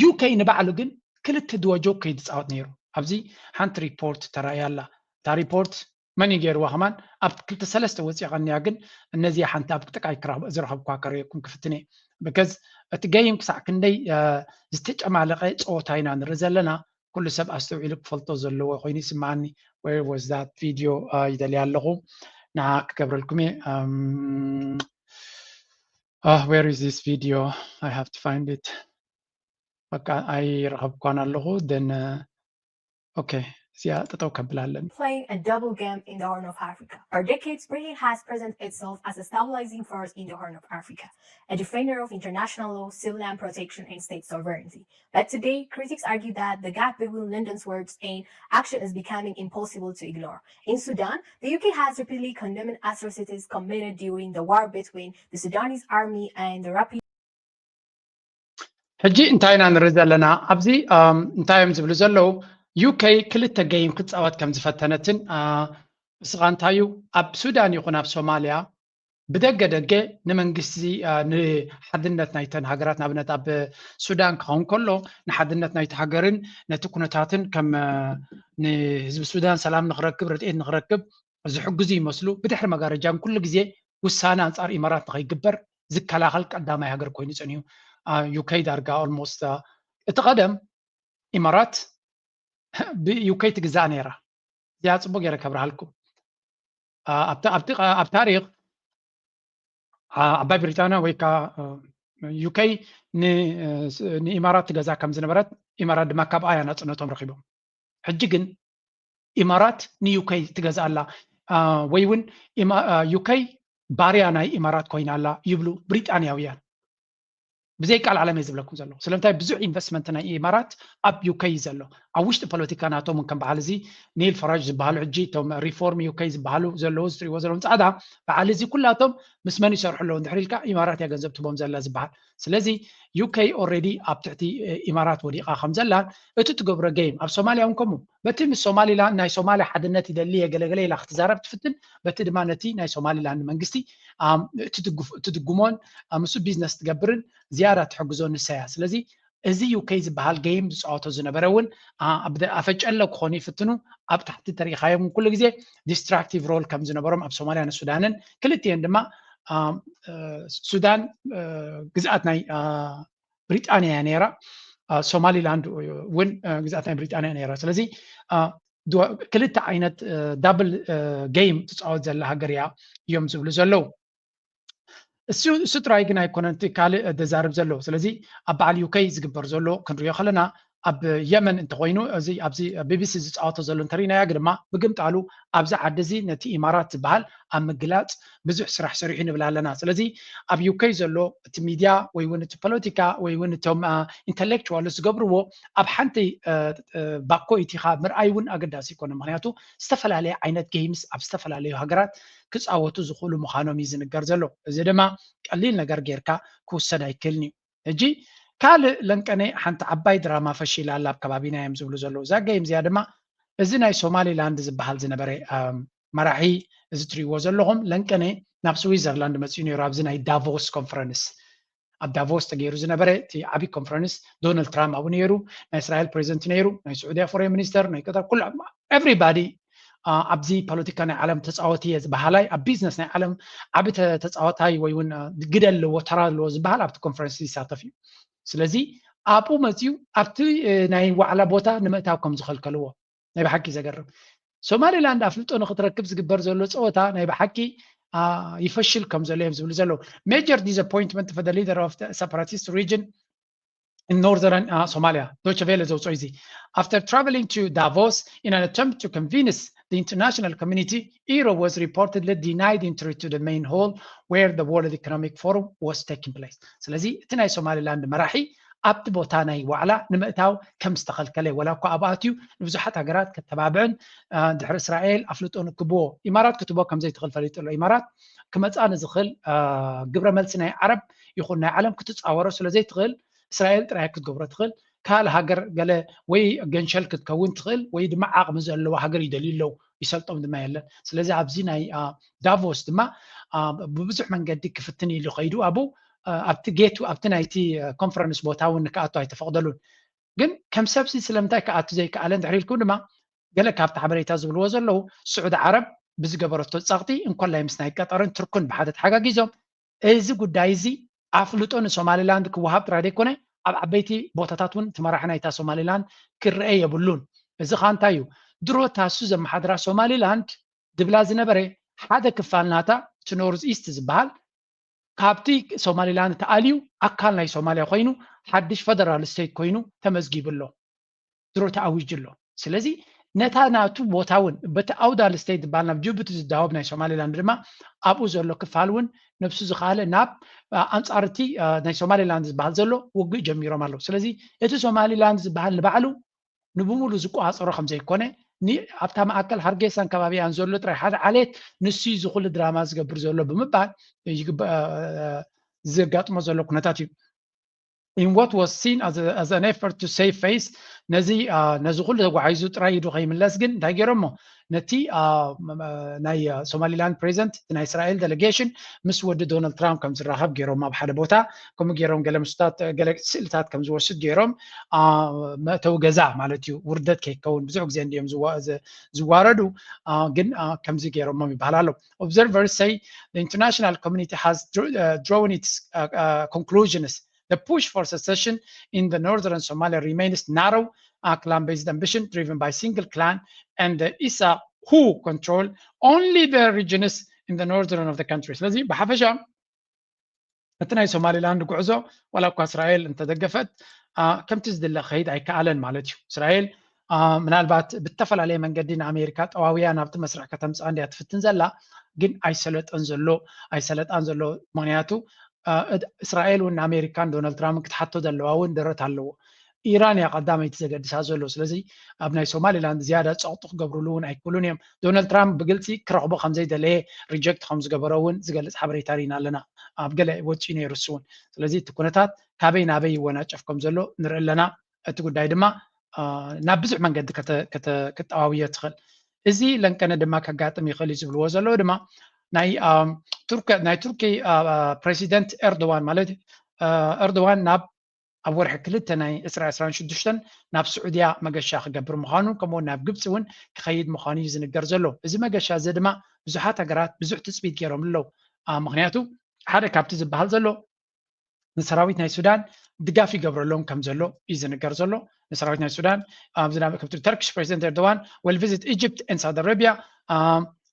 ዩኬ ንባዕሉ ግን ክልተ ድወ ጆክ ከይድፃወት ነይሩ። ኣብዚ ሓንቲ ሪፖርት ተራእያ ኣላ። እታ ሪፖርት መን እዩ ገይርዋ ከማን ኣብ ክልተ ሰለስተ ወፂኣ ቀኒያ ግን እነዚኣ ሓንቲ ኣብ ጥቃይ ዝረኸብኳ ከርእየኩም ክፍትነ ብከዝ እቲ ገይም ክሳዕ ክንደይ ዝተጨማለቀ ፀወታ ኢና ንርኢ ዘለና። ኩሉ ሰብ ኣስተውዒሉ ክፈልጦ ዘለዎ ኮይኑ ይስምዓኒ። Where was that video ይደልያ ኣለኹ ንዓ ክገብረልኩም እየ። Where is this video? I have to find it. በቃ ኣይረኸብኳን ኣለኹ። Then okay, እዚኣ ጠጠው ከብል ኣለኒ። Playing a double game in the Horn of Africa. For decades, Britain has presented itself as a stabilizing force in the Horn of Africa, a defender of international law, civilian protection, and state sovereignty. But today, critics argue that the gap between London's words and action is becoming impossible to ignore. In Sudan, the U K has repeatedly condemned atrocities committed during the war between the Sudanese army and the Rapid ሕጂ እንታይ ኢና ንርኢ ዘለና ኣብዚ እንታይ እዮም ዝብሉ ዘለዉ? ዩኬ ክልተ ገይም ክፃወት ከም ዝፈተነትን እስኻ እንታይ እዩ ኣብ ሱዳን ይኹን ኣብ ሶማልያ ብደገ ደገ ንመንግስቲ ንሓድነት ናይተን ሃገራት ንኣብነት ኣብ ሱዳን ክኸውን ከሎ ንሓድነት ናይቲ ሃገርን ነቲ ኩነታትን ከም ንህዝቢ ሱዳን ሰላም ንክረክብ ረድኤት ንክረክብ ዝሕግዙ ይመስሉ። ብድሕሪ መጋረጃን ኩሉ ግዜ ውሳነ ኣንጻር ኢማራት ንኸይግበር ዝከላኸል ቀዳማይ ሃገር ኮይኑ ጸኒሑ። ዩኬ ዳርጋ ኦልሞስት እቲ ቀደም ኢማራት ብዩኬ ትግዛእ ነይራ። እዚኣ ጽቡቅ ገይረ ከብርሃልኩም። ኣብ ታሪክ ዓባይ ብሪጣንያ ወይ ከዓ ዩኬ ንኢማራት ትገዛ ከም ዝነበረት ኢማራት ድማ ካብኣ እያ ናፅነቶም ረኺቦም። ሕጂ ግን ኢማራት ንዩከይ ትገዝእ ኣላ ወይ እውን ዩከይ ባርያ ናይ ኢማራት ኮይና ኣላ ይብሉ ብሪጣንያውያን። ብዘይ ቃል ዓለም እየ ዝብለኩም ዘለኹ። ስለምንታይ ብዙሕ ኢንቨስትመንት ናይ ኢማራት ኣብ ዩከይ እዩ ዘሎ። ኣብ ውሽጢ ፖለቲካ ናቶም እውን ከም በዓል እዚ ኒል ፈራጅ ዝበሃሉ ሕጂ እቶም ሪፎርም ዩከይ ዝበሃሉ ዘለዉ ዝትሪእዎ ዘለዎም ፃዕዳ በዓል እዚ ኩላቶም ምስ መን ይሰርሑ ኣለዉ እንድሕር ኢልካ ኢማራት እያ ገንዘብ ትቦም ዘላ ዝበሃል። ስለዚ ዩከይ ኦልሬዲ ኣብ ትሕቲ ኢማራት ወዲቓ ከም ዘላን እቲ ትገብሮ ገይም ኣብ ሶማልያ እውን ከምኡ በቲ ምስ ሶማሊላንድ ናይ ሶማልያ ሓድነት ይደሊ የገለገለ ኢላ ክትዛረብ ትፍትን በቲ ድማ ነቲ ናይ ሶማሊላንድ መንግስቲ ትድግሞን ምስ ቢዝነስ ትገብርን ዝያዳ ትሕግዞ ንሳ እያ። ስለዚ እዚ ዩከይ ዝበሃል ገይም ዝፃወቶ ዝነበረ እውን ኣፈጨለ ክኾኑ ይፍትኑ ኣብ ታሕቲ ተሪኢኻዮም ኩሉ ግዜ ዲስትራክቲቭ ሮል ከም ዝነበሮም ኣብ ሶማልያን ሱዳንን ክልቲኤን ድማ ሱዳን ግዝኣት ናይ ብሪጣንያ እያ ነይራ። ሶማሊላንድ እውን ግዝኣት ናይ ብሪጣንያ ነይራ። ስለዚ ክልተ ዓይነት ዳብል ገይም ትፃወት ዘላ ሃገር እያ እዮም ዝብሉ ዘለዉ። እሱ ጥራይ ግን ኣይኮነን እቲ ካልእ ዘዛርብ ዘለዉ። ስለዚ ኣብ በዓል ዩከይ ዝግበር ዘሎ ክንሪኦ ከለና ኣብ የመን እንተኮይኑ እዚ ኣብዚ ቢቢሲ ዝፃወቶ ዘሎ እንተሪናያ ግድማ ብግምጣሉ ኣብዚ ዓዲ እዚ ነቲ ኢማራት ዝበሃል ኣብ ምግላፅ ብዙሕ ስራሕ ሰሪሑ ንብል ኣለና። ስለዚ ኣብ ዩከይ ዘሎ እቲ ሚድያ ወይ እውን እቲ ፖለቲካ ወይ እውን እቶም ኢንተሌክቹዋልስ ዝገብርዎ ኣብ ሓንቲ ባኮ ኢቲኻ ምርኣይ እውን ኣገዳሲ ይኮነ። ምክንያቱ ዝተፈላለየ ዓይነት ገይምስ ኣብ ዝተፈላለዩ ሃገራት ክፃወቱ ዝኽእሉ ምዃኖም እዩ ዝንገር ዘሎ። እዚ ድማ ቀሊል ነገር ጌርካ ክውሰድ ኣይክእልን እዩ። ሕጂ ካልእ ለንቀነ ሓንቲ ዓባይ ድራማ ፈሺላ ኣላ ኣብ ከባቢና እዮም ዝብሉ ዘለዉ። እዛ ገይም እዚኣ ድማ እዚ ናይ ሶማሊላንድ ዝበሃል ዝነበረ መራሒ እዚ ትሪእዎ ዘለኹም ለንቀነ ናብ ስዊዘርላንድ መፂኡ ነይሩ ኣብዚ ናይ ዳቮስ ኮንፈረንስ ኣብ ዳቮስ ተገይሩ ዝነበረ እቲ ዓብዪ ኮንፈረንስ ዶናልድ ትራምፕ ኣብኡ ነይሩ፣ ናይ እስራኤል ፕሬዚደንት ነይሩ፣ ናይ ስዑድያ ፎሬን ሚኒስተር፣ ናይ ቀጠር ኩሉ ኤቭሪባዲ ኣብዚ ፖለቲካ ናይ ዓለም ተፃወቲ እየ ዝበሃላይ ኣብ ቢዝነስ ናይ ዓለም ዓቢ ተፃወታይ ወይ እውን ግደ ኣለዎ ተራ ኣለዎ ዝበሃል ኣብቲ ኮንፈረንስ ይሳተፍ እዩ። ስለዚ ኣብኡ መፅዩ ኣብቲ ናይ ዋዕላ ቦታ ንምእታው ከም ዝኸልከልዎ ናይ ብሓቂ ዘገርም። ሶማሊላንድ ኣፍልጦ ንክትረክብ ዝግበር ዘሎ ፀወታ ናይ ብሓቂ ይፈሽል ከም ዘሎ እዮም ዝብሉ ዘለዉ። Major disappointment for the leader of the separatist region in northern uh, Somalia. Deutsche Welle ዘውፅኦ እዚ after traveling to Davos in an attempt to convince the international community, Iro was reportedly denied entry to the main hall where the World Economic Forum was taking place. ስለዚ እቲ ናይ ሶማሊላንድ መራሒ ኣብቲ ቦታ ናይ ዋዕላ ንምእታው ከም ዝተኸልከለ ወላ እኳ ኣብኣትዩ ንብዙሓት ሃገራት ከተባብዕን ድሕሪ እስራኤል ኣፍልጦ ንክብዎ ኢማራት ክትቦ ከም ዘይትኽእል ፈሊጡ ኣሎ። ኢማራት ክመፃ ንዝኽእል ግብረ መልሲ ናይ ዓረብ ይኹን ናይ ዓለም ክትፃወሮ ስለ ዘይትኽእል እስራኤል ጥራይ ክትገብሮ ትኽእል ካልእ ሃገር ገለ ወይ ገንሸል ክትከውን ትኽእል ወይ ድማ ዓቕሚ ዘለዎ ሃገር ይደልዩ ኣለዉ። ይሰልጦም ድማ የለን። ስለዚ ኣብዚ ናይ ዳቮስ ድማ ብብዙሕ መንገዲ ክፍትን ኢሉ ከይዱ ኣብኡ ኣብቲ ጌቱ ኣብቲ ናይቲ ኮንፈረንስ ቦታ እውን ንክኣቱ ኣይተፈቕደሉን። ግን ከም ሰብሲ ስለምንታይ ክኣቱ ዘይከኣለ እንድሕር ኢልኩም ድማ ገለ ካብቲ ሓበሬታ ዝብልዎ ዘለዉ ስዑዲ ዓረብ ብዝገበረቶ ጸቕጢ እንኮላይ ምስ ናይ ቀጠርን ቱርክን ብሓደ ተሓጋጊዞም እዚ ጉዳይ እዚ ኣፍልጦ ንሶማሊላንድ ክወሃብ ጥራይ ዘይኮነ ኣብ ዓበይቲ ቦታታት እውን እቲ መራሒ ናይታ ሶማሊላንድ ክረአ የብሉን። እዚ ከዓ እንታይ እዩ? ድሮ ታሱ ዘመሓድራ ሶማሊላንድ ድብላ ዝነበረ ሓደ ክፋል ናታ እቲ ኖርዝ ኢስት ዝበሃል ካብቲ ሶማሊላንድ ተኣልዩ ኣካል ናይ ሶማሊያ ኮይኑ ሓድሽ ፈደራል ስቴት ኮይኑ ተመዝጊቡ ኣሎ። ድሮ ተኣዊጁ ኣሎ። ስለዚ ነታ ናቱ ቦታ እውን በቲ ኣውዳል ስቴት ዝበሃል ናብ ጅቡቲ ዝዳወብ ናይ ሶማሊላንድ ድማ ኣብኡ ዘሎ ክፋል እውን ነብሱ ዝኸኣለ ናብ ኣንፃር እቲ ናይ ሶማሊላንድ ዝበሃል ዘሎ ውግእ ጀሚሮም ኣለዉ። ስለዚ እቲ ሶማሊላንድ ዝበሃል ንባዕሉ ንብሙሉ ዝቆፃፀሮ ከም ዘይኮነ ኣብታ ማእከል ሃርጌሳን ከባቢኣን ዘሎ ጥራይ ሓደ ዓሌት ንሱ እዩ ዝኩሉ ድራማ ዝገብር ዘሎ ብምባል ዘጋጥሞ ዘሎ ኩነታት እዩ። In what was seen as, a, as an effort to save face ነዚ ነዚ ኩሉ ተጓሒዙ ጥራይ ኢዱ ከይምለስ ግን እንታይ ገይሮሞ ነቲ ናይ ሶማሊላንድ ፕሬዚደንት ናይ እስራኤል ዴሌጌሽን ምስ ወዲ ዶናልድ ትራምፕ ከም ዝራኸብ ገይሮም ኣብ ሓደ ቦታ ከምኡ ገይሮም ገለ ምስታት ገለ ስእልታት ከም ዝወስድ ገይሮም መእተዊ ገዛ ማለት እዩ ውርደት ከይከውን ብዙሕ ግዜ እንዲዮም ዝዋረዱ ግን ከምዚ ገይሮሞም ይበሃል ኣሎ። Observers say the international community has drawn its conclusions. The push for secession in the northern Somalia remains narrow, a clan-based ambition driven by single clan and the Isa who control only the regions in the northern of the country. ስለዚ ብሓፈሻ እቲ ናይ ሶማሊላንድ ጉዕዞ ዋላ እኳ እስራኤል እንተደገፈት ከምቲ ዝድለ ክኸይድ ኣይከኣለን ማለት እዩ። እስራኤል ምናልባት ብተፈላለየ መንገዲ ንኣሜሪካ ጠዋውያ ናብቲ መስርሕ ከተምፅኣ እንድያ ትፍትን ዘላ፣ ግን ኣይሰለጠን ዘሎ ኣይሰለጣን ዘሎ። ምክንያቱ እስራኤል እውን ንኣሜሪካን ዶናልድ ትራምፕን ክትሓቶ ዘለዋ እውን ደረት ኣለዎ። ኢራን እያ ቀዳመይቲ ዘገድሳ ዘሎ። ስለዚ ኣብ ናይ ሶማሊላንድ ዝያዳ ፀቕጢ ክገብርሉ እውን ኣይክእሉን እዮም። ዶናልድ ትራምፕ ብግልፂ ክረኽቦ ከምዘይደለየ፣ ሪጀክት ከም ዝገበሮ እውን ዝገልፅ ሓበሬታ ርኢና ኣለና። ኣብ ገለ ወፂኡ ነይሩ እሱ እውን። ስለዚ እቲ ኩነታት ካበይ ናበይ ይወናጨፍ ከም ዘሎ ንርኢ ኣለና። እቲ ጉዳይ ድማ ናብ ብዙሕ መንገዲ ክጠዋውዮ ትኽእል። እዚ ለንቀነ ድማ ከጋጥም ይኽእል እዩ ዝብልዎ ዘለዉ ድማ ናይ ቱርኪ ናይ ቱርኪ ፕሬዚደንት ኤርዶዋን ማለት ኤርዶዋን ናብ ኣብ ወርሒ ክልተ ናይ ዕስራ ዕስራን ሽዱሽተን ናብ ስዑድያ መገሻ ክገብር ምዃኑ፣ ከምኡ ናብ ግብፂ እውን ክኸይድ ምዃኑ እዩ ዝንገር ዘሎ። እዚ መገሻ እዚ ድማ ብዙሓት ሃገራት ብዙሕ ትፅቢት ገይሮም ኣለዉ። ምክንያቱ ሓደ ካብቲ ዝበሃል ዘሎ ንሰራዊት ናይ ሱዳን ድጋፍ ይገብረሎም ከም ዘሎ እዩ ዝንገር ዘሎ። ንሰራዊት ናይ ሱዳን ኣብዚ ናብ ከምቲ ተርኪሽ ፕሬዚደንት ኤርዶዋን will visit Egypt and Saudi Arabia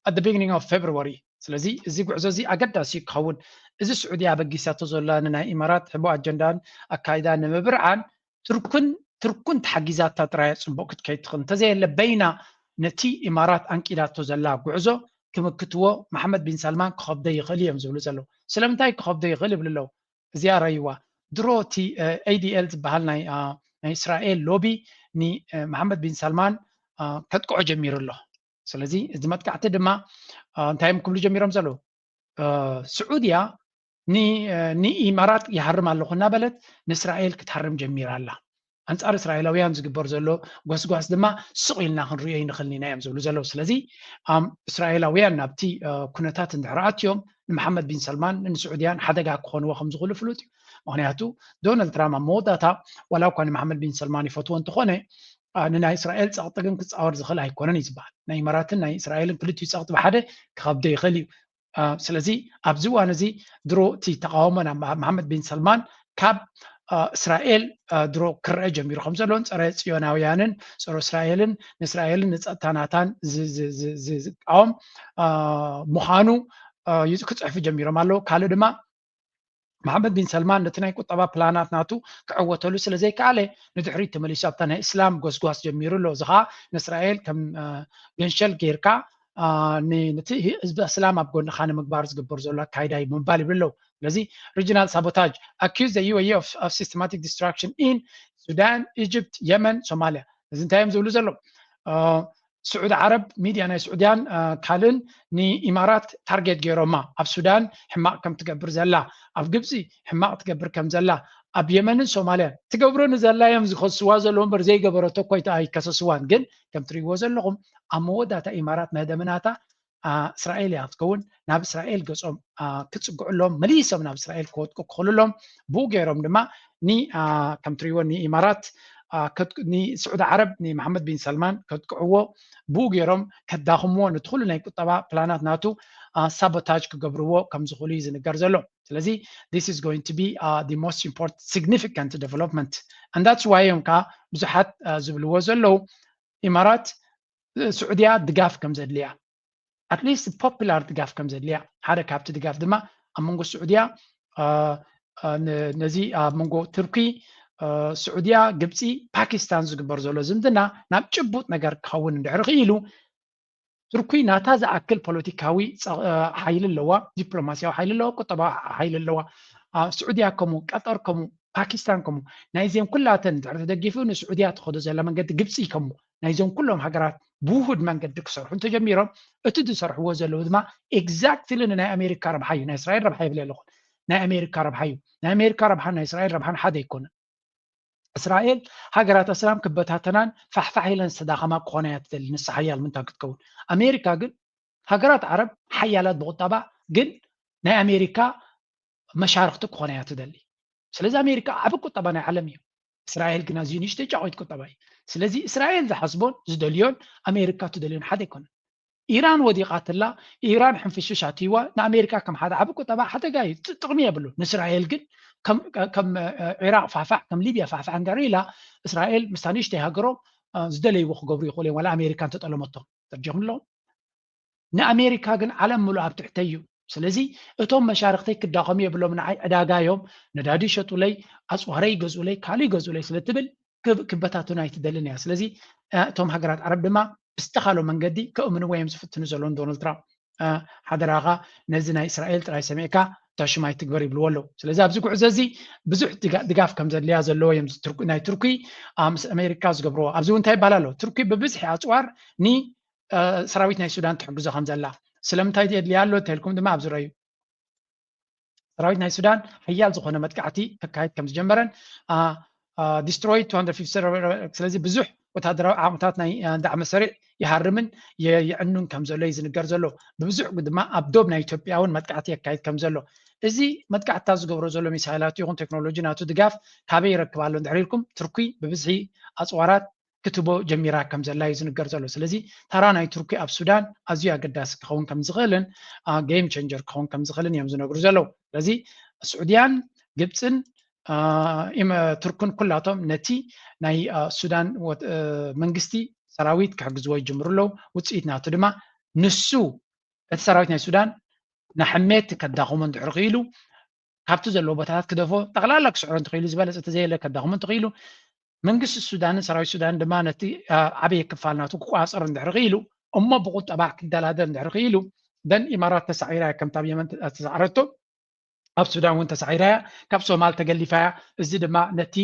at the beginning of February። ስለዚ እዚ ጉዕዞ እዚ ኣገዳሲ ክኸውን፣ እዚ ስዑድያ ኣበጊሳቶ ዘላ ንናይ ኢማራት ሕቡእ ኣጀንዳን ኣካይዳን ንምብርዓን ቱርክን ቱርክን ተሓጊዛታ ጥራይ ጽቡቕ ክትከይድ ትኽእል። እንተዘየለ በይና ነቲ ኢማራት ኣንቂዳቶ ዘላ ጉዕዞ ክምክትዎ መሓመድ ቢን ሳልማን ክኸብዶ ይኽእል እዮም ዝብሉ ዘለዉ። ስለምንታይ ክኸብዶ ይኽእል ይብሉ ኣለዉ? እዚኣ ረይዋ ድሮ እቲ ኤዲኤል ዝበሃል ናይ እስራኤል ሎቢ ንመሓመድ ቢን ሳልማን ከጥቅዖ ጀሚሩ ኣሎ። ስለዚ እዚ መጥቃዕቲ ድማ እንታይ እዮም ክብሉ ጀሚሮም ዘለዉ? ስዑድያ ንኢማራት ይሃርም ኣለኹ እናበለት ንእስራኤል ክትሃርም ጀሚራ ኣላ። ኣንጻር እስራኤላውያን ዝግበር ዘሎ ጎስጓስ ድማ ስቕ ኢልና ክንሪኦ ይንኽእልን ኢና እዮም ዝብሉ ዘለዉ። ስለዚ እስራኤላውያን ናብቲ ኩነታት እንድሕር ኣትዮም ንመሓመድ ቢን ሰልማን ንስዑድያን ሓደጋ ክኾንዎ ከም ዝኽእሉ ፍሉጥ እዩ። ምክንያቱ ዶናልድ ትራምፕ ኣብ መወዳእታ ዋላ እኳ ንመሓመድ ቢን ሰልማን ይፈትዎ እንተኾነ ንናይ እስራኤል ጸቕጢ ግን ክጻወር ዝኽእል ኣይኮነን እዩ ዝበሃል። ናይ ኢማራትን ናይ እስራኤልን ክልቲኡ ጸቕጢ ብሓደ ክኸብዶ ይኽእል እዩ። ስለዚ ኣብዚ እዋን እዚ ድሮ እቲ ተቃውሞ ናብ መሓመድ ቢን ሰልማን ካብ እስራኤል ድሮ ክረአ ጀሚሩ ከም ዘሎን ጸረ ጽዮናውያንን ጸረ እስራኤልን ንእስራኤልን ንጸጥታ ናታን ዝቃወም ምዃኑ ክጽሕፉ ጀሚሮም ኣለዉ። ካልእ ድማ መሓመድ ቢን ሰልማን ነቲ ናይ ቁጠባ ፕላናት ናቱ ክዕወተሉ ስለ ዘይከኣለ ንድሕሪት ተመሊሱ ኣብታ ናይ እስላም ጎስጓስ ጀሚሩ ኣሎ። እዚ ከዓ ንእስራኤል ከም ገንሸል ጌርካ ነቲ ህዝቢ እስላም ኣብ ጎንኻ ንምግባር ዝግበር ዘሎ ኣካይዳ እዩ ብምባል ይብሉ ኣለዉ። ስለዚ regional sabotage accuse the U A E of systematic destruction in Sudan, Egypt, Yemen, Somalia። እዚ እንታይ እዮም ዝብሉ ዘለዉ? ስዑዲ ዓረብ ሚድያ ናይ ስዑድያን ካልእን ንኢማራት ታርጌት ገይሮማ ኣብ ሱዳን ሕማቕ ከም ትገብር ዘላ ኣብ ግብፂ ሕማቕ ትገብር ከም ዘላ ኣብ የመንን ሶማልያን ትገብሮ ንዘላ እዮም ዝኸስዋ ዘለዉ እምበር ዘይገበረቶ እኮ ኣይከሰስዋን። ግን ከም ትሪእዎ ዘለኹም ኣብ መወዳእታ ኢማራት መህደምናታ እስራኤል እያ ክትከውን። ናብ እስራኤል ገጾም ክጽግዑሎም መሊሶም ናብ እስራኤል ክወጥቁ ክኽእሉሎም ብኡ ገይሮም ድማ ከም ትሪእዎ ንኢማራት ንስዑዲ ዓረብ ንመሓመድ ቢን ሰልማን ከጥቅዕዎ ብኡ ገይሮም ከዳኽምዎ ነቲ ኩሉ ናይ ቁጠባ ፕላናት ናቱ ሳቦታጅ ክገብርዎ ከም ዝኽእሉ እዩ ዝንገር ዘሎ። ስለዚ this is going to be the most important significant development and that's why እዮም ከዓ ብዙሓት ዝብልዎ ዘለዉ ኢማራት ስዑድያ ድጋፍ ከም ዘድልያ ኣትሊስት ፖፕላር ድጋፍ ከም ዘድልያ ሓደ ካብቲ ድጋፍ ድማ ኣብ መንጎ ስዑድያ ነዚ ኣብ መንጎ ቱርኪ ስዑድያ ግብፂ ፓኪስታን ዝግበር ዘሎ ዝምድና ናብ ጭቡጥ ነገር ክኸውን እንድሕር ክኢሉ ቱርኪ ናታ ዝኣክል ፖለቲካዊ ሓይሊ ኣለዋ፣ ዲፕሎማሲያዊ ሓይሊ ኣለዋ፣ ቁጠባዊ ሓይሊ ኣለዋ። ስዑድያ ከምኡ፣ ቀጠር ከምኡ፣ ፓኪስታን ከምኡ ናይዚአን ኩላተን እንድሕር ተደጊፉ ንስዑድያ ትኸዶ ዘላ መንገዲ ግብፂ ከምኡ ናይዞም ኩሎም ሃገራት ብውሁድ መንገዲ ክሰርሑ እንተጀሚሮም እቲ ዝሰርሕዎ ዘለዉ ድማ ኤግዛክትሊ ንናይ ኣሜሪካ ረብሓ እዩ፣ ናይ እስራኤል ረብሓ ይብል ኣለኹ፣ ናይ ኣሜሪካ ረብሓ እዩ። ናይ ኣሜሪካ ረብሓን ናይ እስራኤል ረብሓን ሓደ ኣይኮነን። እስራኤል ሃገራት ኣስላም ክበታተናን ፋሕፋሕ ኢለን ዝተዳኸማ ክኾና እያ ትደሊ። ንሳ ሓያል ምንታ ክትከውን ኣሜሪካ ግን ሃገራት ዓረብ ሓያላት ብቁጠባ ግን ናይ ኣሜሪካ መሻርክቲ ክኾና እያ ትደሊ። ስለዚ ኣሜሪካ ዓቢ ቁጠባ ናይ ዓለም እዩ። እስራኤል ግን ኣዝዩ ንእሽተይ ጫቆይት ቁጠባ እዩ። ስለዚ እስራኤል ዝሓስቦን ዝደልዮን ኣሜሪካ ትደልዮን ሓደ ኣይኮነን። ኢራን ወዲቓትላ ኢራን ሕንፍሽሽ ኣትይዋ ንኣሜሪካ ከም ሓደ ዓቢ ቁጠባ ሓደጋ እዩ፣ ጥቕሚ የብሉ። ንእስራኤል ግን ከም ኢራቅ ፋሕፋሕ ከም ሊብያ ፋሕፋሕ እንገር ኢላ እስራኤል ምስታ ንእሽተይ ሃገሮም ዝደለይዎ ክገብሩ ይኽእሉ እዮም ዋላ ኣሜሪካ እንተጠለመቶም። ተርጀኹም ኣለኹም። ንኣሜሪካ ግን ዓለም ምሉእ ኣብ ትሕተይ እዩ። ስለዚ እቶም መሻርክተይ ክዳኸሙ የብሎም፣ ንዓይ ዕዳጋ እዮም፣ ነዳዲ ይሸጡለይ፣ ኣፅዋረ ይገዝኡለይ፣ ካልእ ይገዝኡለይ ስለ ትብል ክብ- ክበታተኑ ኣይትደልን እያ። ስለዚ እ፣ እቶም ሃገራት ዓረብ ድማ ብዝተኻሎ መንገዲ ከእምንዎ እዮም ዝፍትኑ ዘለዉ ንዶናልድ ትራምፕ። እ፣ ሓደራኻ ነዚ ናይ እስራኤል ጥራይ ሰሚዕካ እታ ሽም ኣይትግበር ይብልዎ ኣለዉ። ስለዚ ኣብዚ ጉዕዞ እዚ ብዙሕ ድጋ- ድጋፍ ከም ዘድልያ ዘለዎ እዮም። እዚ ቱርኪ- ናይ ቱርኪ ኣ፣ ምስ ኣሜሪካ ዝገብርዎ ኣብዚ እውን እንታይ ይባል ኣሎ? ቱርኪ ብብዝሒ ኣፅዋር ን እ፣ ሰራዊት ናይ ሱዳን ትሕግዞ ከም ዘላ ስለምንታይ የድልያ ኣሎ እንተልኩም ድማ ኣብዚ ረዩ ሰራዊት ናይ ሱዳን ሓያል ዝኾነ መጥቃዕቲ ከካየድ ከም ዝጀመረን ዲስትሮይ ስለዚ ብዙሕ ወታደራዊ ዓቕምታት ናይ ዳዕመ ሰሪዕ ይሃርምን የዕኑን ከም ዘሎ እዩ ዝንገር ዘሎ። ብብዙሕ ድማ ኣብ ዶብ ናይ ኢትዮጵያ እውን መጥቃዕቲ የካይድ ከም ዘሎ፣ እዚ መጥቃዕትታት ዝገብሮ ዘሎ ሚሳይላት ይኹን ቴክኖሎጂ ናቱ ድጋፍ ካበይ ይረክብ ኣሎ እንድሕር ኢልኩም፣ ቱርኪ ብብዝሒ ኣፅዋራት ክትቦ ጀሚራ ከም ዘላ እዩ ዝንገር ዘሎ። ስለዚ ተራ ናይ ቱርኪ ኣብ ሱዳን ኣዝዩ ኣገዳሲ ክኸውን ከም ዝኽእልን ጌም ቸንጀር ክኸውን ከም ዝኽእልን እዮም ዝነግሩ ዘለዉ። ስለዚ ስዑድያን ግብፅን ቱርክን ኩላቶም ነቲ ናይ ሱዳን መንግስቲ ሰራዊት ክሕግዝዎ ይጅምሩ ኣለዉ። ውፅኢት ናቱ ድማ ንሱ እቲ ሰራዊት ናይ ሱዳን ንሕሜት ከዳኽሞ እንድሕር ክኢሉ ካብቲ ዘለዎ ቦታታት ክደፎ ጠቕላላ ክስዕሮ እንተኽኢሉ ዝበለፀ ተዘየለ ከዳኽሞ እንተኽኢሉ መንግስቲ ሱዳንን ሰራዊት ሱዳንን ድማ ነቲ ዓበየ ክፋል ናቱ ክቋፀር እንድሕር ክኢሉ እሞ ብቁጠባ ክደላደል እንድሕር ክኢሉ ደን ኢማራት ተሳዒራ እያ ከምታ ኣብ የመን ተሳዕረቶ ኣብ ሱዳን እውን ተሳዒራ እያ ካብ ሶማል ተገሊፋ እያ እዚ ድማ ነቲ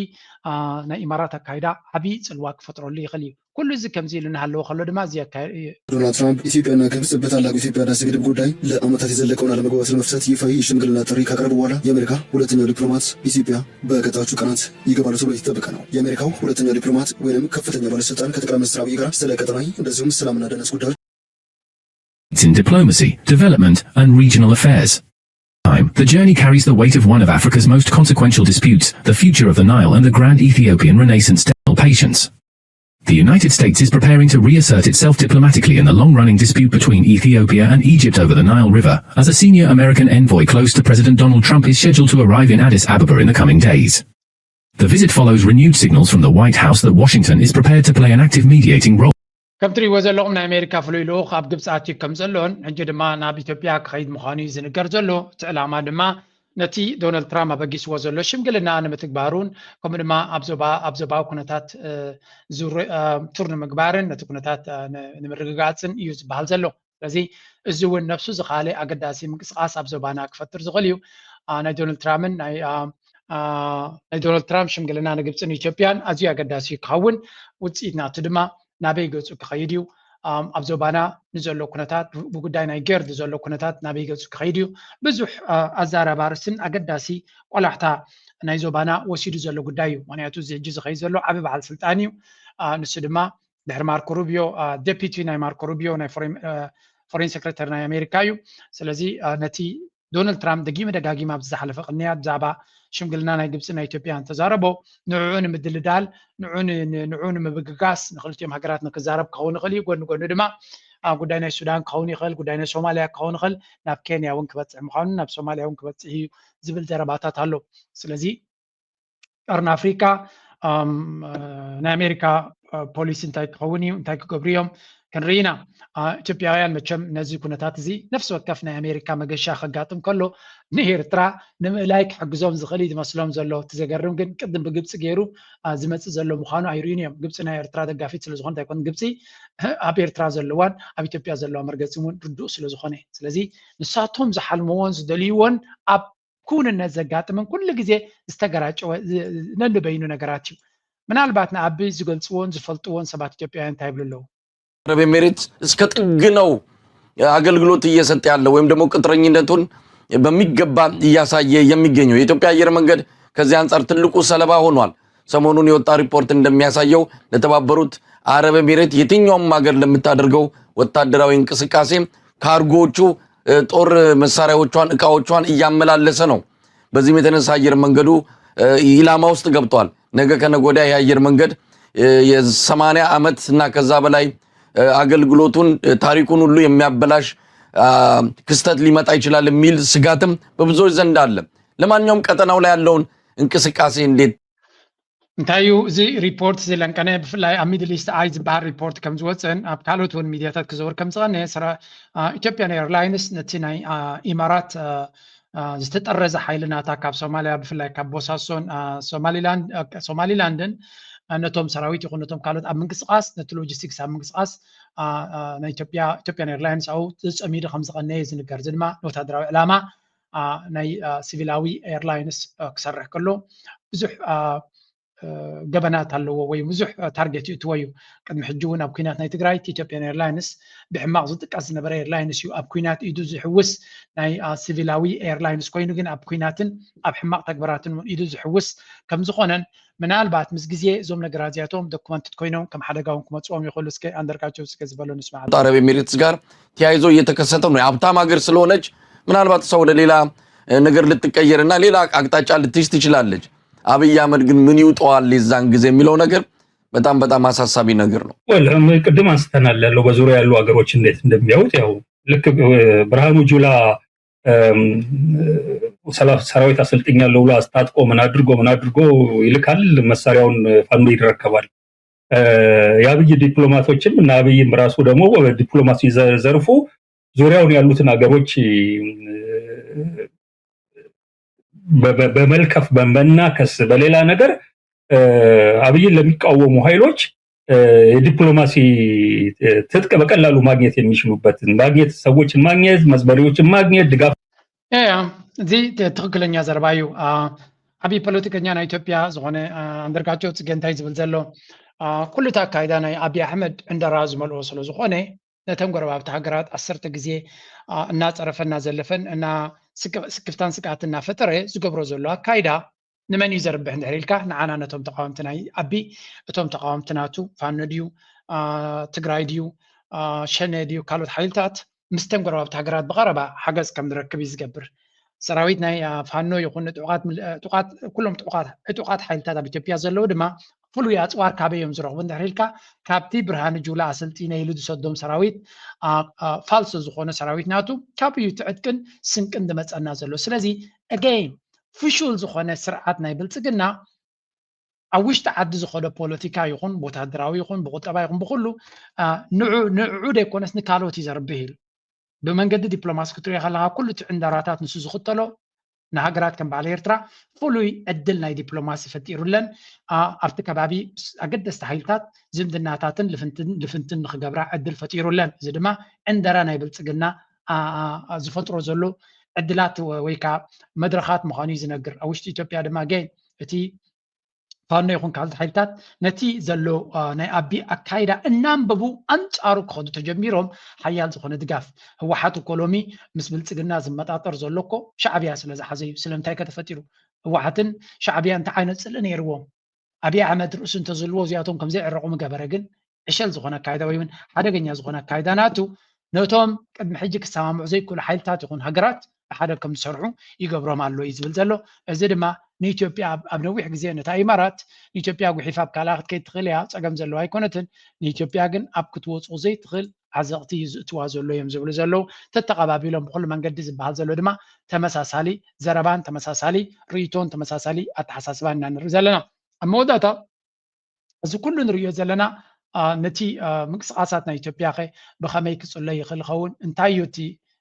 ናይ ኢማራት ኣካይዳ ዓብዪ ፅልዋ ክፈጥረሉ ይኽእል እዩ ኩሉ እዚ ከምዚ ኢሉ እናሃለወ ከሎ ድማ እዚ ኣካይድ እዩ ዶናልድ ትራምፕ ኢትዮጵያና ግብጽ በታላቁ ኢትዮጵያ ህዳሴ ግድብ ጉዳይ ለዓመታት የዘለቀውን አለመግባባት ለመፍታት ይፋዊ የሽምግልና ጥሪ ካቀረቡ በኋላ የአሜሪካ ሁለተኛው ዲፕሎማት ኢትዮጵያ በቀጣዮቹ ቀናት ይገባሉ ተብሎ እየተጠበቀ ነው። የአሜሪካው ሁለተኛው ዲፕሎማት ወይም ከፍተኛ ባለስልጣን ከጠቅላይ ሚኒስትር አብይ ጋር ስለ ቀጠናዊ እንደዚሁም ሰላምና ደህንነት ጉዳዮች in diplomacy, development and regional affairs. Time, the journey carries the weight of one of Africa's most consequential disputes, the future of the Nile and the grand Ethiopian renaissance. Patience. The United States is preparing to reassert itself diplomatically in the long-running dispute between Ethiopia and Egypt over the Nile River, as a senior American envoy close to President Donald Trump is scheduled to arrive in Addis Ababa in the coming days. The visit follows renewed signals from the White House that Washington is prepared to play an active mediating role. ከም ትሪእዎ ዘለኹም ናይ ኣሜሪካ ፍሉይ ልኡኽ ኣብ ግብፂ ኣትዩ ከም ዘሎን ሕጂ ድማ ናብ ኢትዮጵያ ክኸይድ ምዃኑ እዩ ዝንገር ዘሎ። እቲ ዕላማ ድማ ነቲ ዶናልድ ትራምፕ ኣበጊስዎ ዘሎ ሽምግልና ንምትግባሩን ከምኡ ድማ ኣብ ዞባ ኣብ ዞባዊ ኩነታት ቱር ንምግባርን ነቲ ኩነታት ንምርግጋፅን እዩ ዝበሃል ዘሎ። ስለዚ እዚ እውን ነብሱ ዝኻለ ኣገዳሲ ምንቅስቃስ ኣብ ዞባና ክፈጥር ዝኽእል እዩ። ናይ ዶናልድ ትራምፕን ናይ ናይ ዶናልድ ትራምፕ ሽምግልና ንግብፅን ኢትዮጵያን ኣዝዩ ኣገዳሲ ክኸውን ውፅኢት ናቱ ድማ ናበይ ገፁ ክኸይድ እዩ ኣብ ዞባና ንዘሎ ኩነታት ብጉዳይ ናይ ጌርድ ዘሎ ኩነታት ናበይ ገፁ ክኸይድ እዩ ብዙሕ ኣዛራባርስን ኣገዳሲ ቆላሕታ ናይ ዞባና ወሲዱ ዘሎ ጉዳይ እዩ ምክንያቱ እዚ ሕጂ ዝኸይድ ዘሎ ዓብ በዓል ስልጣን እዩ ንሱ ድማ ድሕሪ ማርኮ ሩቢዮ ዴፒቲ ናይ ማርኮ ሩቢዮ ናይ ፎሬን ሰክረተሪ ናይ ኣሜሪካ እዩ ስለዚ ነቲ ዶናልድ ትራምፕ ደጊመ ደጋጊመ ኣብዚ ዝሓለፈ ቅንያት ብዛዕባ ሽምግልና ናይ ግብፂ ናይ ኢትዮጵያ እንተዛረቦ ንዕኡ ንምድልዳል ንዑ ንምብግጋስ ንክልቲኦም ሃገራት ንክዛረብ ክኸውን ይኽእል እዩ ጎኒ ጎኒ ድማ ጉዳይ ናይ ሱዳን ክኸውን ይኽእል ጉዳይ ናይ ሶማልያ ክኸውን ይኽእል ናብ ኬንያ እውን ክበፅሕ ምዃኑ ናብ ሶማልያ እውን ክበፅሕ እዩ ዝብል ዘረባታት ኣሎ ስለዚ ቀርኒ ኣፍሪካ ናይ ኣሜሪካ ፖሊሲ እንታይ ክኸውን እዩ እንታይ ክገብሩ እዮም ክንርኢ ኢና ኢትዮጵያውያን መቸም ነዚ ኩነታት እዚ ነፍሲ ወከፍ ናይ ኣሜሪካ መገሻ ከጋጥም ከሎ ንኤርትራ ንምእላይ ክሕግዞም ዝኽእል እዩ ዝመስሎም ዘሎ እቲ ዘገርም ግን ቅድም ብግብፂ ገይሩ ዝመፅእ ዘሎ ምዃኑ ኣይርእዩን እዮም ግብፂ ናይ ኤርትራ ደጋፊት ስለዝኾነት ኣይኮን ግብፂ ኣብ ኤርትራ ዘለዋን ኣብ ኢትዮጵያ ዘለዋ መርገፂ እውን ርዱእ ስለዝኾነ ስለዚ ንሳቶም ዝሓልምዎን ዝደልይዎን ኣብ ክውንነት ዘጋጥምን ኩሉ ግዜ ዝተገራጨወ ነንበይኑ ነገራት እዩ። ምናልባት ንኣቢ ዝገልፅዎን ዝፈልጥዎን ሰባት ኢትዮጵያውያን እንታይ ይብሉ ኣለዉ? አረብ ኤሜሬትስ እስከ ጥግ ነው አገልግሎት እየሰጠ ያለው ወይም ደግሞ ቅጥረኝነቱን በሚገባ እያሳየ የሚገኘው። የኢትዮጵያ አየር መንገድ ከዚህ አንጻር ትልቁ ሰለባ ሆኗል። ሰሞኑን የወጣ ሪፖርት እንደሚያሳየው ለተባበሩት አረብ ኤሜሬት የትኛውም ሀገር ለምታደርገው ወታደራዊ እንቅስቃሴ ካርጎዎቹ ጦር መሳሪያዎቿን እቃዎቿን እያመላለሰ ነው። በዚህም የተነሳ አየር መንገዱ ኢላማ ውስጥ ገብቷል። ነገ ከነገ ወዲያ ይህ አየር መንገድ የሰማንያ ዓመት እና ከዛ በላይ አገልግሎቱን ታሪኩን ሁሉ የሚያበላሽ ክስተት ሊመጣ ይችላል የሚል ስጋትም በብዙዎች ዘንድ አለ። ለማንኛውም ቀጠናው ላይ ያለውን እንቅስቃሴ እንዴት እንታይ እዩ እዚ ሪፖርት እዚ ለንቀነ? ብፍላይ ኣብ ሚድል ኢስት ኣይ ዝበሃል ሪፖርት ከም ዝወፅእን ኣብ ካልኦት እውን ሚድያታት ክዘውር ከም ዝቐነ፣ ኢትዮጵያን ኤርላይንስ ነቲ ናይ ኢማራት ዝተጠረዘ ሓይሊ ናታ ካብ ሶማልያ፣ ብፍላይ ካብ ቦሳሶን ሶማሊላንድን ነቶም ሰራዊት ይኹን ነቶም ካልኦት ኣብ ምንቅስቃስ፣ ነቲ ሎጂስቲክስ ኣብ ምንቅስቃስ ናይ ኢትዮጵያ፣ ኢትዮጵያን ኤርላይንስ ኣብኡ ተፀሚዱ ከም ዝቐነየ ዝንገር። እዚ ድማ ንወታደራዊ ዕላማ ናይ ሲቪላዊ ኤርላይንስ ክሰርሕ ከሎ ብዙሕ ገበናት ኣለዎ ወይ ብዙሕ ታርጌት ይእትዎ እዩ። ቅድሚ ሕጂ እውን ኣብ ኩናት ናይ ትግራይ ኢትዮጵያን ኤርላይንስ ብሕማቕ ዝጥቀስ ዝነበረ ኤርላይንስ እዩ። ኣብ ኩናት ኢዱ ዝሕውስ ናይ ሲቪላዊ ኤርላይንስ ኮይኑ ግን ኣብ ኩናትን ኣብ ሕማቕ ተግባራትን እውን ኢዱ ዝሕውስ ከም ዝኾነን ምናልባት ምስ ግዜ እዞም ነገራት እዚኣቶም ዶክመንትድ ኮይኖም ከም ሓደጋ እውን ክመፅኦም ይኽእሉ። እስከ ኣንደርጋቸው እስከ ዝበሎ ንስማዕ። አረብ ኤሚሬትስ ጋር ተያይዞ እየተከሰተ ነው። የሀብታም ሀገር ስለሆነች ምናልባት እሷ ወደ ሌላ ነገር ልትቀየር እና ሌላ አቅጣጫ ልትይዝ ትችላለች። አብይ አህመድ ግን ምን ይውጠዋል የዛን ጊዜ የሚለው ነገር በጣም በጣም አሳሳቢ ነገር ነው። ቅድም አንስተናል ያለው በዙሪያ ያሉ ሀገሮች እንዴት እንደሚያዩት። ያው ልክ ብርሃኑ ጁላ ሰራዊት አሰልጥኛለሁ ብሎ አስታጥቆ ምን አድርጎ ምን አድርጎ ይልካል፣ መሳሪያውን ፋኖ ይረከባል። የአብይ ዲፕሎማቶችም እና አብይም ራሱ ደግሞ በዲፕሎማሲ ዘርፉ ዙሪያውን ያሉትን ሀገሮች በመልከፍ በመናከስ በሌላ ነገር አብይን ለሚቃወሙ ኃይሎች የዲፕሎማሲ ትጥቅ በቀላሉ ማግኘት የሚችሉበትን ማግኘት፣ ሰዎችን ማግኘት፣ መስመሪዎችን ማግኘት፣ ድጋፍ እዚ ትክክለኛ ዘረባ እዩ። ዓብዪ ፖለቲከኛ ናይ ኢትዮጵያ ዝኾነ ኣንደርጋቸው ጽጌ እንታይ ዝብል ዘሎ፣ ኩሉ እቲ ኣካይዳ ናይ ኣብይ ኣሕመድ ዕንደራ ዝመልኦ ስለ ዝኾነ ነተን ጎረባብቲ ሃገራት ዓሰርተ ግዜ እናፀረፈ እናዘለፈን እና ስክፍታን ስግኣት እናፈጠረ ዝገብሮ ዘሎ ኣካይዳ ንመን እዩ ዘርብሕ እንድሕር ኢልካ፣ ንዓና ነቶም ተቃወምቲ ናይ ኣቢ፣ እቶም ተቃወምቲ ናቱ ፋኖ ድዩ፣ ትግራይ ድዩ፣ ሸኔ ድዩ፣ ካልኦት ሓይልታት ምስተን ጎረባብቲ ሃገራት ብቐረባ ሓገዝ ከም ንረክብ እዩ ዝገብር። ሰራዊት ናይ ፋኖ ይኹን ዕጡቓት፣ ኩሎም ዕጡቓት ሓይልታት ኣብ ኢትዮጵያ ዘለዉ ድማ ፍሉይ ኣፅዋር ካበይ እዮም ዝረኽቡ እንድሕር ኢልካ፣ ካብቲ ብርሃኑ ጁላ ኣሰልጢነ ኢሉ ዝሰዶም ሰራዊት፣ ፋልሶ ዝኾነ ሰራዊት ናቱ ካብኡ እዩ እቲ ዕጥቅን ስንቅን ዝመፀና ዘሎ። ስለዚ again ፍሹል ዝኾነ ስርዓት ናይ ብልፅግና ኣብ ውሽጢ ዓዲ ዝኸዶ ፖለቲካ ይኹን ብወታደራዊ ይኹን ብቁጠባ ይኹን ብኩሉ ንዑ ንዕዑ ደይኮነስ ንካልኦት እዩ ዘርብህ ኢሉ ብመንገዲ ዲፕሎማሲ ክትሪኦ ከለካ ኩሉ እቲ ዕንደራታት ንሱ ዝኽተሎ ንሃገራት ከም በዓል ኤርትራ ፍሉይ ዕድል ናይ ዲፕሎማሲ ፈጢሩለን ኣብቲ ከባቢ ኣገደስቲ ሓይልታት ዝምድናታትን ልፍንትን ንክገብራ ዕድል ፈጢሩለን። እዚ ድማ ዕንደራ ናይ ብልፅግና ዝፈጥሮ ዘሎ ዕድላት ወይ ከዓ መድረኻት ምዃኑ እዩ ዝነግር። ኣብ ውሽጢ ኢትዮጵያ ድማ ገ እቲ ፋኖ ይኹን ካልኦት ሓይልታት ነቲ ዘሎ ናይ ኣቢ ኣካይዳ እናንበቡ ኣንፃሩ ክኸዱ ተጀሚሮም ሓያል ዝኾነ ድጋፍ ህወሓት እኮ ሎሚ ምስ ብልፅግና ዝመጣጠር ዘሎ እኮ ሻዕብያ ስለ ዝሓዘ እዩ። ስለምንታይ ከተፈጢሩ ህወሓትን ሻዕብያ እንታይ ዓይነት ፅልኢ ነይርዎም? ኣብይ ኣሕመድ ርእሱ እንተዝህልዎ እዚኣቶም ከምዘይዕረቑ ምገበረ። ግን ዕሸል ዝኾነ ኣካይዳ ወይ እውን ሓደገኛ ዝኾነ ኣካይዳ ናቱ ነቶም ቅድሚ ሕጂ ክሰማምዑ ዘይክእሉ ሓይልታት ይኹን ሃገራት ብሓደ ከም ዝሰርሑ ይገብሮም ኣሎ እዩ ዝብል ዘሎ። እዚ ድማ ንኢትዮጵያ ኣብ ነዊሕ ግዜ ነታ ኢማራት ንኢትዮጵያ ጉሒፋ ኣብ ካልኣ ክትከይድ ትኽእል እያ፣ ፀገም ዘለዋ ኣይኮነትን። ንኢትዮጵያ ግን ኣብ ክትወፁ ዘይትኽእል ዓዘቕቲ እዩ ዝእትዋ ዘሎ እዮም ዝብሉ ዘለዉ። ተተቐባቢሎም ብኩሉ መንገዲ ዝበሃል ዘሎ ድማ ተመሳሳሊ ዘረባን ተመሳሳሊ ርእይቶን ተመሳሳሊ ኣተሓሳስባን ኢና ንርኢ ዘለና። ኣብ መወዳእታ እዚ ኩሉ ንርእዮ ዘለና ነቲ ምንቅስቃሳት ናይ ኢትዮጵያ ከ ብኸመይ ክጽሎ ይኽእል ይኸውን? እንታይ እዩ እቲ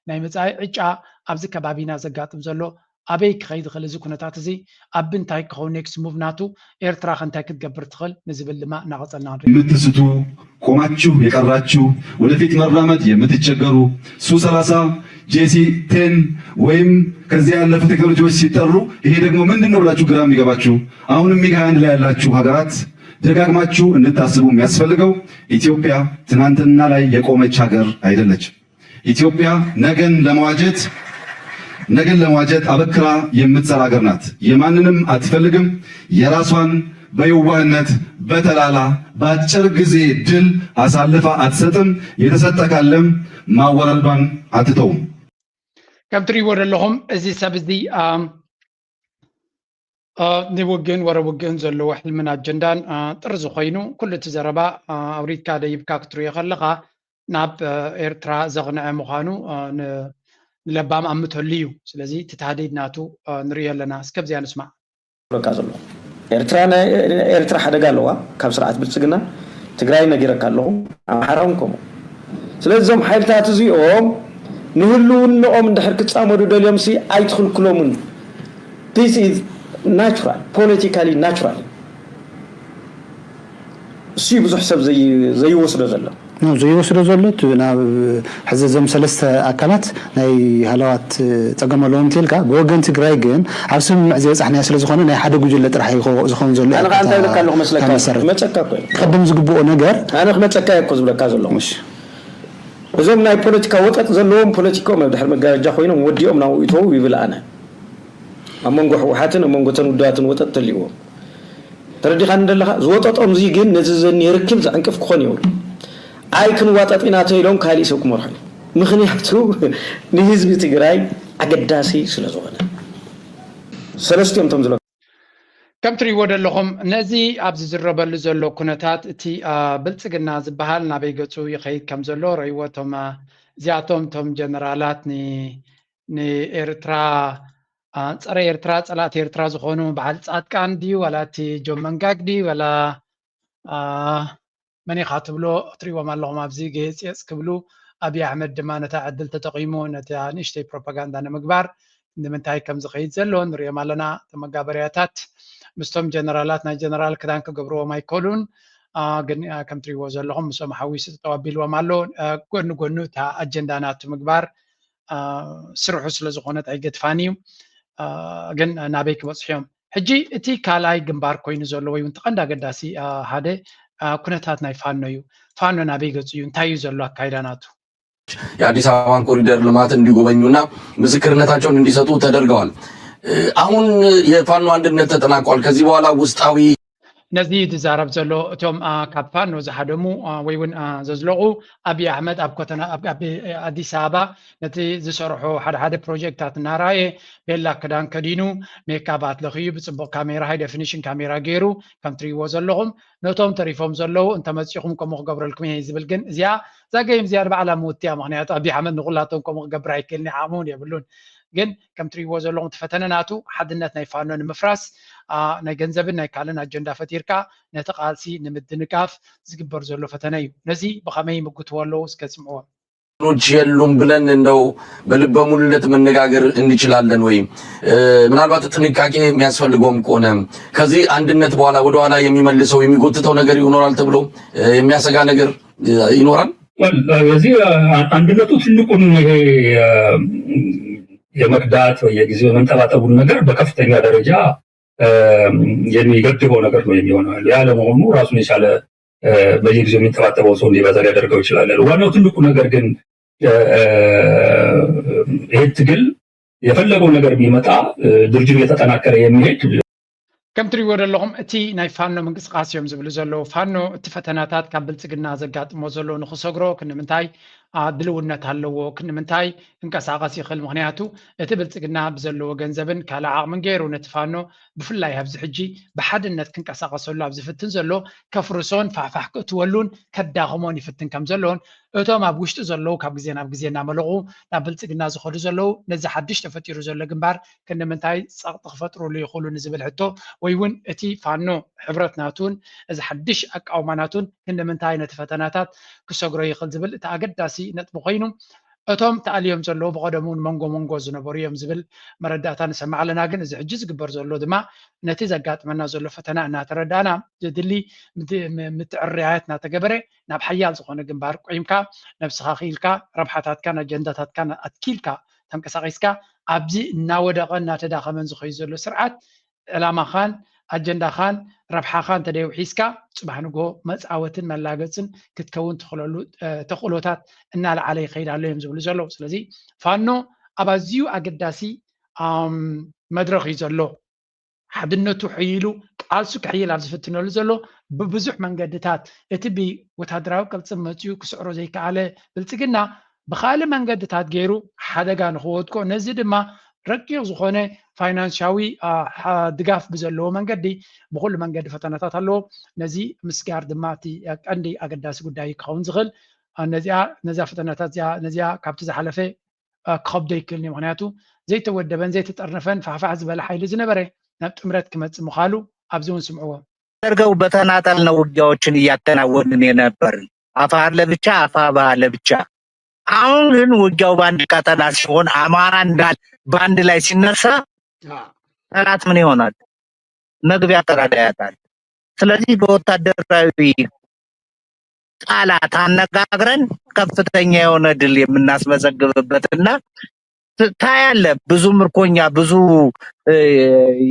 ናይ መጻኢ ዕጫ ኣብዚ ከባቢና ዘጋጥም ዘሎ? ኣበይ ክኸይድ ይኽእል እዚ ኩነታት እዚ? ኣቢ እንታይ ክኸውን ኔክስት ሙቭ ናቱ? ኤርትራ ከ እንታይ ክትገብር ትኽእል? ንዝብል ድማ እናቐጸልና ንርኢ። የምትስቱ ቆማችሁ የቀራችሁ ወደፊት መራመድ የምትቸገሩ ሱ ሰላሳ ጄሲ ቴን ወይም ከዚያ ያለፉ ቴክኖሎጂዎች ሲጠሩ ይሄ ደግሞ ምንድን ነው ብላችሁ ግራ የሚገባችሁ አሁንም ሚግ ሃያ አንድ ላይ ያላችሁ ሀገራት ደጋግማችሁ እንድታስቡ የሚያስፈልገው ኢትዮጵያ ትናንትና ላይ የቆመች ሀገር አይደለችም። ኢትዮጵያ ነገን ለመዋጀት ነገን ለመዋጀት አበክራ የምትሰራ ሀገር ናት። የማንንም አትፈልግም። የራሷን በየዋህነት በተላላ በአጭር ጊዜ ድል አሳልፋ አትሰጥም። የተሰጠ ካለም ማወራረዷን አትተውም። ከም ትሪእዎ ዘለኹም እዚ ሰብ እዚ ንውግእን ወረ ውግእን ዘለዎ ሕልምን ኣጀንዳን ጥርዚ ኮይኑ ኩሉ እቲ ዘረባ ኣውሪድካ ደይብካ ክትሪኦ ከለኻ ናብ ኤርትራ ዘቕንዐ ምዃኑ ንለባም ኣምተሉ እዩ። ስለዚ እቲ ታህዲድ ናቱ ንሪኦ ኣለና። እስከ ኣብዚኣ ንስማዕ። በቃ ዘሎ ኤርትራ ናይ ኤርትራ ሓደጋ ኣለዋ ካብ ስርዓት ብልጽግና። ትግራይ ነጊረካ ኣለኹ፣ ኣምሓራ እውን ከምኡ። ስለዚ እዞም ሓይልታት እዚኦም ንህልውንኦም እንድሕር ክጻመዱ ደልዮም ሲ ኣይትኽልክሎምን። This is natural, politically natural። እሱ ብዙሕ ሰብ ዘይወስዶ ዘሎ። ዘይወስዶ ዘሎ ናብ ሕዚ እዞም ሰለስተ ኣካላት ናይ ሃለዋት ጸገም ኣለዎም ትልካ። ብወገን ትግራይ ግን ኣብ ስምምዕ ዘይበጻሕናዮ ስለ ዝኾነ ናይ ሓደ ጉጅለ ጥራሕ ዝኸውን ዘሎ። ኣነ ከዓ እንታይ ብለካ ኣለኹ መስለካ? ክመፀካ እኮ እዩ። ክቐደም ዝግብኦ ነገር ኣነ ክመፀካ እኮ ዝብለካ ዘለኹ። እዞም ናይ ፖለቲካ ወጠጥ ዘለዎም ፖለቲካኦም ኣብ ድሕሪ መጋረጃ ኮይኖም ወዲኦም ናብኡ ይተዉ ይብል ኣነ። ኣብ መንጎ ህወሓትን ኣብ መንጎ ተን ውድባትን ወጠጥ ተልዎም። ተረዲኻኒ ዘለኻ? ዝወጠጦም እዚ ግን ነዚ ዘኒ ርክብ ዘዕንቅፍ ክኾን ይብሉ። ኣይ ክንዋጠጥ ኢና ተኢሎም ካሊእ ሰብ ክመርሖ እዩ። ምኽንያቱ ንህዝቢ ትግራይ ኣገዳሲ ስለ ዝኾነ። ሰለስቲኦም እቶም ዝለ ከም ትሪእዎ ዘለኹም ነዚ ኣብ ዝዝረበሉ ዘሎ ኩነታት እቲ ብልፅግና ዝበሃል ናበይ ገፁ ይኸይድ ከም ዘሎ ረእይዎ። እቶም እዚኣቶም እቶም ጀነራላት ንኤርትራ ፀረ ኤርትራ ፀላእቲ ኤርትራ ዝኾኑ በዓል ፃድቃን ድዩ ዋላ እቲ ጆን መንጋግ ድዩ ዋላ መን ኢኻ ትብሎ ትሪእዎም ኣለኹም ኣብዚ ገየፅየፅ ክብሉ። ኣብይ ኣሕመድ ድማ ነታ ዕድል ተጠቒሙ ነታ ንእሽተይ ፕሮፓጋንዳ ንምግባር ንምንታይ ከም ዝኸይድ ዘሎ ንሪኦም ኣለና። እቶም መጋበርያታት ምስቶም ጀነራላት ናይ ጀነራል ክዳን ክገብርዎም ኣይከሉን። ግን ከም ትሪእዎ ዘለኹም ምስኦም ሓዊሱ ጠጠው ኣቢልዎም ኣሎ። ጎኒ ጎኑ እታ ኣጀንዳ ናቱ ምግባር ስርሑ ስለ ዝኾነት ኣይገድፋን እዩ። ግን ናበይ ክበፅሑ እዮም? ሕጂ እቲ ካልኣይ ግንባር ኮይኑ ዘሎ ወይ እውን ተቐንዲ ኣገዳሲ ሓደ ኩነታት ናይ ፋኖ እዩ። ፋኖ ናበይ ገፁ እዩ? እንታይ እዩ ዘሎ ኣካይዳ ናቱ? የአዲስ አበባን ኮሪደር ልማት እንዲጎበኙና ምስክርነታቸውን እንዲሰጡ ተደርገዋል። አሁን የፋኖ አንድነት ተጠናቋል። ከዚህ በኋላ ውስጣዊ ነዚ ዝዛረብ ዘሎ እቶም ካብ ፋኖ ዝሃደሙ ወይ እውን ዘዝለቑ ኣብይ ኣሕመድ ኣብ ኮተና ኣብ ኣዲስ ኣበባ ነቲ ዝሰርሖ ሓደ ሓደ ፕሮጀክታት እናረኣየ ቤላ ክዳን ከዲኑ ሜካብ ኣትለኽዩ ብፅቡቕ ካሜራ ሃይ ደፊኒሽን ካሜራ ገይሩ ከም ትሪእዎ ዘለኹም ነቶም ተሪፎም ዘለዉ እንተመፂኹም ከምኡ ክገብረልኩም እየ ዝብል ግን እዚኣ እዛ ገይም እዚኣ ንባዕላ ምውትያ ምክንያቱ ኣብይ ኣሕመድ ንኩላቶም ከምኡ ክገብር ኣይክእልን ዓቕሙን የብሉን። ግን ከም ትሪእዎ ዘለኹም እቲ ፈተነ ናቱ ሓድነት ናይ ፋኖ ንምፍራስ ናይ ገንዘብን ናይ ካልእን ኣጀንዳ ፈጢርካ ነቲ ቃልሲ ንምድንጋፍ ዝግበር ዘሎ ፈተነ እዩ። ነዚ ብኸመይ ይምጉትዎ ኣለዉ እስከ ስምዕዎም። ኖች የሉም ብለን እንደው በልበ ሙሉነት መነጋገር እንችላለን ወይ? ምናልባት ጥንቃቄ የሚያስፈልገውም ከሆነ ከዚህ አንድነት በኋላ ወደኋላ የሚመልሰው የሚጎትተው ነገር ይኖራል ተብሎ የሚያሰጋ ነገር ይኖራል? እዚህ አንድነቱ ትልቁን ይሄ የመክዳት ወይ የጊዜው የመንጠባጠቡን ነገር በከፍተኛ ደረጃ የሚገድበው ነገር ነው የሚሆነው። ያ ለመሆኑ ራሱን የቻለ በየጊዜው የሚንጠባጠበው ሰው እንዲበዛ ሊያደርገው ይችላል። ዋናው ትልቁ ነገር ግን ይሄ ትግል የፈለገው ነገር ቢመጣ ድርጅቱ የተጠናከረ የሚሄድ ከም ትሪእዎ ዘለኹም እቲ ናይ ፋኖ ምንቅስቃስ እዮም ዝብሉ ዘለዉ። ፋኖ እቲ ፈተናታት ካብ ብልፅግና ዘጋጥሞ ዘሎ ንክሰግሮ ክንምንታይ ድልውነት ኣለዎ፣ ክንምንታይ ክንቀሳቐስ ይኽእል። ምክንያቱ እቲ ብልፅግና ብዘለዎ ገንዘብን ካልእ ዓቕምን ገይሩ ነቲ ፋኖ ብፍላይ ኣብዚ ሕጂ ብሓድነት ክንቀሳቐሰሉ ኣብ ዝፍትን ዘሎ ከፍርሶን ፋሕፋሕ ክእትወሉን ከዳኽሞን ይፍትን ከም ዘሎን እቶም ኣብ ውሽጢ ዘለዉ ካብ ግዜ ናብ ግዜ እናመለቑ ናብ ብልፅግና ዝኸዱ ዘለዉ ነዚ ሓድሽ ተፈጢሩ ዘሎ ግንባር ክንምንታይ ፀቕጢ ክፈጥሩሉ ይኽእሉ ንዝብል ሕቶ ወይ እውን እቲ ፋኖ ሕብረት ናቱን እዚ ሓድሽ ኣቃውማ ናቱን ክንምንታይ ነቲ ፈተናታት ክሰግሮ ይኽእል ዝብል እቲ ኣገዳሲ ነጥቢ ኮይኑ እቶም ተኣልዮም ዘለዉ ብቐደሙ እውን መንጎ መንጎ ዝነበሩ እዮም ዝብል መረዳእታ ንሰምዕ ኣለና። ግን እዚ ሕጂ ዝግበር ዘሎ ድማ ነቲ ዘጋጥመና ዘሎ ፈተና እናተረዳእና ዘድሊ ምትዕርያያት እናተገበረ ናብ ሓያል ዝኾነ ግንባር ቆይምካ ነብስኻ ክኢልካ ረብሓታትካን ኣጀንዳታትካን ኣትኪልካ ተንቀሳቒስካ ኣብዚ እናወደቐ እናተዳኸመን ዝኸዩ ዘሎ ስርዓት ዕላማኻን ኣጀንዳኻን ረብሓኻ እንተደይውሒስካ ፅባሕ ንግሆ መፃወትን መላገፅን ክትከውን ትኽእለሉ ተኽእሎታት እናለዓለ ይኸይድ ኣሎ እዮም ዝብሉ ዘለዉ። ስለዚ ፋኖ ኣብ ኣዝዩ ኣገዳሲ መድረኽ እዩ ዘሎ። ሓድነቱ ሕይሉ ቃልሱ ክሕይል ኣብ ዝፍትነሉ ዘሎ ብብዙሕ መንገድታት እቲ ብወታደራዊ ቅልፅም መፅኡ ክስዕሮ ዘይከኣለ ብልፅግና ብኻልእ መንገድታት ገይሩ ሓደጋ ንኽወድቆ ነዚ ድማ ረቂቕ ዝኾነ ፋይናንሻዊ ድጋፍ ብዘለዎ መንገዲ ብኩሉ መንገዲ ፈተናታት ኣለዎ። ነዚ ምስጋር ድማ እቲ ቀንዲ ኣገዳሲ ጉዳይ ክኸውን ዝኽእል ነዚኣ ነዛ ፈተናታት እዚኣ ነዚኣ ካብቲ ዝሓለፈ ክኸብዶ ይክእል እዩ። ምክንያቱ ዘይተወደበን ዘይተጠርነፈን ፋሕፋሕ ዝበለ ሓይሊ ዝነበረ ናብ ጥምረት ክመፅእ ምኻሉ ኣብዚ እውን ስምዕዎ። ደርገው በተናጠል ነው ውጊያዎችን እያከናወንን የነበርን። አፋር ለብቻ፣ አፋባ ለብቻ። አሁን ግን ውጊያው በአንድ ቀጠና ሲሆን አማራ እንዳል በአንድ ላይ ሲነሳ ጠላት ምን ይሆናል? መግቢያ ቀዳዳ ያጣል። ስለዚህ በወታደራዊ ቃላት አነጋግረን ከፍተኛ የሆነ ድል የምናስመዘግብበትና ታያለ ብዙ ምርኮኛ ብዙ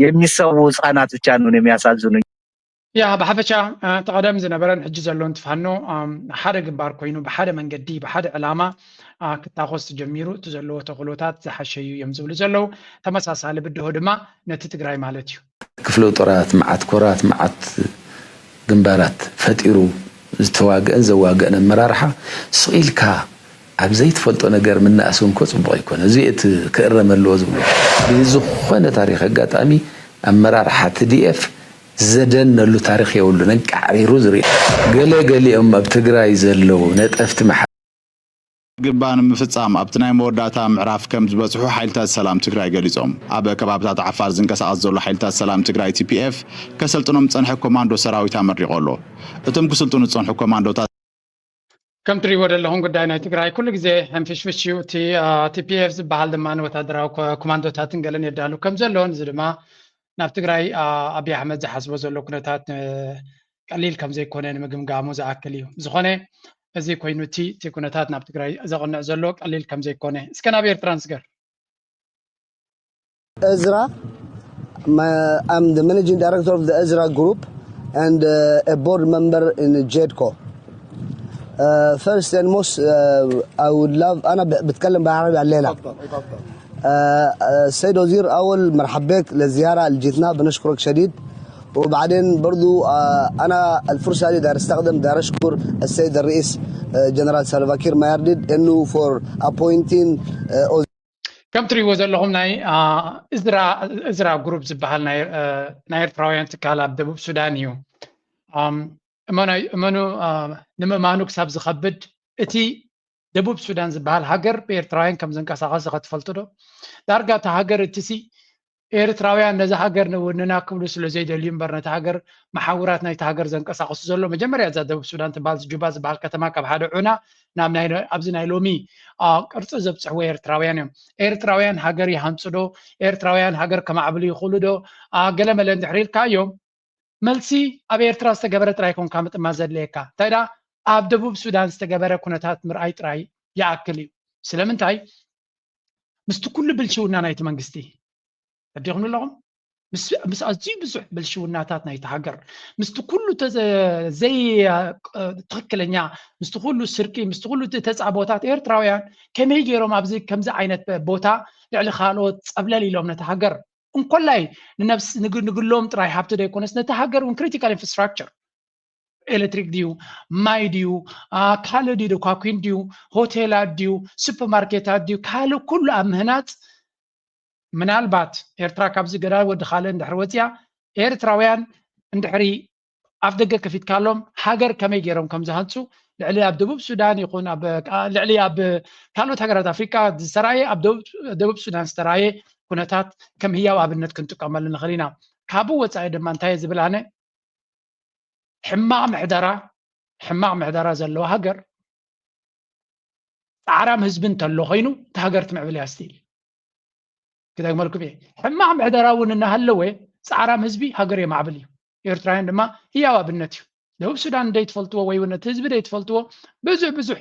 የሚሰዉ ህጻናት ብቻ ነው የሚያሳዝኑኝ። ያ ብሓፈሻ እቲ ቀደም ዝነበረን ሕጂ ዘሎን ትፋኖ ሓደ ግንባር ኮይኑ ብሓደ መንገዲ ብሓደ ዕላማ ክታኾስ ተጀሚሩ እቲ ዘለዎ ተኽእሎታት ዝሓሸዩ እዮም ዝብሉ ዘለዉ። ተመሳሳሊ ብድሆ ድማ ነቲ ትግራይ ማለት እዩ። ክፍለ ጦራት መዓት ኮራት መዓት ግንባራት ፈጢሩ ዝተዋግአን ዘዋግአን ኣመራርሓ ስቕ ኢልካ ኣብ ዘይትፈልጦ ነገር ምንኣስ እውን እኮ ፅቡቕ ኣይኮነ። እዚ እቲ ክእረም ኣለዎ ዝብሎ ብዝኾነ ታሪክ ኣጋጣሚ ኣመራርሓ ቲዲኤፍ ዘደነሉ ታሪክ የብሉን። ኣንቃዕሪሩ ዝርኢ ገለ ገሊኦም ኣብ ትግራይ ዘለዉ ነጠፍቲ መሓ ግባ ንምፍፃም ኣብቲ ናይ መወዳእታ ምዕራፍ ከም ዝበፅሑ ሓይልታት ሰላም ትግራይ ገሊፆም። ኣብ ከባብታት ዓፋር ዝንቀሳቐስ ዘሎ ሓይልታት ሰላም ትግራይ ቲፒኤፍ ከሰልጥኖም ዝፀንሐ ኮማንዶ ሰራዊት ኣመሪቑ ኣሎ። እቶም ክስልጥኑ ዝፀንሑ ኮማንዶታት ከም ትሪእዎ ዘለኹም ጉዳይ ናይ ትግራይ ኩሉ ግዜ ሕንፍሽፍሽ እዩ። እቲ ቲፒኤፍ ዝበሃል ድማ ንወታደራዊ ኮማንዶታትን ገለን የዳሉ ከም ዘሎ፣ እዚ ድማ ናብ ትግራይ ኣብይ ኣሕመድ ዝሓስቦ ዘሎ ኩነታት ቀሊል ከም ዘይኮነ ንምግምጋሙ ዝኣክል እዩ። ዝኾነ እዚ ኮይኑ እቲ እቲ ኩነታት ናብ ትግራይ ዘቕንዕ ዘሎ ቀሊል ከም ዘይኮነ እስከ ናብ ኤርትራ ንስገር። Ezra. My, I'm the managing director of the Ezra Group and uh, a board member in JEDCO. Uh, first and most, uh, I would love, أنا بتكلم بالعربي علينا. السيد وزير، أول مرحبا بك للزيارة اللي جيتنا، بنشكرك شديد. وبعدين برضو آه، أنا الفرصة هذه داير أستخدم، داير أشكر السيد الرئيس آه، جنرال سالفاكير مايارديد إنه for appointing آه، ከም ትሪእዎ ዘለኹም ናይ እዝራ እዝራ ግሩፕ ዝበሃል ናይ ኤርትራውያን ትካል ኣብ ደቡብ ሱዳን እዩ። እመኑ ንምእማኑ ክሳብ ዝኸብድ እቲ ደቡብ ሱዳን ዝበሃል ሃገር ብኤርትራውያን ከም ዝንቀሳቐስ ኸትፈልጡ ዶ? ዳርጋ እቲ ሃገር እቲ ሲ ኤርትራውያን ነዚ ሃገር ንውንና ክብሉ ስለ ዘይደልዩ እምበር ነቲ ሃገር መሓውራት ናይቲ ሃገር ዘንቀሳቕሱ ዘሎ መጀመርያ እዛ ደቡብ ሱዳን ትበሃል ጁባ ዝበሃል ከተማ ካብ ሓደ ዑና ናብ ናይ ኣብዚ ናይ ሎሚ ቅርፂ ዘብፅሕዎ ኤርትራውያን እዮም። ኤርትራውያን ሃገር ይሃንፁ ዶ? ኤርትራውያን ሃገር ከማዕብሉ ይኽእሉ ዶ? ገለመለ እንድሕር ኢልካ እዮም መልሲ ኣብ ኤርትራ ዝተገበረ ጥራይ ኮንካ ምጥማት ዘድለየካ እንታይ ዳ ኣብ ደቡብ ሱዳን ዝተገበረ ኩነታት ምርኣይ ጥራይ ይኣክል እዩ። ስለምንታይ ምስቲ ኩሉ ብልሽውና ናይቲ መንግስቲ ተዲኹም ኣለኹም ምስ ኣዝዩ ብዙሕ ብልሽውናታት ናይቲ ሃገር ምስቲ ኩሉ ዘይ ትክክለኛ ምስቲ ኩሉ ስርቂ ምስቲ ኩሉ ተፃቦታት ኤርትራውያን ከመይ ገይሮም ኣብዚ ከምዚ ዓይነት ቦታ ልዕሊ ካልኦት ፀብለል ኢሎም ነቲ ሃገር እንኮላይ ንነብስ ንግሎም ጥራይ ሃብቲ ዘይኮነስ ነቲ ሃገር እውን critical infrastructure ኤሌክትሪክ ድዩ ማይ ድዩ ካልእ ድዩ ኳኩን ድዩ ሆቴላት ድዩ ሱፐርማርኬታት ድዩ ካልእ ኩሉ ኣብ ምህናፅ ምናልባት ኤርትራ ካብዚ ገዳይ ወዲ ካልእ እንድሕር ወፅያ ኤርትራውያን እንድሕሪ ኣፍ ደገ ከፊትካሎም ሃገር ከመይ ገይሮም ከም ዝሃንፁ ልዕሊ ኣብ ደቡብ ሱዳን ይኹን ልዕሊ ኣብ ካልኦት ሃገራት ኣፍሪቃ ዝተራእየ ኣብ ደቡብ ሱዳን ዝተራእየ ኩነታት ከም ህያው ኣብነት ክንጥቀመሉ ንኽእል ኢና። ካብኡ ወፃኢ ድማ እንታይ ዝብል ኣነ ሕማቕ ምሕደራ ሕማቕ ምሕደራ ዘለዎ ሃገር ፃዕራም ህዝቢ እንተሎ ኮይኑ እቲ ሃገር ትምዕብል እያ ስቲል ክደግመልኩም እየ ሕማቕ ምሕደራ እውን እናሃለወ ፃዕራም ህዝቢ ሃገር የማዕብል እዩ ኤርትራውያን ድማ ህያው ኣብነት እዩ ደቡብ ሱዳን እንደይትፈልጥዎ ወይ እውን እቲ ህዝቢ ደይትፈልጥዎ ብዙሕ ብዙሕ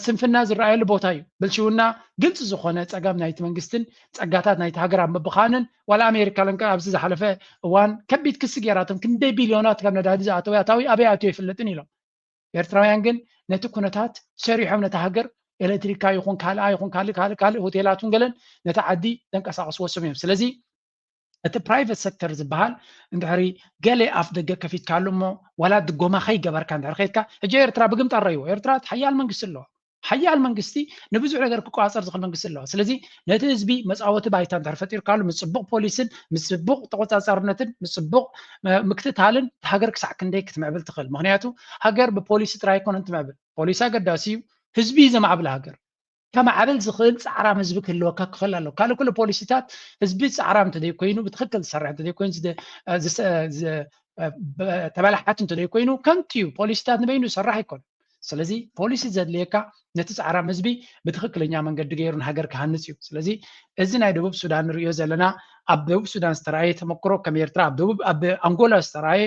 ስንፍና ዝረኣየሉ ቦታ እዩ ብልሽውና ግልፂ ዝኾነ ፀገም ናይቲ መንግስትን ፀጋታት ናይቲ ሃገር ኣብ ምብኻንን ዋላ ኣሜሪካ ለንቀ ኣብዚ ዝሓለፈ እዋን ከቢድ ክሲ ገይራቶም ክንደይ ቢልዮናት ካብ ነዳዲ ዝኣተወ ኣታዊ ኣበይ ኣትዮ ይፍለጥን ኢሎም ኤርትራውያን ግን ነቲ ኩነታት ሰሪሖም ነቲ ሃገር ኤሌክትሪካ ይኹን ካልኣ ይኹን ካልእ ካልእ ካልእ ሆቴላቱን ገለን ነቲ ዓዲ ዘንቀሳቀስዎ ስም እዮም ስለዚ እቲ ፕራይቨት ሰክተር ዝበሃል እንድሕሪ ገለ ኣፍ ደገ ከፊትካሉ እሞ ዋላ ድጎማ ከይገበርካ እንድሕር ከይድካ ሕጂ ኤርትራ ብግምጣር ረእይዎ ኤርትራ ሓያል መንግስቲ ኣለዋ ሓያል መንግስቲ ንብዙሕ ነገር ክቆፃፀር ዝኽእል መንግስቲ ኣለዋ ስለዚ ነቲ ህዝቢ መፃወቲ ባይታ እንድሕር ፈጢርካሉ ምስ ፅቡቕ ፖሊስን ምስ ፅቡቕ ተቆፃፃርነትን ምስ ፅቡቕ ምክትታልን ሃገር ክሳዕ ክንደይ ክትምዕብል ትኽእል ምክንያቱ ሃገር ብፖሊሲ ጥራይ ኣይኮነን ትምዕብል ፖሊሲ ኣገዳሲ እዩ ህዝቢ እዩ ዘማዕብል ሃገር ከማዕብል ዝኽእል ፃዕራም ህዝቢ ክህልወካ ክኽእል ኣለዎ። ካልእ ኩሉ ፖሊሲታት ህዝቢ ፃዕራም እንተዘይኮይኑ፣ ብትኽክል ዝሰርሕ እንተዘይኮይኑ፣ ዝደ- እ፣ ዝሰ- ዝ- እ፣ በ- ተበላሓት እንተዘይኮይኑ ከንቱ እዩ። ፖሊሲታት ንበይኑ ዝሰራሕ ኣይኮን። ስለዚ ፖሊሲ ዘድልየካ ነቲ ፃዕራም ህዝቢ ብትኽክለኛ መንገዲ ገይሩ ንሃገር ክሃንፅ እዩ። ስለዚ እዚ ናይ ደቡብ ሱዳን ንሪኦ ዘለና፣ ኣብ ደቡብ ሱዳን ዝተረኣየ ተመክሮ ከም ኤርትራ፣ ኣብ ደቡብ ኣብ ኣንጎላ ዝተረኣየ፣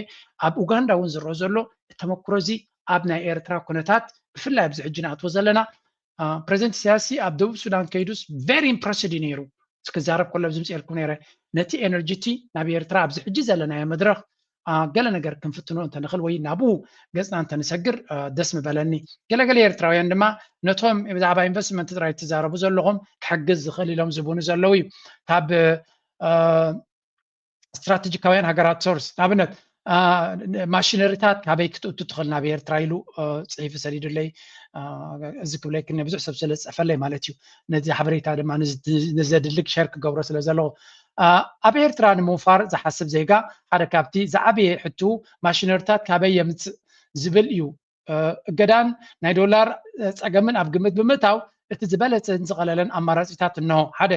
ኣብ ኡጋንዳ እውን ዝረአ ዘሎ ተመክሮ እዚ ኣብ ናይ ኤርትራ ኩነታት፣ ብፍላይ ኣብዚ ሕጂ ንኣትዎ ዘለና ፕሬዚደንት ኢሳያስ ኣብ ደቡብ ሱዳን ከይዱስ very impressed እዩ ነይሩ። ክዛረብ ከሎ ኣብዚ ምፅኤልኩም ነይረ። ነቲ ኤነርጂ እቲ ናብ ኤርትራ ኣብዚ ሕጂ ዘለናዮ መድረኽ ገለ ነገር ክንፍትኖ እንተንኽእል ወይ ናብኡ ገፅና እንተንሰግር ደስ ምበለኒ። ገለገለ ኤርትራውያን ድማ ነቶም ብዛዕባ ኢንቨስትመንት ጥራይ ትዛረቡ ዘለኹም ክሕግዝ ዝኽእል ኢሎም ዝቡኑ ዘለዉ እዩ። ካብ ስትራቴጂካውያን ሃገራት ሶርስ ንኣብነት ማሽነሪታት ካበይ ክትእቱ ትኽእል ናብ ኤርትራ ኢሉ ፅሒፉ ሰዲዱለይ። እዚ ክብለይ ክነ ብዙሕ ሰብ ስለ ዝፀፈለይ ማለት እዩ። ነዚ ሓበሬታ ድማ ንዘድሊ ሸር ክገብሮ ስለ ዘለኹ ኣብ ኤርትራ ንምውፋር ዝሓስብ ዜጋ ሓደ ካብቲ ዝዓበየ ሕቱ ማሽነሪታት ካበይ የምፅእ ዝብል እዩ። እገዳን ናይ ዶላር ፀገምን ኣብ ግምት ብምእታው እቲ ዝበለፀን ዝቐለለን ኣማራፂታት እንሆ። ሓደ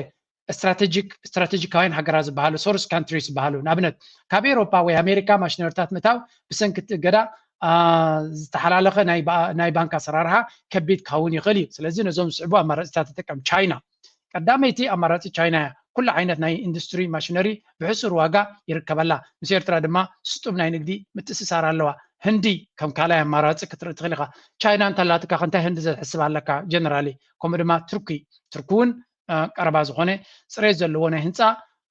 ስትራቴጂክ ስትራቴጂካውያን ሃገራት ዝበሃሉ ሶርስ ካንትሪስ ዝበሃሉ ንኣብነት ካብ ኤሮፓ ወይ ኣሜሪካ ማሽነሪታት ምእታው ብሰንኪ እቲ እገዳ ዝተሓላለኸ ናይ ባንክ ኣሰራርሓ ከቢድ ክኸውን ይኽእል እዩ። ስለዚ ነዞም ዝስዕቡ ኣማራፂታት ትጥቀም። ቻይና ቀዳመይቲ ኣማራፂ ቻይና እያ። ኩሉ ዓይነት ናይ ኢንዱስትሪ ማሽነሪ ብሕሱር ዋጋ ይርከበላ። ምስ ኤርትራ ድማ ስጡም ናይ ንግዲ ምትእስሳር ኣለዋ። ህንዲ ከም ካልኣይ ኣማራፂ ክትርኢ ትኽእል ኢኻ። ቻይና እንተላትካ ከንታይ ህንዲ ዘትሕስብ ኣለካ ጀነራሊ። ከምኡ ድማ ቱርኪ ቱርኪ እውን ቀረባ ዝኾነ ፅሬት ዘለዎ ናይ ህንፃ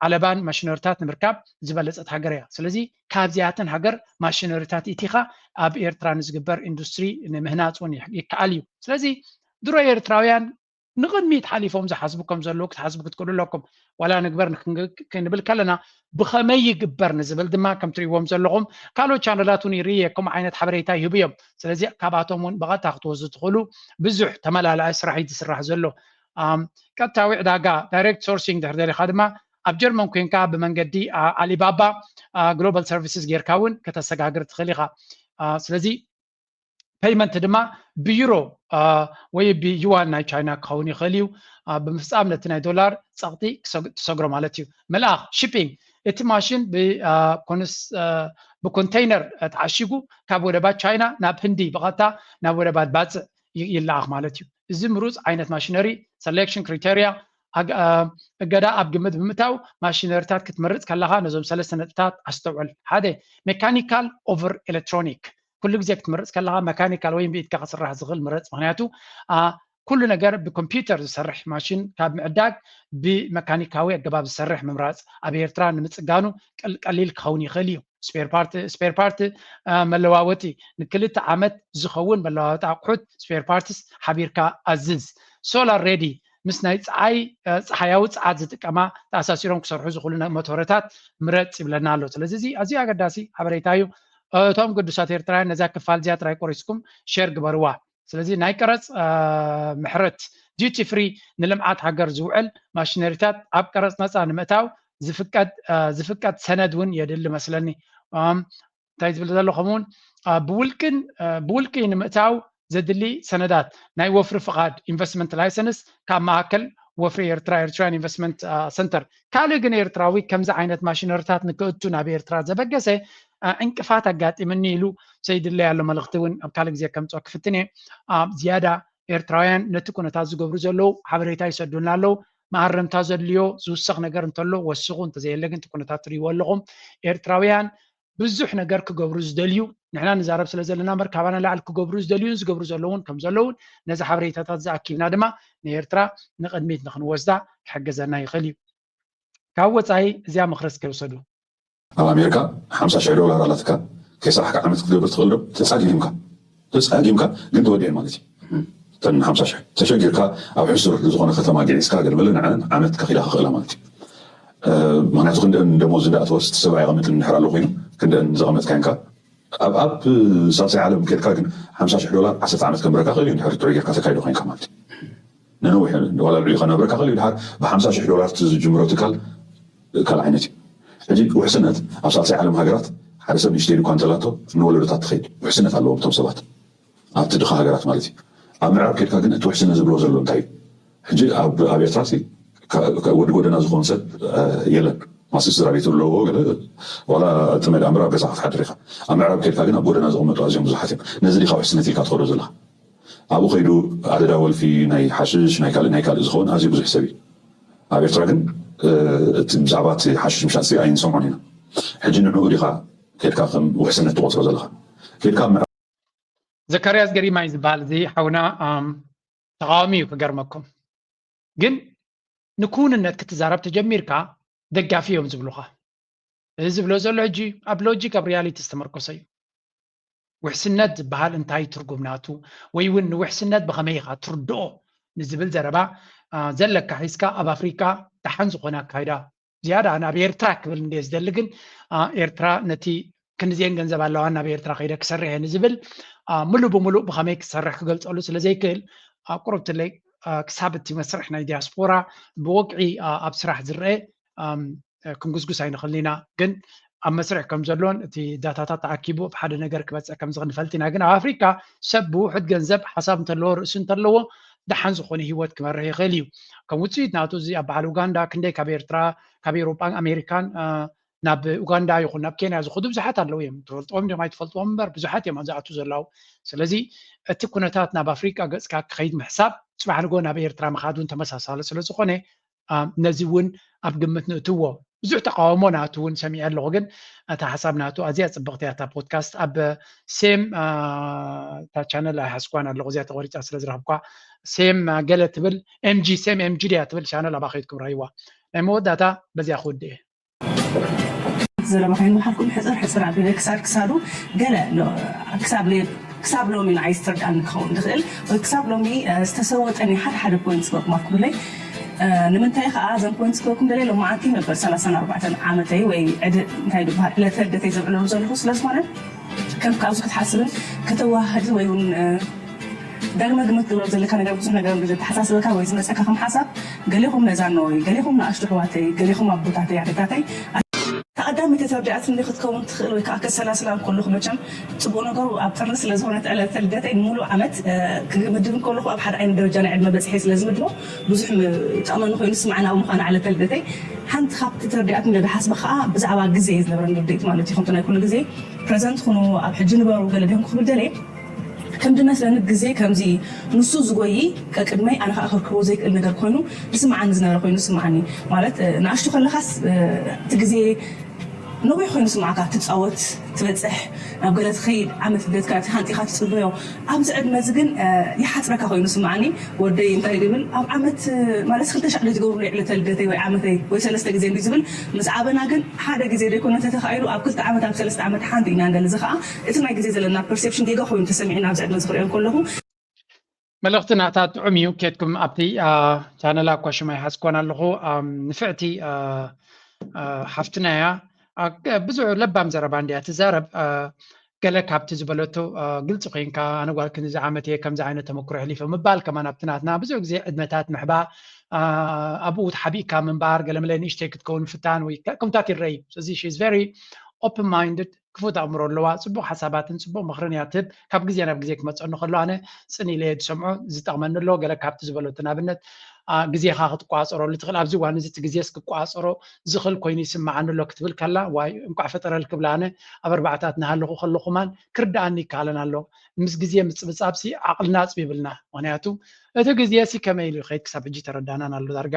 ዓለባን ማሽነሪታት ንምርካብ ዝበለፀት ሃገር እያ። ስለዚ ካብዚኣተን ሃገር ማሽነሪታት ኢቲኻ ኣብ ኤርትራ ንዝግበር ኢንዱስትሪ ንምህናፅ እውን ይከኣል እዩ። ስለዚ ድሮ ኤርትራውያን ንቕድሚት ሓሊፎም ዝሓስቡ ከም ዘለዉ ክትሓስቡ ክትክእሉ ኣለኩም። ዋላ ንግበር ክንብል ከለና ብኸመይ ይግበር ንዝብል ድማ ከም ትሪእዎም ዘለኹም ካልኦት ቻነላት እውን ይርኢ እየ። ከምኡ ዓይነት ሓበሬታ ይህቡ እዮም። ስለዚ ካብኣቶም እውን ብቐጥታ ክትወስዱ ትኽእሉ። ብዙሕ ተመላላኢ ስራሕ እዩ ዝስራሕ ዘሎ። ቀጥታዊ ዕዳጋ ዳይሬክት ሶርሲንግ ድሕር ደሊኻ ድማ ኣብ ጀርመን ኮይንካ ብመንገዲ ኣሊባባ ግሎባል ሰርቪስስ ጌርካ እውን ከተሰጋግር ትኽእል ኢኻ። ስለዚ ፔይመንት ድማ ብዩሮ ወይ ብዩዋን ናይ ቻይና ክኸውን ይኽእል እዩ። ብምፍፃም ነቲ ናይ ዶላር ፀቕጢ ትሰግሮ ማለት እዩ። ምልኣኽ ሺፒንግ እቲ ማሽን ብኮንቴይነር ተዓሺጉ ካብ ወደባት ቻይና ናብ ህንዲ ብቐጥታ ናብ ወደባት ባፅዕ ይለኣኽ ማለት እዩ። እዚ ምሩፅ ዓይነት ማሽነሪ ሰሌክሽን ክሪቴርያ እገዳ ኣብ ግምት ብምእታው ማሽነሪታት ክትመርፅ ከለኻ ነዞም ሰለስተ ነጥብታት ኣስተውዕል። ሓደ ሜካኒካል ኦቨር ኤሌክትሮኒክ። ኩሉ ግዜ ክትመርፅ ከለኻ መካኒካል ወይ ብኢድካ ክስራሕ ዝኽእል ምረፅ። ምክንያቱ ኩሉ ነገር ብኮምፒውተር ዝሰርሕ ማሽን ካብ ምዕዳግ ብመካኒካዊ ኣገባብ ዝሰርሕ ምምራፅ ኣብ ኤርትራ ንምፅጋኑ ቀሊል ክኸውን ይኽእል እዩ። ስፔር ፓርት መለዋወጢ ንክልተ ዓመት ዝኸውን መለዋወጢ ኣቑሑት ስፔር ፓርትስ ሓቢርካ ኣዝዝ። ሶላር ሬዲ ምስ ናይ ፀዓይ ፀሓያዊ ፀዓት ዝጥቀማ ተኣሳሲሮም ክሰርሑ ዝኽእሉ ሞቶረታት ምረፅ ይብለና ኣሎ። ስለዚ እዚ ኣዝዩ ኣገዳሲ ሓበሬታ እዩ። እቶም ግዱሳት ኤርትራውያን ነዛ ክፋል እዚኣ ጥራይ ቆሪስኩም ሸር ግበርዋ። ስለዚ ናይ ቀረፅ ምሕረት ዲቲ ፍሪ ንልምዓት ሃገር ዝውዕል ማሽነሪታት ኣብ ቀረፅ ነፃ ንምእታው ዝፍቀድ ዝፍቀድ ሰነድ እውን የድሊ መስለኒ። እንታይ ዝብል ዘሎ ከምኡውን ብውልቅን ብውልቂ ንምእታው ዘድሊ ሰነዳት ናይ ወፍሪ ፍቓድ ኢንቨስትመንት ላይሰንስ ካብ ማእከል ወፍሪ ኤርትራ ኤርትራን ኢንቨስትመንት ሰንተር። ካልእ ግን ኤርትራዊ ከምዚ ዓይነት ማሽነሪታት ንክእቱ ናብ ኤርትራ ዘበገሰ ዕንቅፋት ኣጋጢምኒ ኢሉ ዘይድለይ ኣሎ መልእኽቲ እውን ኣብ ካልእ ግዜ ከምፅኦ ክፍትን እየ። ዝያዳ ኤርትራውያን ነቲ ኩነታት ዝገብሩ ዘለዉ ሓበሬታ ይሰዱልና ኣለዉ። መኣረምታ ዘድልዮ ዝውሰኽ ነገር እንተሎ ወስኹ፣ እንተዘየለ ግን እቲ ኩነታት ትርእይዎ ኣለኹም። ኤርትራውያን ብዙሕ ነገር ክገብሩ ዝደልዩ ንሕና ንዛረብ ስለ ዘለና እምበር ካባና ላዕሊ ክገብሩ ዝደልዩን ዝገብሩ ዘለውን ከም ዘለውን ነዚ ሓበሬታታት ዝኣኪብና ድማ ንኤርትራ ንቕድሚት ንክንወስዳ ክሕግዘና ይኽእል እዩ። ካብ ወፃኢ እዚኣ ምኽሪ እስከ ይውሰዱ። ኣብ ኣሜሪካ ሓምሳ ሽሕ ዶላር ኣላትካ ከይሰራሕካ ዓመት ክትገብር ትኽእል ዶ? ተፃጊምካ ተፃጊምካ ግን ተወዲዐ ማለት እዩ። እተን ሓምሳ ሽሕ ተሸጊርካ ኣብ ሕሱር ዝኾነ ከተማ ጊዒስካ ገለመለ ንዐን ዓመት ከኺዳ ክኽእላ ማለት እዩ። ምክንያቱ ክንደን ደሞዝ እንዳእተወስ እቲ ሰብኣይ ቀመጥ እንድሕር ኣሎ ኮይኑ ክንደን ዘቐመጥካ ኢንካ ኣብ ኣብ ሳልሳይ ዓለም ከድካ ግን ሓምሳ ሽሕ ዶላር ዓሰርተ ዓመት ከንብረካ ክእል እዩ እንድሕር ጥዑይ ጌርካ ተካይዶ ኮይንካ ማለት እዩ። ንነዊሕ ዋላ ልዕሊ ከነብረካ ክእል እዩ። ድሓር ብሓምሳ ሽሕ ዶላር ዝጅምሮ ትካል ካልእ ዓይነት እዩ። ሕጂ ውሕስነት ኣብ ሳልሳይ ዓለም ሃገራት ሓደ ሰብ ንእሽተይ ድኳ እንተላቶ ንወለዶታት ትኸይድ ውሕስነት ኣለዎም እቶም ሰባት ኣብቲ ድኻ ሃገራት ማለት እዩ። ኣብ ምዕራብ ከድካ ግን እቲ ውሕስነት ዝብሎ ዘሎ እንታይ እዩ? ሕጂ ኣብ ኣብ ኤርትራ ሲ ከ- ከ- ወዲ ጎደና ዝኸውን ሰብ እ፣ የለን። ማሲ ስድራ ቤት ኣለዎ ገለ ዋላ እቲ መድ ኣምር ኣብ ገዛ ክትሓድር ኢኻ። ኣብ ምዕራብ ከድካ ግን ኣብ ጎደና ዝቕመጡ ኣዝዮም ብዙሓት እዮም። ነዚ ዲኻ ውሕስነት ኢልካ ትኸዶ ዘለኻ? ኣብኡ ከይዱ ኣደዳ ወልፊ ናይ ሓሽሽ ናይ ካልእ ናይ ካልእ ዝኸውን ኣዝዩ ብዙሕ ሰብ እዩ። ኣብ ኤርትራ ግን እ፣ እቲ ብዛዕባ እቲ ሓሽሽ ምሻጥ ሲ ኣይንሰምዖን ኢና። ሕጂ ንዕኡ ዲኻ ከድካ ከም ውሕስነት ትቆፅሮ ዘለኻ? ከድካ ኣብ ምዕራብ ዘካርያስ ገሪማይ ዝበሃል እዚ ሓውና ኣም፣ ተቃዋሚ እዩ ክገርመኩም። ግን ንክውንነት ክትዛረብ ተጀሚርካ ደጋፊ እዮም ዝብሉኻ። እዚ ዝብሎ ዘሎ ሕጂ ኣብ ሎጂክ ኣብ ሪያሊቲ ዝተመርኮሰ እዩ። ውሕስነት ዝበሃል እንታይ ትርጉም ናቱ ወይ እውን ንውሕስነት ብኸመይ ኢኻ ትርድኦ ንዝብል ዘረባ አ፣ ዘለካ ሒዝካ ኣብ ኣፍሪካ ደሓን ዝኾነ ኣካይዳ ዝያዳ ናብ ኤርትራ ክብል እንደ ዝደሊ ግን አ፣ ኤርትራ ነቲ ክንድዚአን ገንዘብ ኣለዋን ናብ ኤርትራ ከይደ ክሰርሕ እየ ንዝብል አ፣ ሙሉእ ብሙሉእ ብኸመይ ክሰርሕ ክገልፀሉ ስለ ዘይክእል ቁሩብ ትለይ ክሳብ እቲ መስርሕ ናይ ዲያስፖራ ብወግዒ ኣብ ስራሕ ዝረአ ክንጉስጉስ ኣይንኽእልን ኢና። ግን ኣብ መስርሕ ከም ዘሎን እቲ ዳታታት ተኣኪቡ ኣብ ሓደ ነገር ክበፅሕ ከም ዝኽእል ንፈልጥ ኢና። ግን ኣብ ኣፍሪካ ሰብ ብውሑድ ገንዘብ ሓሳብ እንተለዎ ርእሲ እንተለዎ ደሓን ዝኾነ ህይወት ክመርሕ ይኽእል እዩ። ከም ውፅኢት ናቱ እዚ ኣብ በዓል ኡጋንዳ ክንደይ ካብ ኤርትራ ካብ ኤውሮጳን ኣሜሪካን ናብ ኡጋንዳ ይኹን ናብ ኬንያ ዝኸዱ ብዙሓት ኣለዉ እዮም። ትፈልጥዎም ዲኹም ኣይትፈልጥዎም እምበር ብዙሓት እዮም ኣብዝኣቱ ዘለዉ። ስለዚ እቲ ኩነታት ናብ ኣፍሪቃ ገፅካ ክኸይድ ምሕሳብ ፅባሕ ንጎ ናብ ኤርትራ ምኻድ እውን ተመሳሳሊ ስለዝኾነ ነዚ እውን ኣብ ግምት ንእትዎ። ብዙሕ ተቃውሞ ናቱ እውን ሰሚዐ ኣለኹ፣ ግን እታ ሓሳብ ናቱ ኣዝያ ፅብቕቲ እያ። እታ ፖድካስት ኣብ ሴም እታ ቻነል ኣይሓዝኳን ኣለኹ፣ እዚኣ ተቆሪፃ ስለ ዝረኽብኳ ሴም ገለ ትብል ኤምጂ ሴም ኤምጂ ድያ ትብል ቻነል ኣባ ከይድኩም ረይዋ። ናይ መወዳእታ በዚኣ ክውድእ እየ። ዘረባ ከይንበሓልኩም ሕፅር ሕፅር ኣቢለ ክሳድ ክሳዱ ገለ ክሳብ ሎሚ ንዓይ ዝተርድኣኒ ክኸውን ዝኽእል ወይ ክሳብ ሎሚ ዝተሰወጠኒ ሓደ ሓደ ፖይንትስ ክበኩም ኣብኩብለይ። ንምንታይ ከዓ እዘን ፖይንትስ ክበኩም ደለየ ሎማዓንቲ ነበር ሰላሳን ኣርባዕተን ዓመተይ ወይ ዕድ እንታይ ዝበሃል ዕለተ ልደተይ ዘብዕለሉ ዘለኹ ስለዝኾነ ከም ካብዚ ክትሓስብን ከተዋህድ ወይ እውን ዳግመ ግምት ትገብሮ ዘለካ ነገር ብዙሕ ነገር ዘተሓሳስበካ ወይ ዝመፀካ ከም ሓሳብ ገሌኹም መዛኖይ ገሌኹም ንኣሽቱ ኣሕዋተይ ገሌኹም ኣቦታተይ ኣደታተይ ተቐዳሚ ተተርዲኣትኒ ክትከውን ትኽእል ወይ ከዓ ከሰላስላ ከለኹ መቸም ፅቡቅ ነገሩ ኣብ ጥሪ ስለዝኾነት ዕለተ ልደተይ ንሙሉእ ዓመት ክምድብ ከለኹ ኣብ ሓደ ዓይነት ደረጃ ናይ ዕድመ በፅሐ ስለዝምድቦ ብዙሕ ጠቕመኒ ኮይኑ ዝስማዓኒ ኣብ ምዃና ዕለተ ልደተይ ሓንቲ ካብቲ ተርዲኣትኒ ዝሓስበ ከዓ ብዛዕባ ግዜ ዝነበረ ንርድኢት ማለት እዩ ከምቲ ናይ ኩሉ ግዜ ፕረዘንት ኩኑ ኣብ ሕጂ ንበሩ ገለ ድዮም ክብል ደለየ ከም ድመስለኒ ግዜ ከምዚ ንሱ ዝጎይ ቀቅድመይ ኣነ ከዓ ከርክቦ ዘይክእል ነገር ኮይኑ ዝስምዓኒ ዝነበረ ኮይኑ ዝስምዓኒ ማለት ንኣሽቱ ከለካስ እቲ ግዜ ነዊሕ ኮይኑ ስምዓካ ትፃወት ትበፅሕ ናብ ገለ ትኸይድ ዓመት ልደትካ ሓንጢኻ ትፅበዮ ኣብዚ ዕድመ እዚ ግን ይሓፅረካ ኮይኑ ስምዓኒ ወደይ እንታይ ድብል ኣብ ዓመት ማለት ክልተ ሻዕ ዘይትገብሩ ዕለተ ልደተይ ወይ ዓመተይ ወይ ሰለስተ ግዜ እንዲ ዝብል ምስ ዓበና ግን ሓደ ግዜ ዘይኮነ ተተኻኢሉ ኣብ ክልተ ዓመት ኣብ ሰለስተ ዓመት ሓንቲ ኢና ንደሊ እዚ ከዓ እቲ ናይ ግዜ ዘለና ፐርሴፕሽን ጌጋ ኮይኑ ተሰሚዑ ኣብዚ ዕድመ ዝክሪኦ ከለኹ መልእኽቲ ናታ ጥዑም እዩ። ኬድኩም ኣብቲ ቻነላ እኳ ሽማ ይሓዝኮን ኣለኹ። ንፍዕቲ ሓፍትና እያ። ብዙሕ ለባም ዘረባ እንድያ ትዛረብ። ገለ ካብቲ ዝበለቶ ግልፂ ኮይንካ ኣነ ጓል ክንዚ ዓመት እየ ከምዚ ዓይነት ተመክሮ ኣሕሊፈ ምባል ከማን ኣብቲ ናትና ብዙሕ ግዜ ዕድመታት ምሕባእ ኣብኡ ተሓቢእካ ምንባር ገለመለ ንእሽተይ ክትከውን ፍታን ወይ ከምታት ይረኣዩ። ስለዚ she is very open minded ክፉት ኣእምሮ ኣለዋ። ፅቡቅ ሓሳባትን ፅቡቅ ምኽርን እያ ትህብ። ካብ ግዜ ናብ ግዜ ክመፀኒ ከሎ ኣነ ፅን ኢለ እየ ዝሰምዖ ዝጠቕመኒ ኣሎ። ገለ ካብቲ ዝበለቶ ንኣብነት ግዜኻ ክትቋፀረሉ ትኽእል ኣብዚ እዋን እዚ እቲ ግዜስ ክቋፀሮ ዝኽእል ኮይኑ ይስምዓኒ ኣሎ ክትብል ከላ ዋይ እንቋዕ ፈጠረልኪ እብላ ኣነ ኣብ ኣርባዕታት እናሃለኹ ከለኹማን ክርድኣኒ ይከኣለን ኣሎ። ምስ ግዜ ምፅብፃብሲ ዓቕልና ኣፅቢብልና። ምኽንያቱ እቲ ግዜሲ ከመይ ኢሉ ይኸይድ ክሳብ ሕጂ ተረዳናን ኣሎ ዳርጋ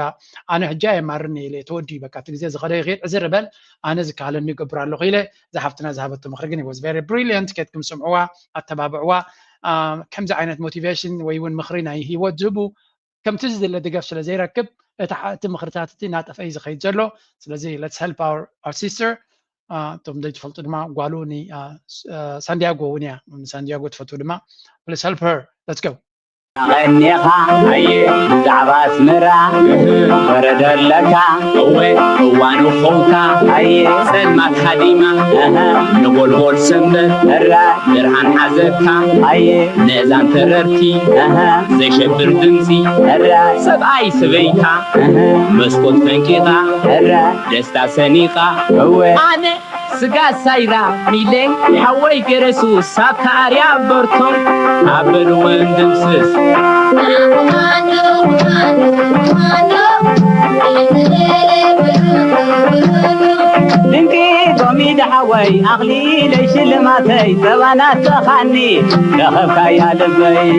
ኣነ ሕጂ ኣየማርኒ ኢለ ተወዲኡ በቃ እቲ ግዜ ዝኸደ ይኸይድ ዕዝር በል ኣነ ዝከኣለኒ ይገብር ኣለኹ ኢለ እዛ ሓፍትና ዝሃበቶ ምኽሪ ግን was very brilliant። ኬድኩም ስምዕዋ ኣተባብዕዋ። ከምዚ ዓይነት ሞቲቬሽን ወይ እውን ምኽሪ ናይ ህይወት ዝህቡ ከምቲ ዝድለ ደገፍ ስለ ዘይረክብ እቲ ምኽርታት እቲ እናጠፍአ እዩ ዝኸይድ ዘሎ። ስለዚ let's help our our sister። እቶም ዘይትፈልጡ ድማ ጓሉ ሳንዲያጎ እውን እያ። ሳንዲያጎ ትፈትዉ ድማ let's help her. Let's go. ኣቐኒኻ ኣየ ብዛዕባ ኣስመራ ወረደ ኣለካ እወ እዋኑ ኸውካ ኣየ ጸልማት ሃዲማ ነጎልጎል ሰንበት ራ ብርሃን ሓዘካ ኣየ ነዛን ተረርቲ ዘይሸብር ድምፂ ራ ሰብኣይ ሰበይታ መስኮት ፈንቂቓ ራ ደስታ ሰኒቓ እወ ኣነ ስጋ ሳይራ ሚሌ ሓወይ ገረሱ ሳብታ ኣርያ በርቶን ኣበሉ ወንድምስስ ድንቂ ኮሚዲ ሓወይ ኣኽሊለይ ሽልማተይ ጸባናት ተኻኒ ረኸብካያ ልበይ